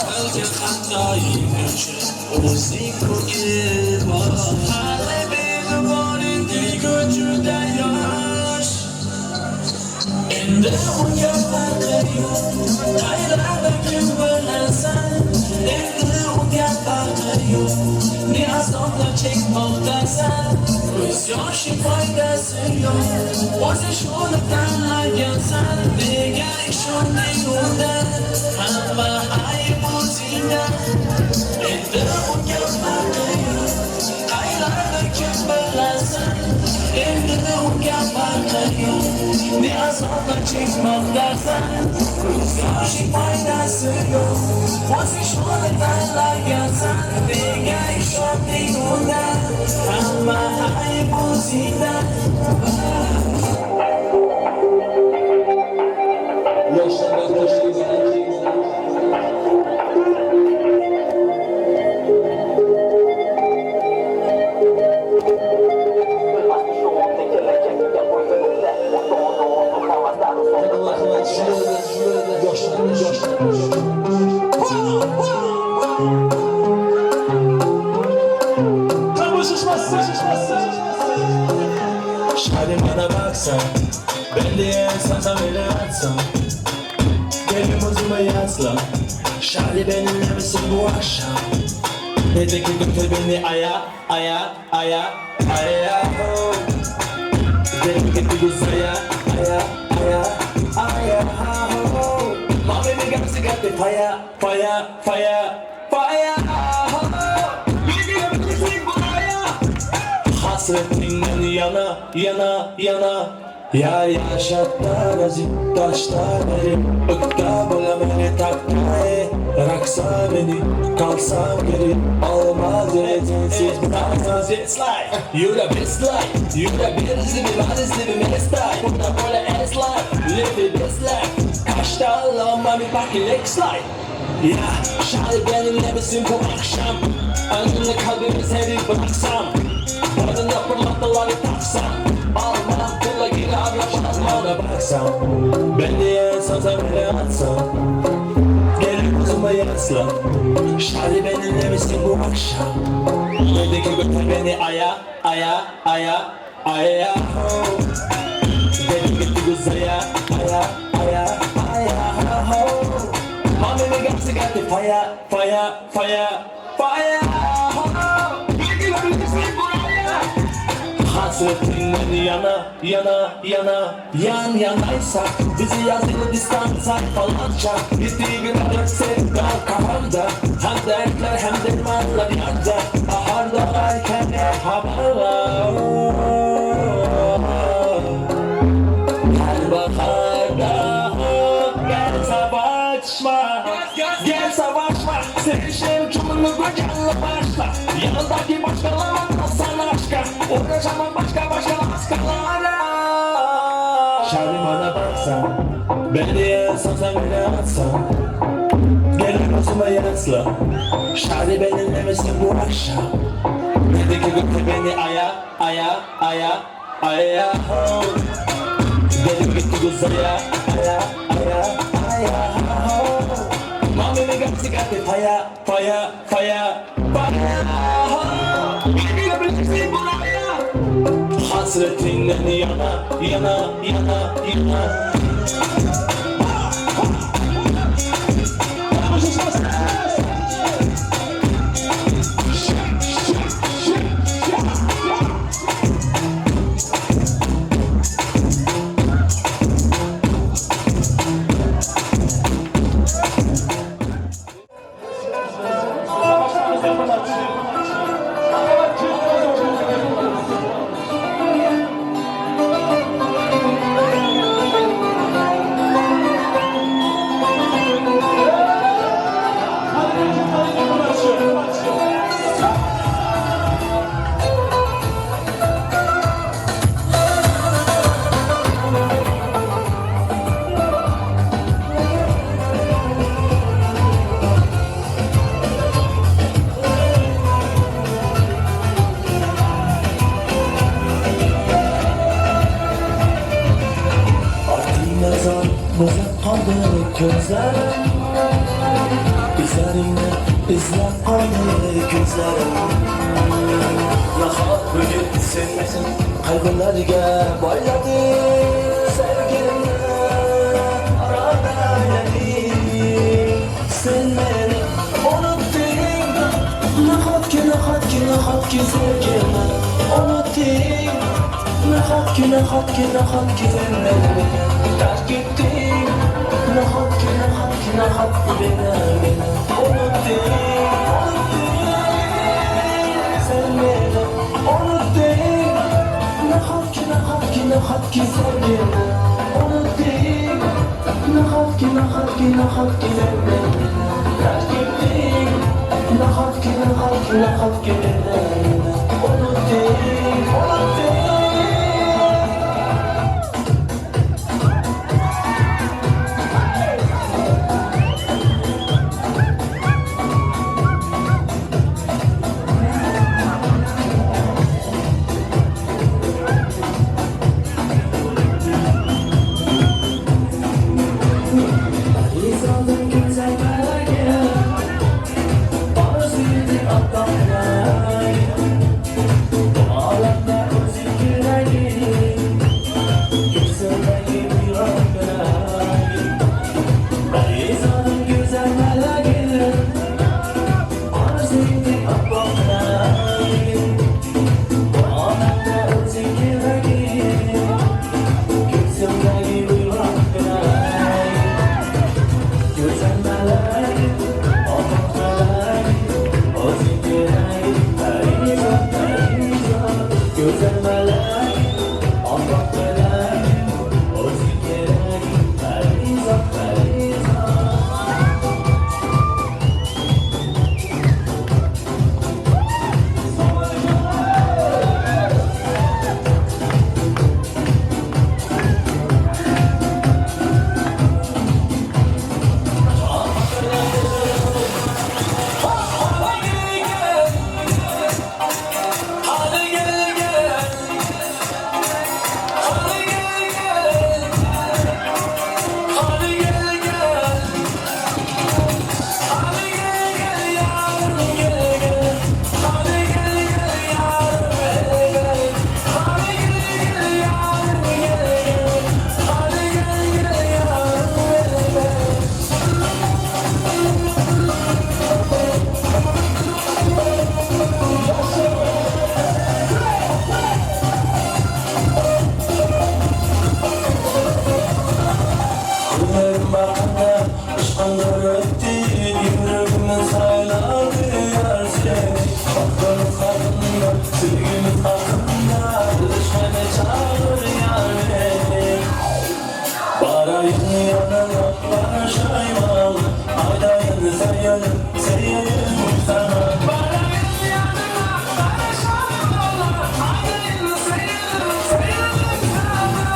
Qilgan xatoying uchun o'zing ko'ngil bor. Hali beg'ubor edik juda yosh. Endi unga farqi yo'q, qaylarda kim bilasan. Endi unga farqi yo'q, ne azoblar chekmoqdasan. Ko'z yoshi foydasi yo'q, o'zing shuni tanlagansan. Nega ishonding undan, hamma ayb o'zingda. Endi unga farqi yo'q, qaylarda kim bilasan. Endi unga farqi yo'q, ne azoblar chekmoqdasan. Ko'z yoshi foydasi yo'q, o'zing shuni tanlagansan. Nega ishonding undan, hamma ayb o'zingda. Yoshlar. Şadi bana baksan, ben de sana beni atsam. Gel omzuma yaslan. Şadi benimle misin bu akşam? Dedi ki götür beni aya, aya, aya, aya. Dedi ki uzaya, aya, aya, aya. My baby got the fire, fire, fire, fire. Hasretinden yana, yana, yana. Ya yaşatlar azim taşlar beni. Ökta bana beni taktay. Raksa beni, kalsam geri. Olmaz sensiz bırakmaz. It's like, you the best life. You the best life, the best life. Put up all the ass life, live the best life. Kaçta Allah'ım bir bak next life. Ya şahit benimle misin bu akşam? Önümde kalbimi seni bıraksam. Bana fırlattılar taksam. Almam kula gir anlaşılmana baksam. Ben de sana bile atsam. Gel omzuma yaslan. Şahit benimle misin bu akşam? Dedi ki götür beni aya, aya, aya, aya. Dedi gitti uzaya, aya, aya, aya. Mami we got the fire, fire, fire, fire. Hasretinden yana, yana, yana. Yan yanaysak bizi yazılı distansa falanca. Gittiği bir arak sevda kafamda. Hem dertler hem dermanlar yanda. Baharda varken haberler. Her baharda gel savaşma. Gel savaşma. Sevişim cumhurlu canlı başla. Yanındaki başkalarına sana aşka. Uğraşamam başka başka aşkalara. Şadi bana baksan, beni sansan bile atsan. Gel omzuma yaslan. Şadi benimle misin bu akşam? Dedi ki götür beni aya, aya, aya, aya. Dedim gitti uzaya, aya, aya, aya. Mami we got the fire, fire, fire, fire. Hasretinden yana, yana, yana, yana. Gözlerim, izlerini izle qoldi ko'zlarim. Nahot bugun sen qayg'ularga boyladi sevgimni arodalading. Sen meni unutding, nahotki, nahotki, nahotki sevgimni unutding. Nahotki, nahotki, nahotki sen meni tark etding. Nahotki, nahotki, nahotki beni, beni unuttun, unuttun. Sen beni unuttun. Nahotki, nahotki, nahotki sen beni unuttun. Nahotki, nahotki, nahotki sen beni terk ettin. Nahotki, nahotki, nahotki beni, beni unuttun, unuttun. Kerak, Parizod, Parizod. Go'zal malak, oppoq bilagim, o'zing kerak, Parizod, Parizod. Hadi gel gel, hadi gel gel, hadi gel gel, hadi gel gel yavrum gel gel, hadi gel gel yavrum gel gel, hadi gel gel yavrum gel gel, hadi gel gel yavrum gel gel. Günlerim bakında ışkanlar öttü. Yüreğimin sayladı yar seni. Baktığımız hakkında, sevgimiz hakkında, düşmene çağır yar beni. Barayın yanına, barışayım. Aydayın seyelim, seyelim sana. Barayın yanına, barışayım. Aydayın seyelim, seyelim sana.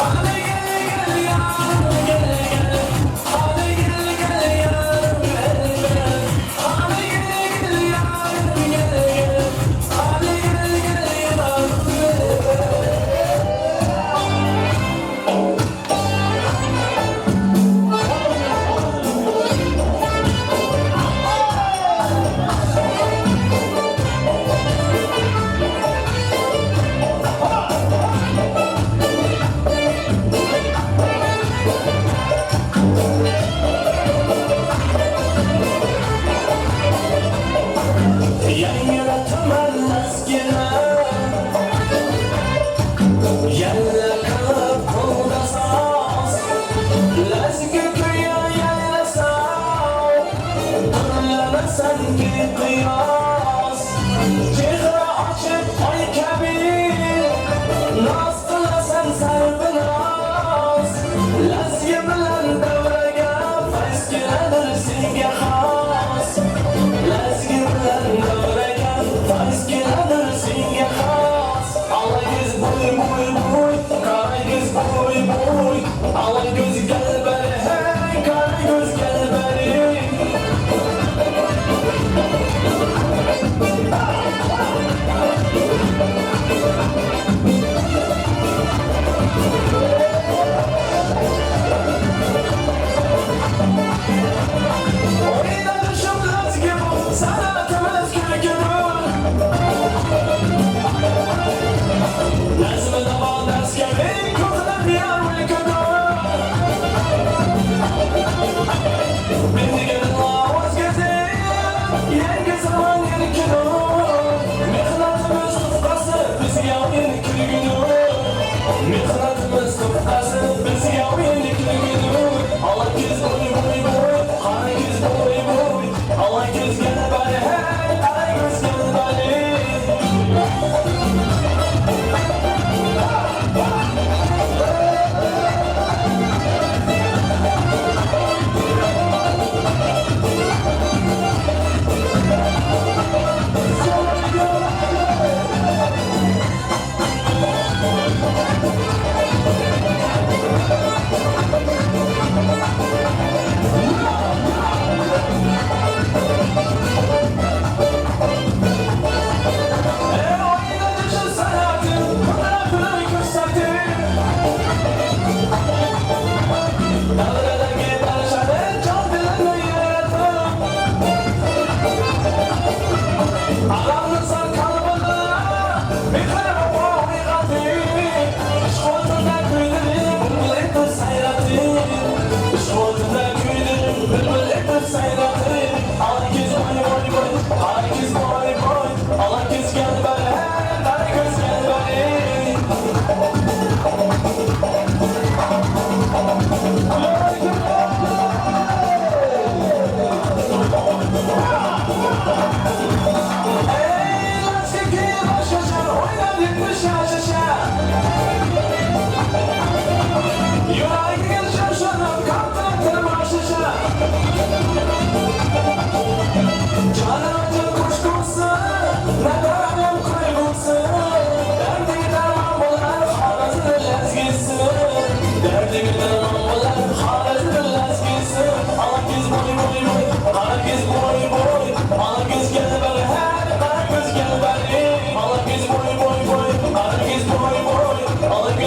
Hadi gel gel yavrum gel gel, hadi gel gel yavrum gel gel, hadi gel gel yavrum gel gel, hadi gel gel yavrum gel gel.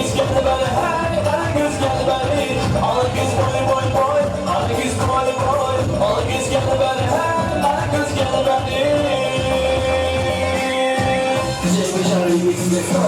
Ko'z keldi bari, hey, qara ko'z keldi bari. Ola ko'z boy boy boy, ola ko'z boy boy, ola ko'z keldi bari, hey, qara ko'z keldi bari. DJ Bishar Remix, let's go.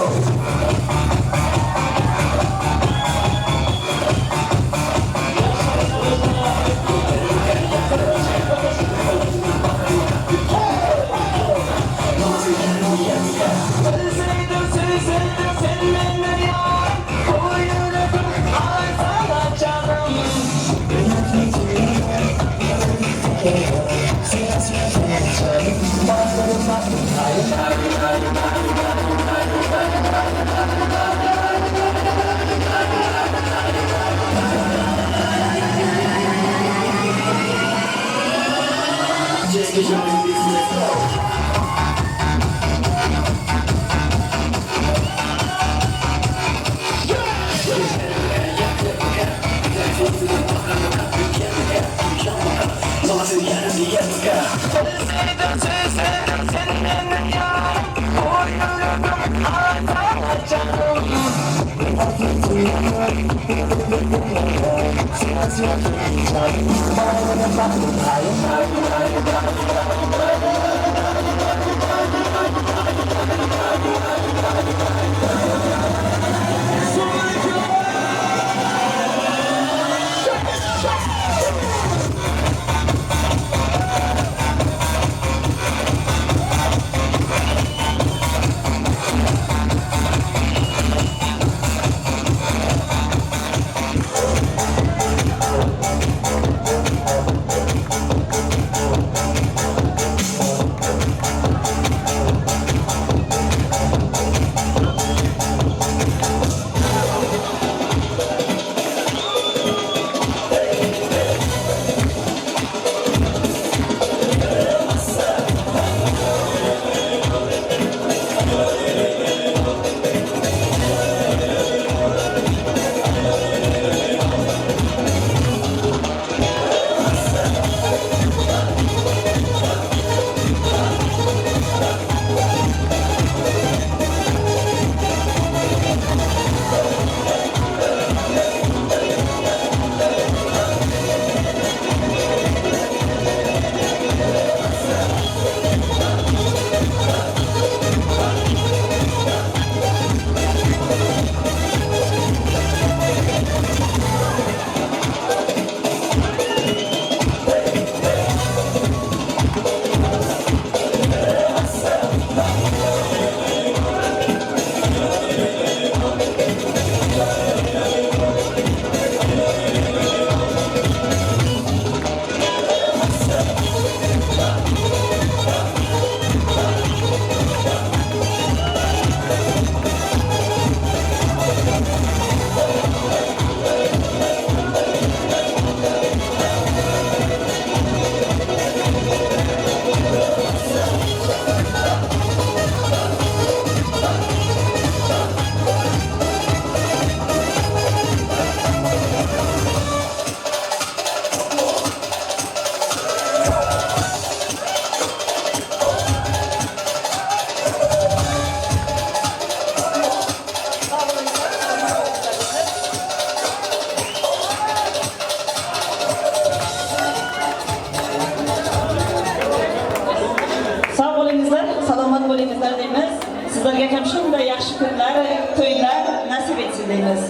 Sizlarga ham shunday yaxshi kunlar, to'ylar nasib etsin deymiz.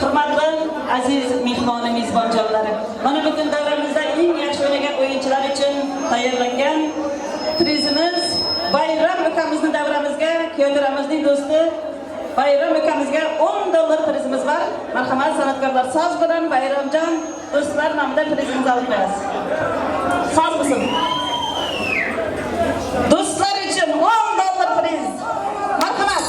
Hurmatli aziz mehmoni mezbonjonlari, mana bugun davramizda eng yaxshi o'ynagan o'yinchilar uchun tayyorlangan prizimiz Bayram ukamizni davramizga, kuyovjo'ramizning do'sti Bayram ukamizga $10 prizimiz bor. Marhamat, san'atkorlar soz bilan Bayramjon do'stlar nomidan prizimizni olib qo'yasiz. Soz bo'lsin. Do'stlar uchun $10 priz. Marhamat.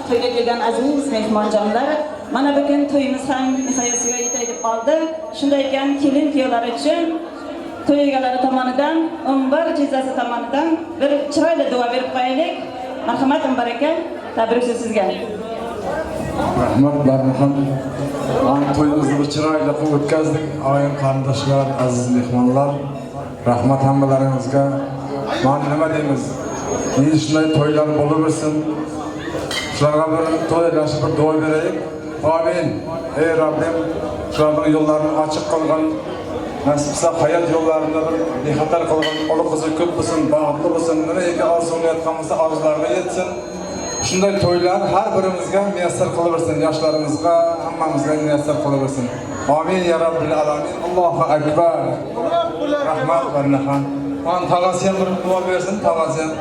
To'yga kelgan aziz mehmonjonlar, mana bugun to'yimiz ham nihoyasiga yetay deb qoldi. Shunday ekan, kelin kuyovlar uchun to'y egalari tomonidan, Umbar jizzasi tomonidan bir chiroyli duo berib qo'yaylik. Marhamat, Umbar aka, tabrik so'zi sizga. Rahmat Barnaxon. Mana to'yimizni bir chiroyli qilib o'tkazdik. Og'ayin qarindoshlar, aziz mehmonlar, rahmat hammalaringizga. Mana nima deymiz? Endi shunday to'ylar bo'laversin. Shularga bir to'ylashib bir duo beraylik. Amin. Ey Rabbim, shularning yo'llarini ochiq qilgin. Nasib qilsa hayot yo'llarini bir bexatar qilgin. O'g'il qizi ko'p bo'lsin, baxtli bo'lsin. Nimaga orzu niyat qilsa orzulariga yetsin. Shunday to'ylar har birimizga muyassar qilaversin, yoshlarimizga, hammamizga muyassar qilaversin. Amin ya Rabbil alamin. Allohu akbar. Rahmat Barnaxon. Man tog'asi ham bir duo bersin, tog'asi ham.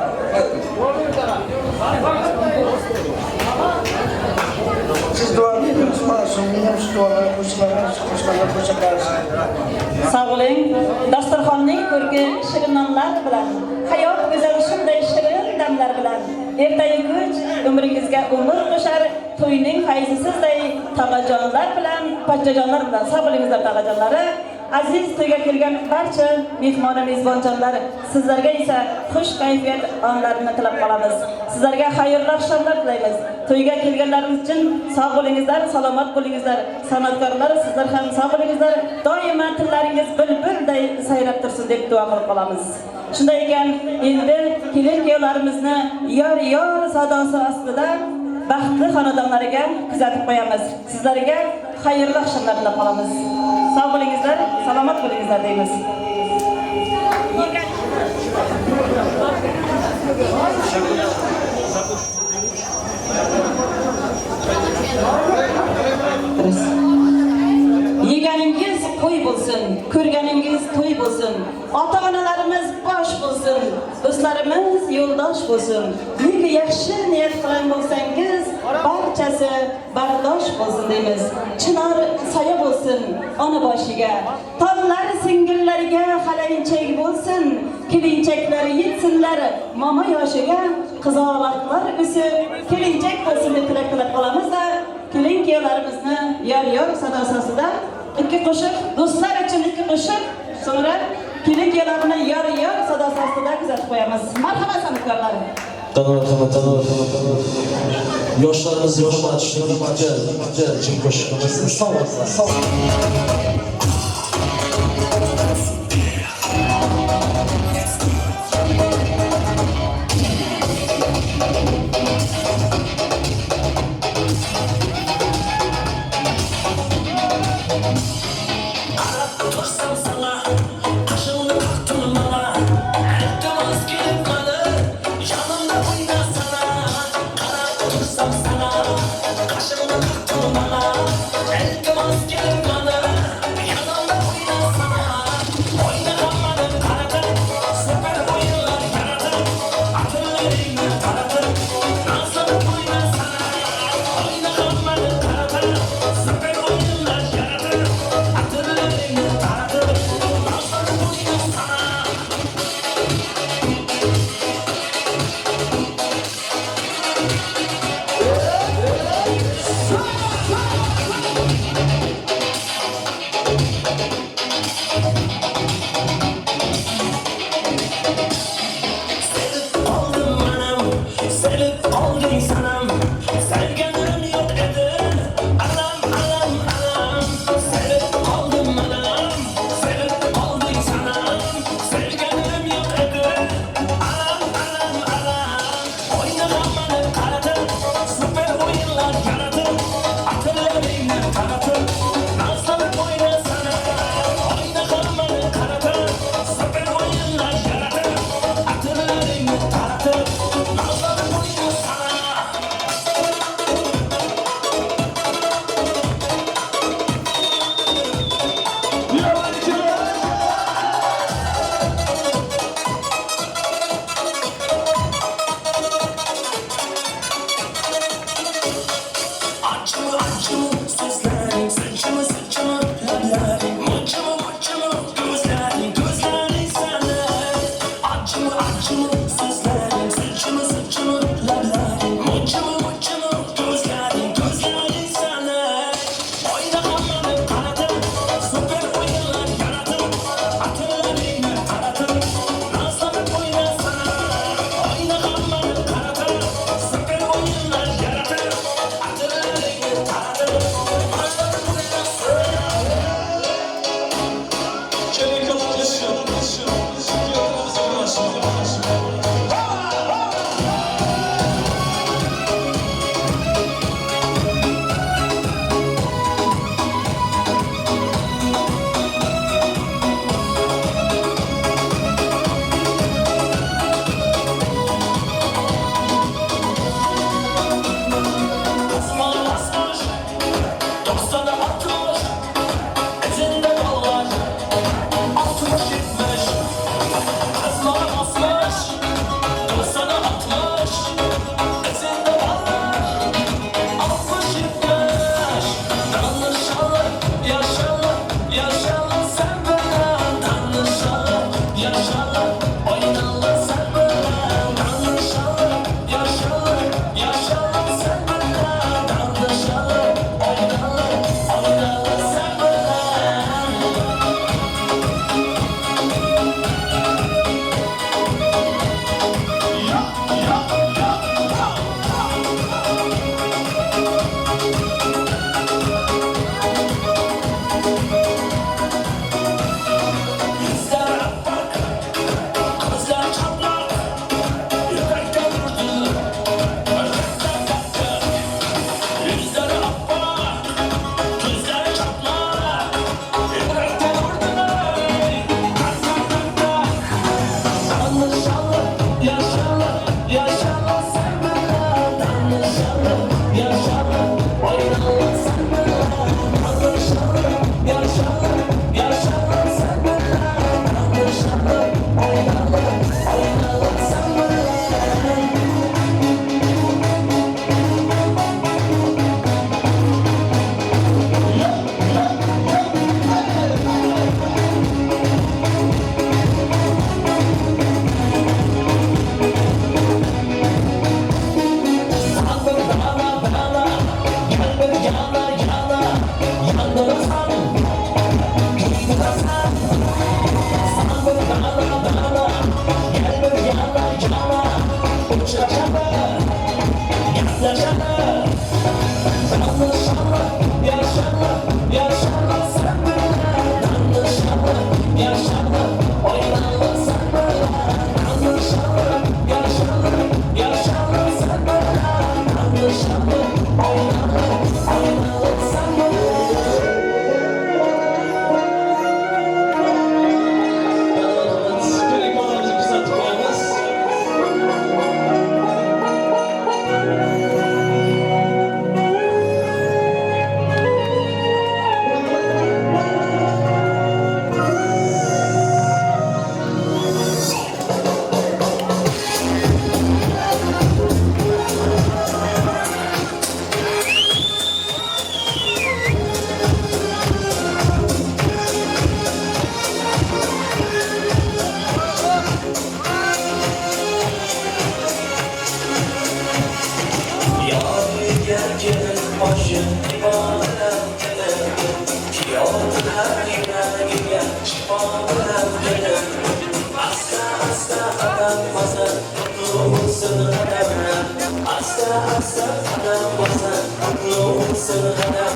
Siz duo bering, shu duolar qo'shiqlarga qo'shiqlar. Sog' bo'ling. Dasturxonning ko'rki shirin nonlar bilan, hayot go'zal shunday shirin damlar bilan. Ertayu kuch umringizga umr qo'shar, to'yning fayzi sizday tog'ajonlar bilan, pochchajonlar bilan. Sog' bo'lingizlar tog'ajonlari. Aziz to'yga kelgan barcha mehmon mezbonjonlar, sizlarga esa xush kayfiyat onlarini tilab qolamiz. Sizlarga xayrli oqshomlar tilaymiz. To'yga kelganlarimiz uchun sog' bo'lingizlar, salomat bo'lingizlar. San'atkorlar, sizlar ham sog' bo'lingizlar. Doimo tillaringiz bulbulday sayrab tursin deb duo qilib qolamiz. Shunday ekan, endi kelin kuyovlarimizni yor yor sadosi ostida baxtli xonadonlariga kuzatib qo'yamiz. Sizlarga xayrli oqshomlar tilab qolamiz. Sog' bo'lingizlar, salomat bo'lingizlar deymiz. Yeganingiz qo'y bo'lsin, ko'rganingiz to'y bo'lsin, ota-onalarimiz bosh bo'lsin, do'stlarimiz yo'ldosh bo'lsin. Nega yaxshi niyat qilgan bo'lsangiz, barchasi bardosh bo'lsin deymiz. Chinor soya bo'lsin ona boshiga, tollar singillariga halayinchak bo'lsin, kelinchaklar yetsinlar momo yoshiga, qizaloqlar o'sib kelinchak bo'lsin deb tilak tilab qolamiz-da, kelin kuyovlarimizni yor yor sadosasida ikki qo'shiq, do'stlar uchun ikki qo'shiq, so'ngra kelin kuyovlarni yor yor sadosi ostida kuzatib qo'yamiz. Marhamat san'atkorlar. Marhamat, marhamat. Yoshlarimizni hurmatishni bitta jim qo'shiqimiz. Sog' bo'lsin. Sog'. Nazlanıp oynasana.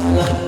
Ular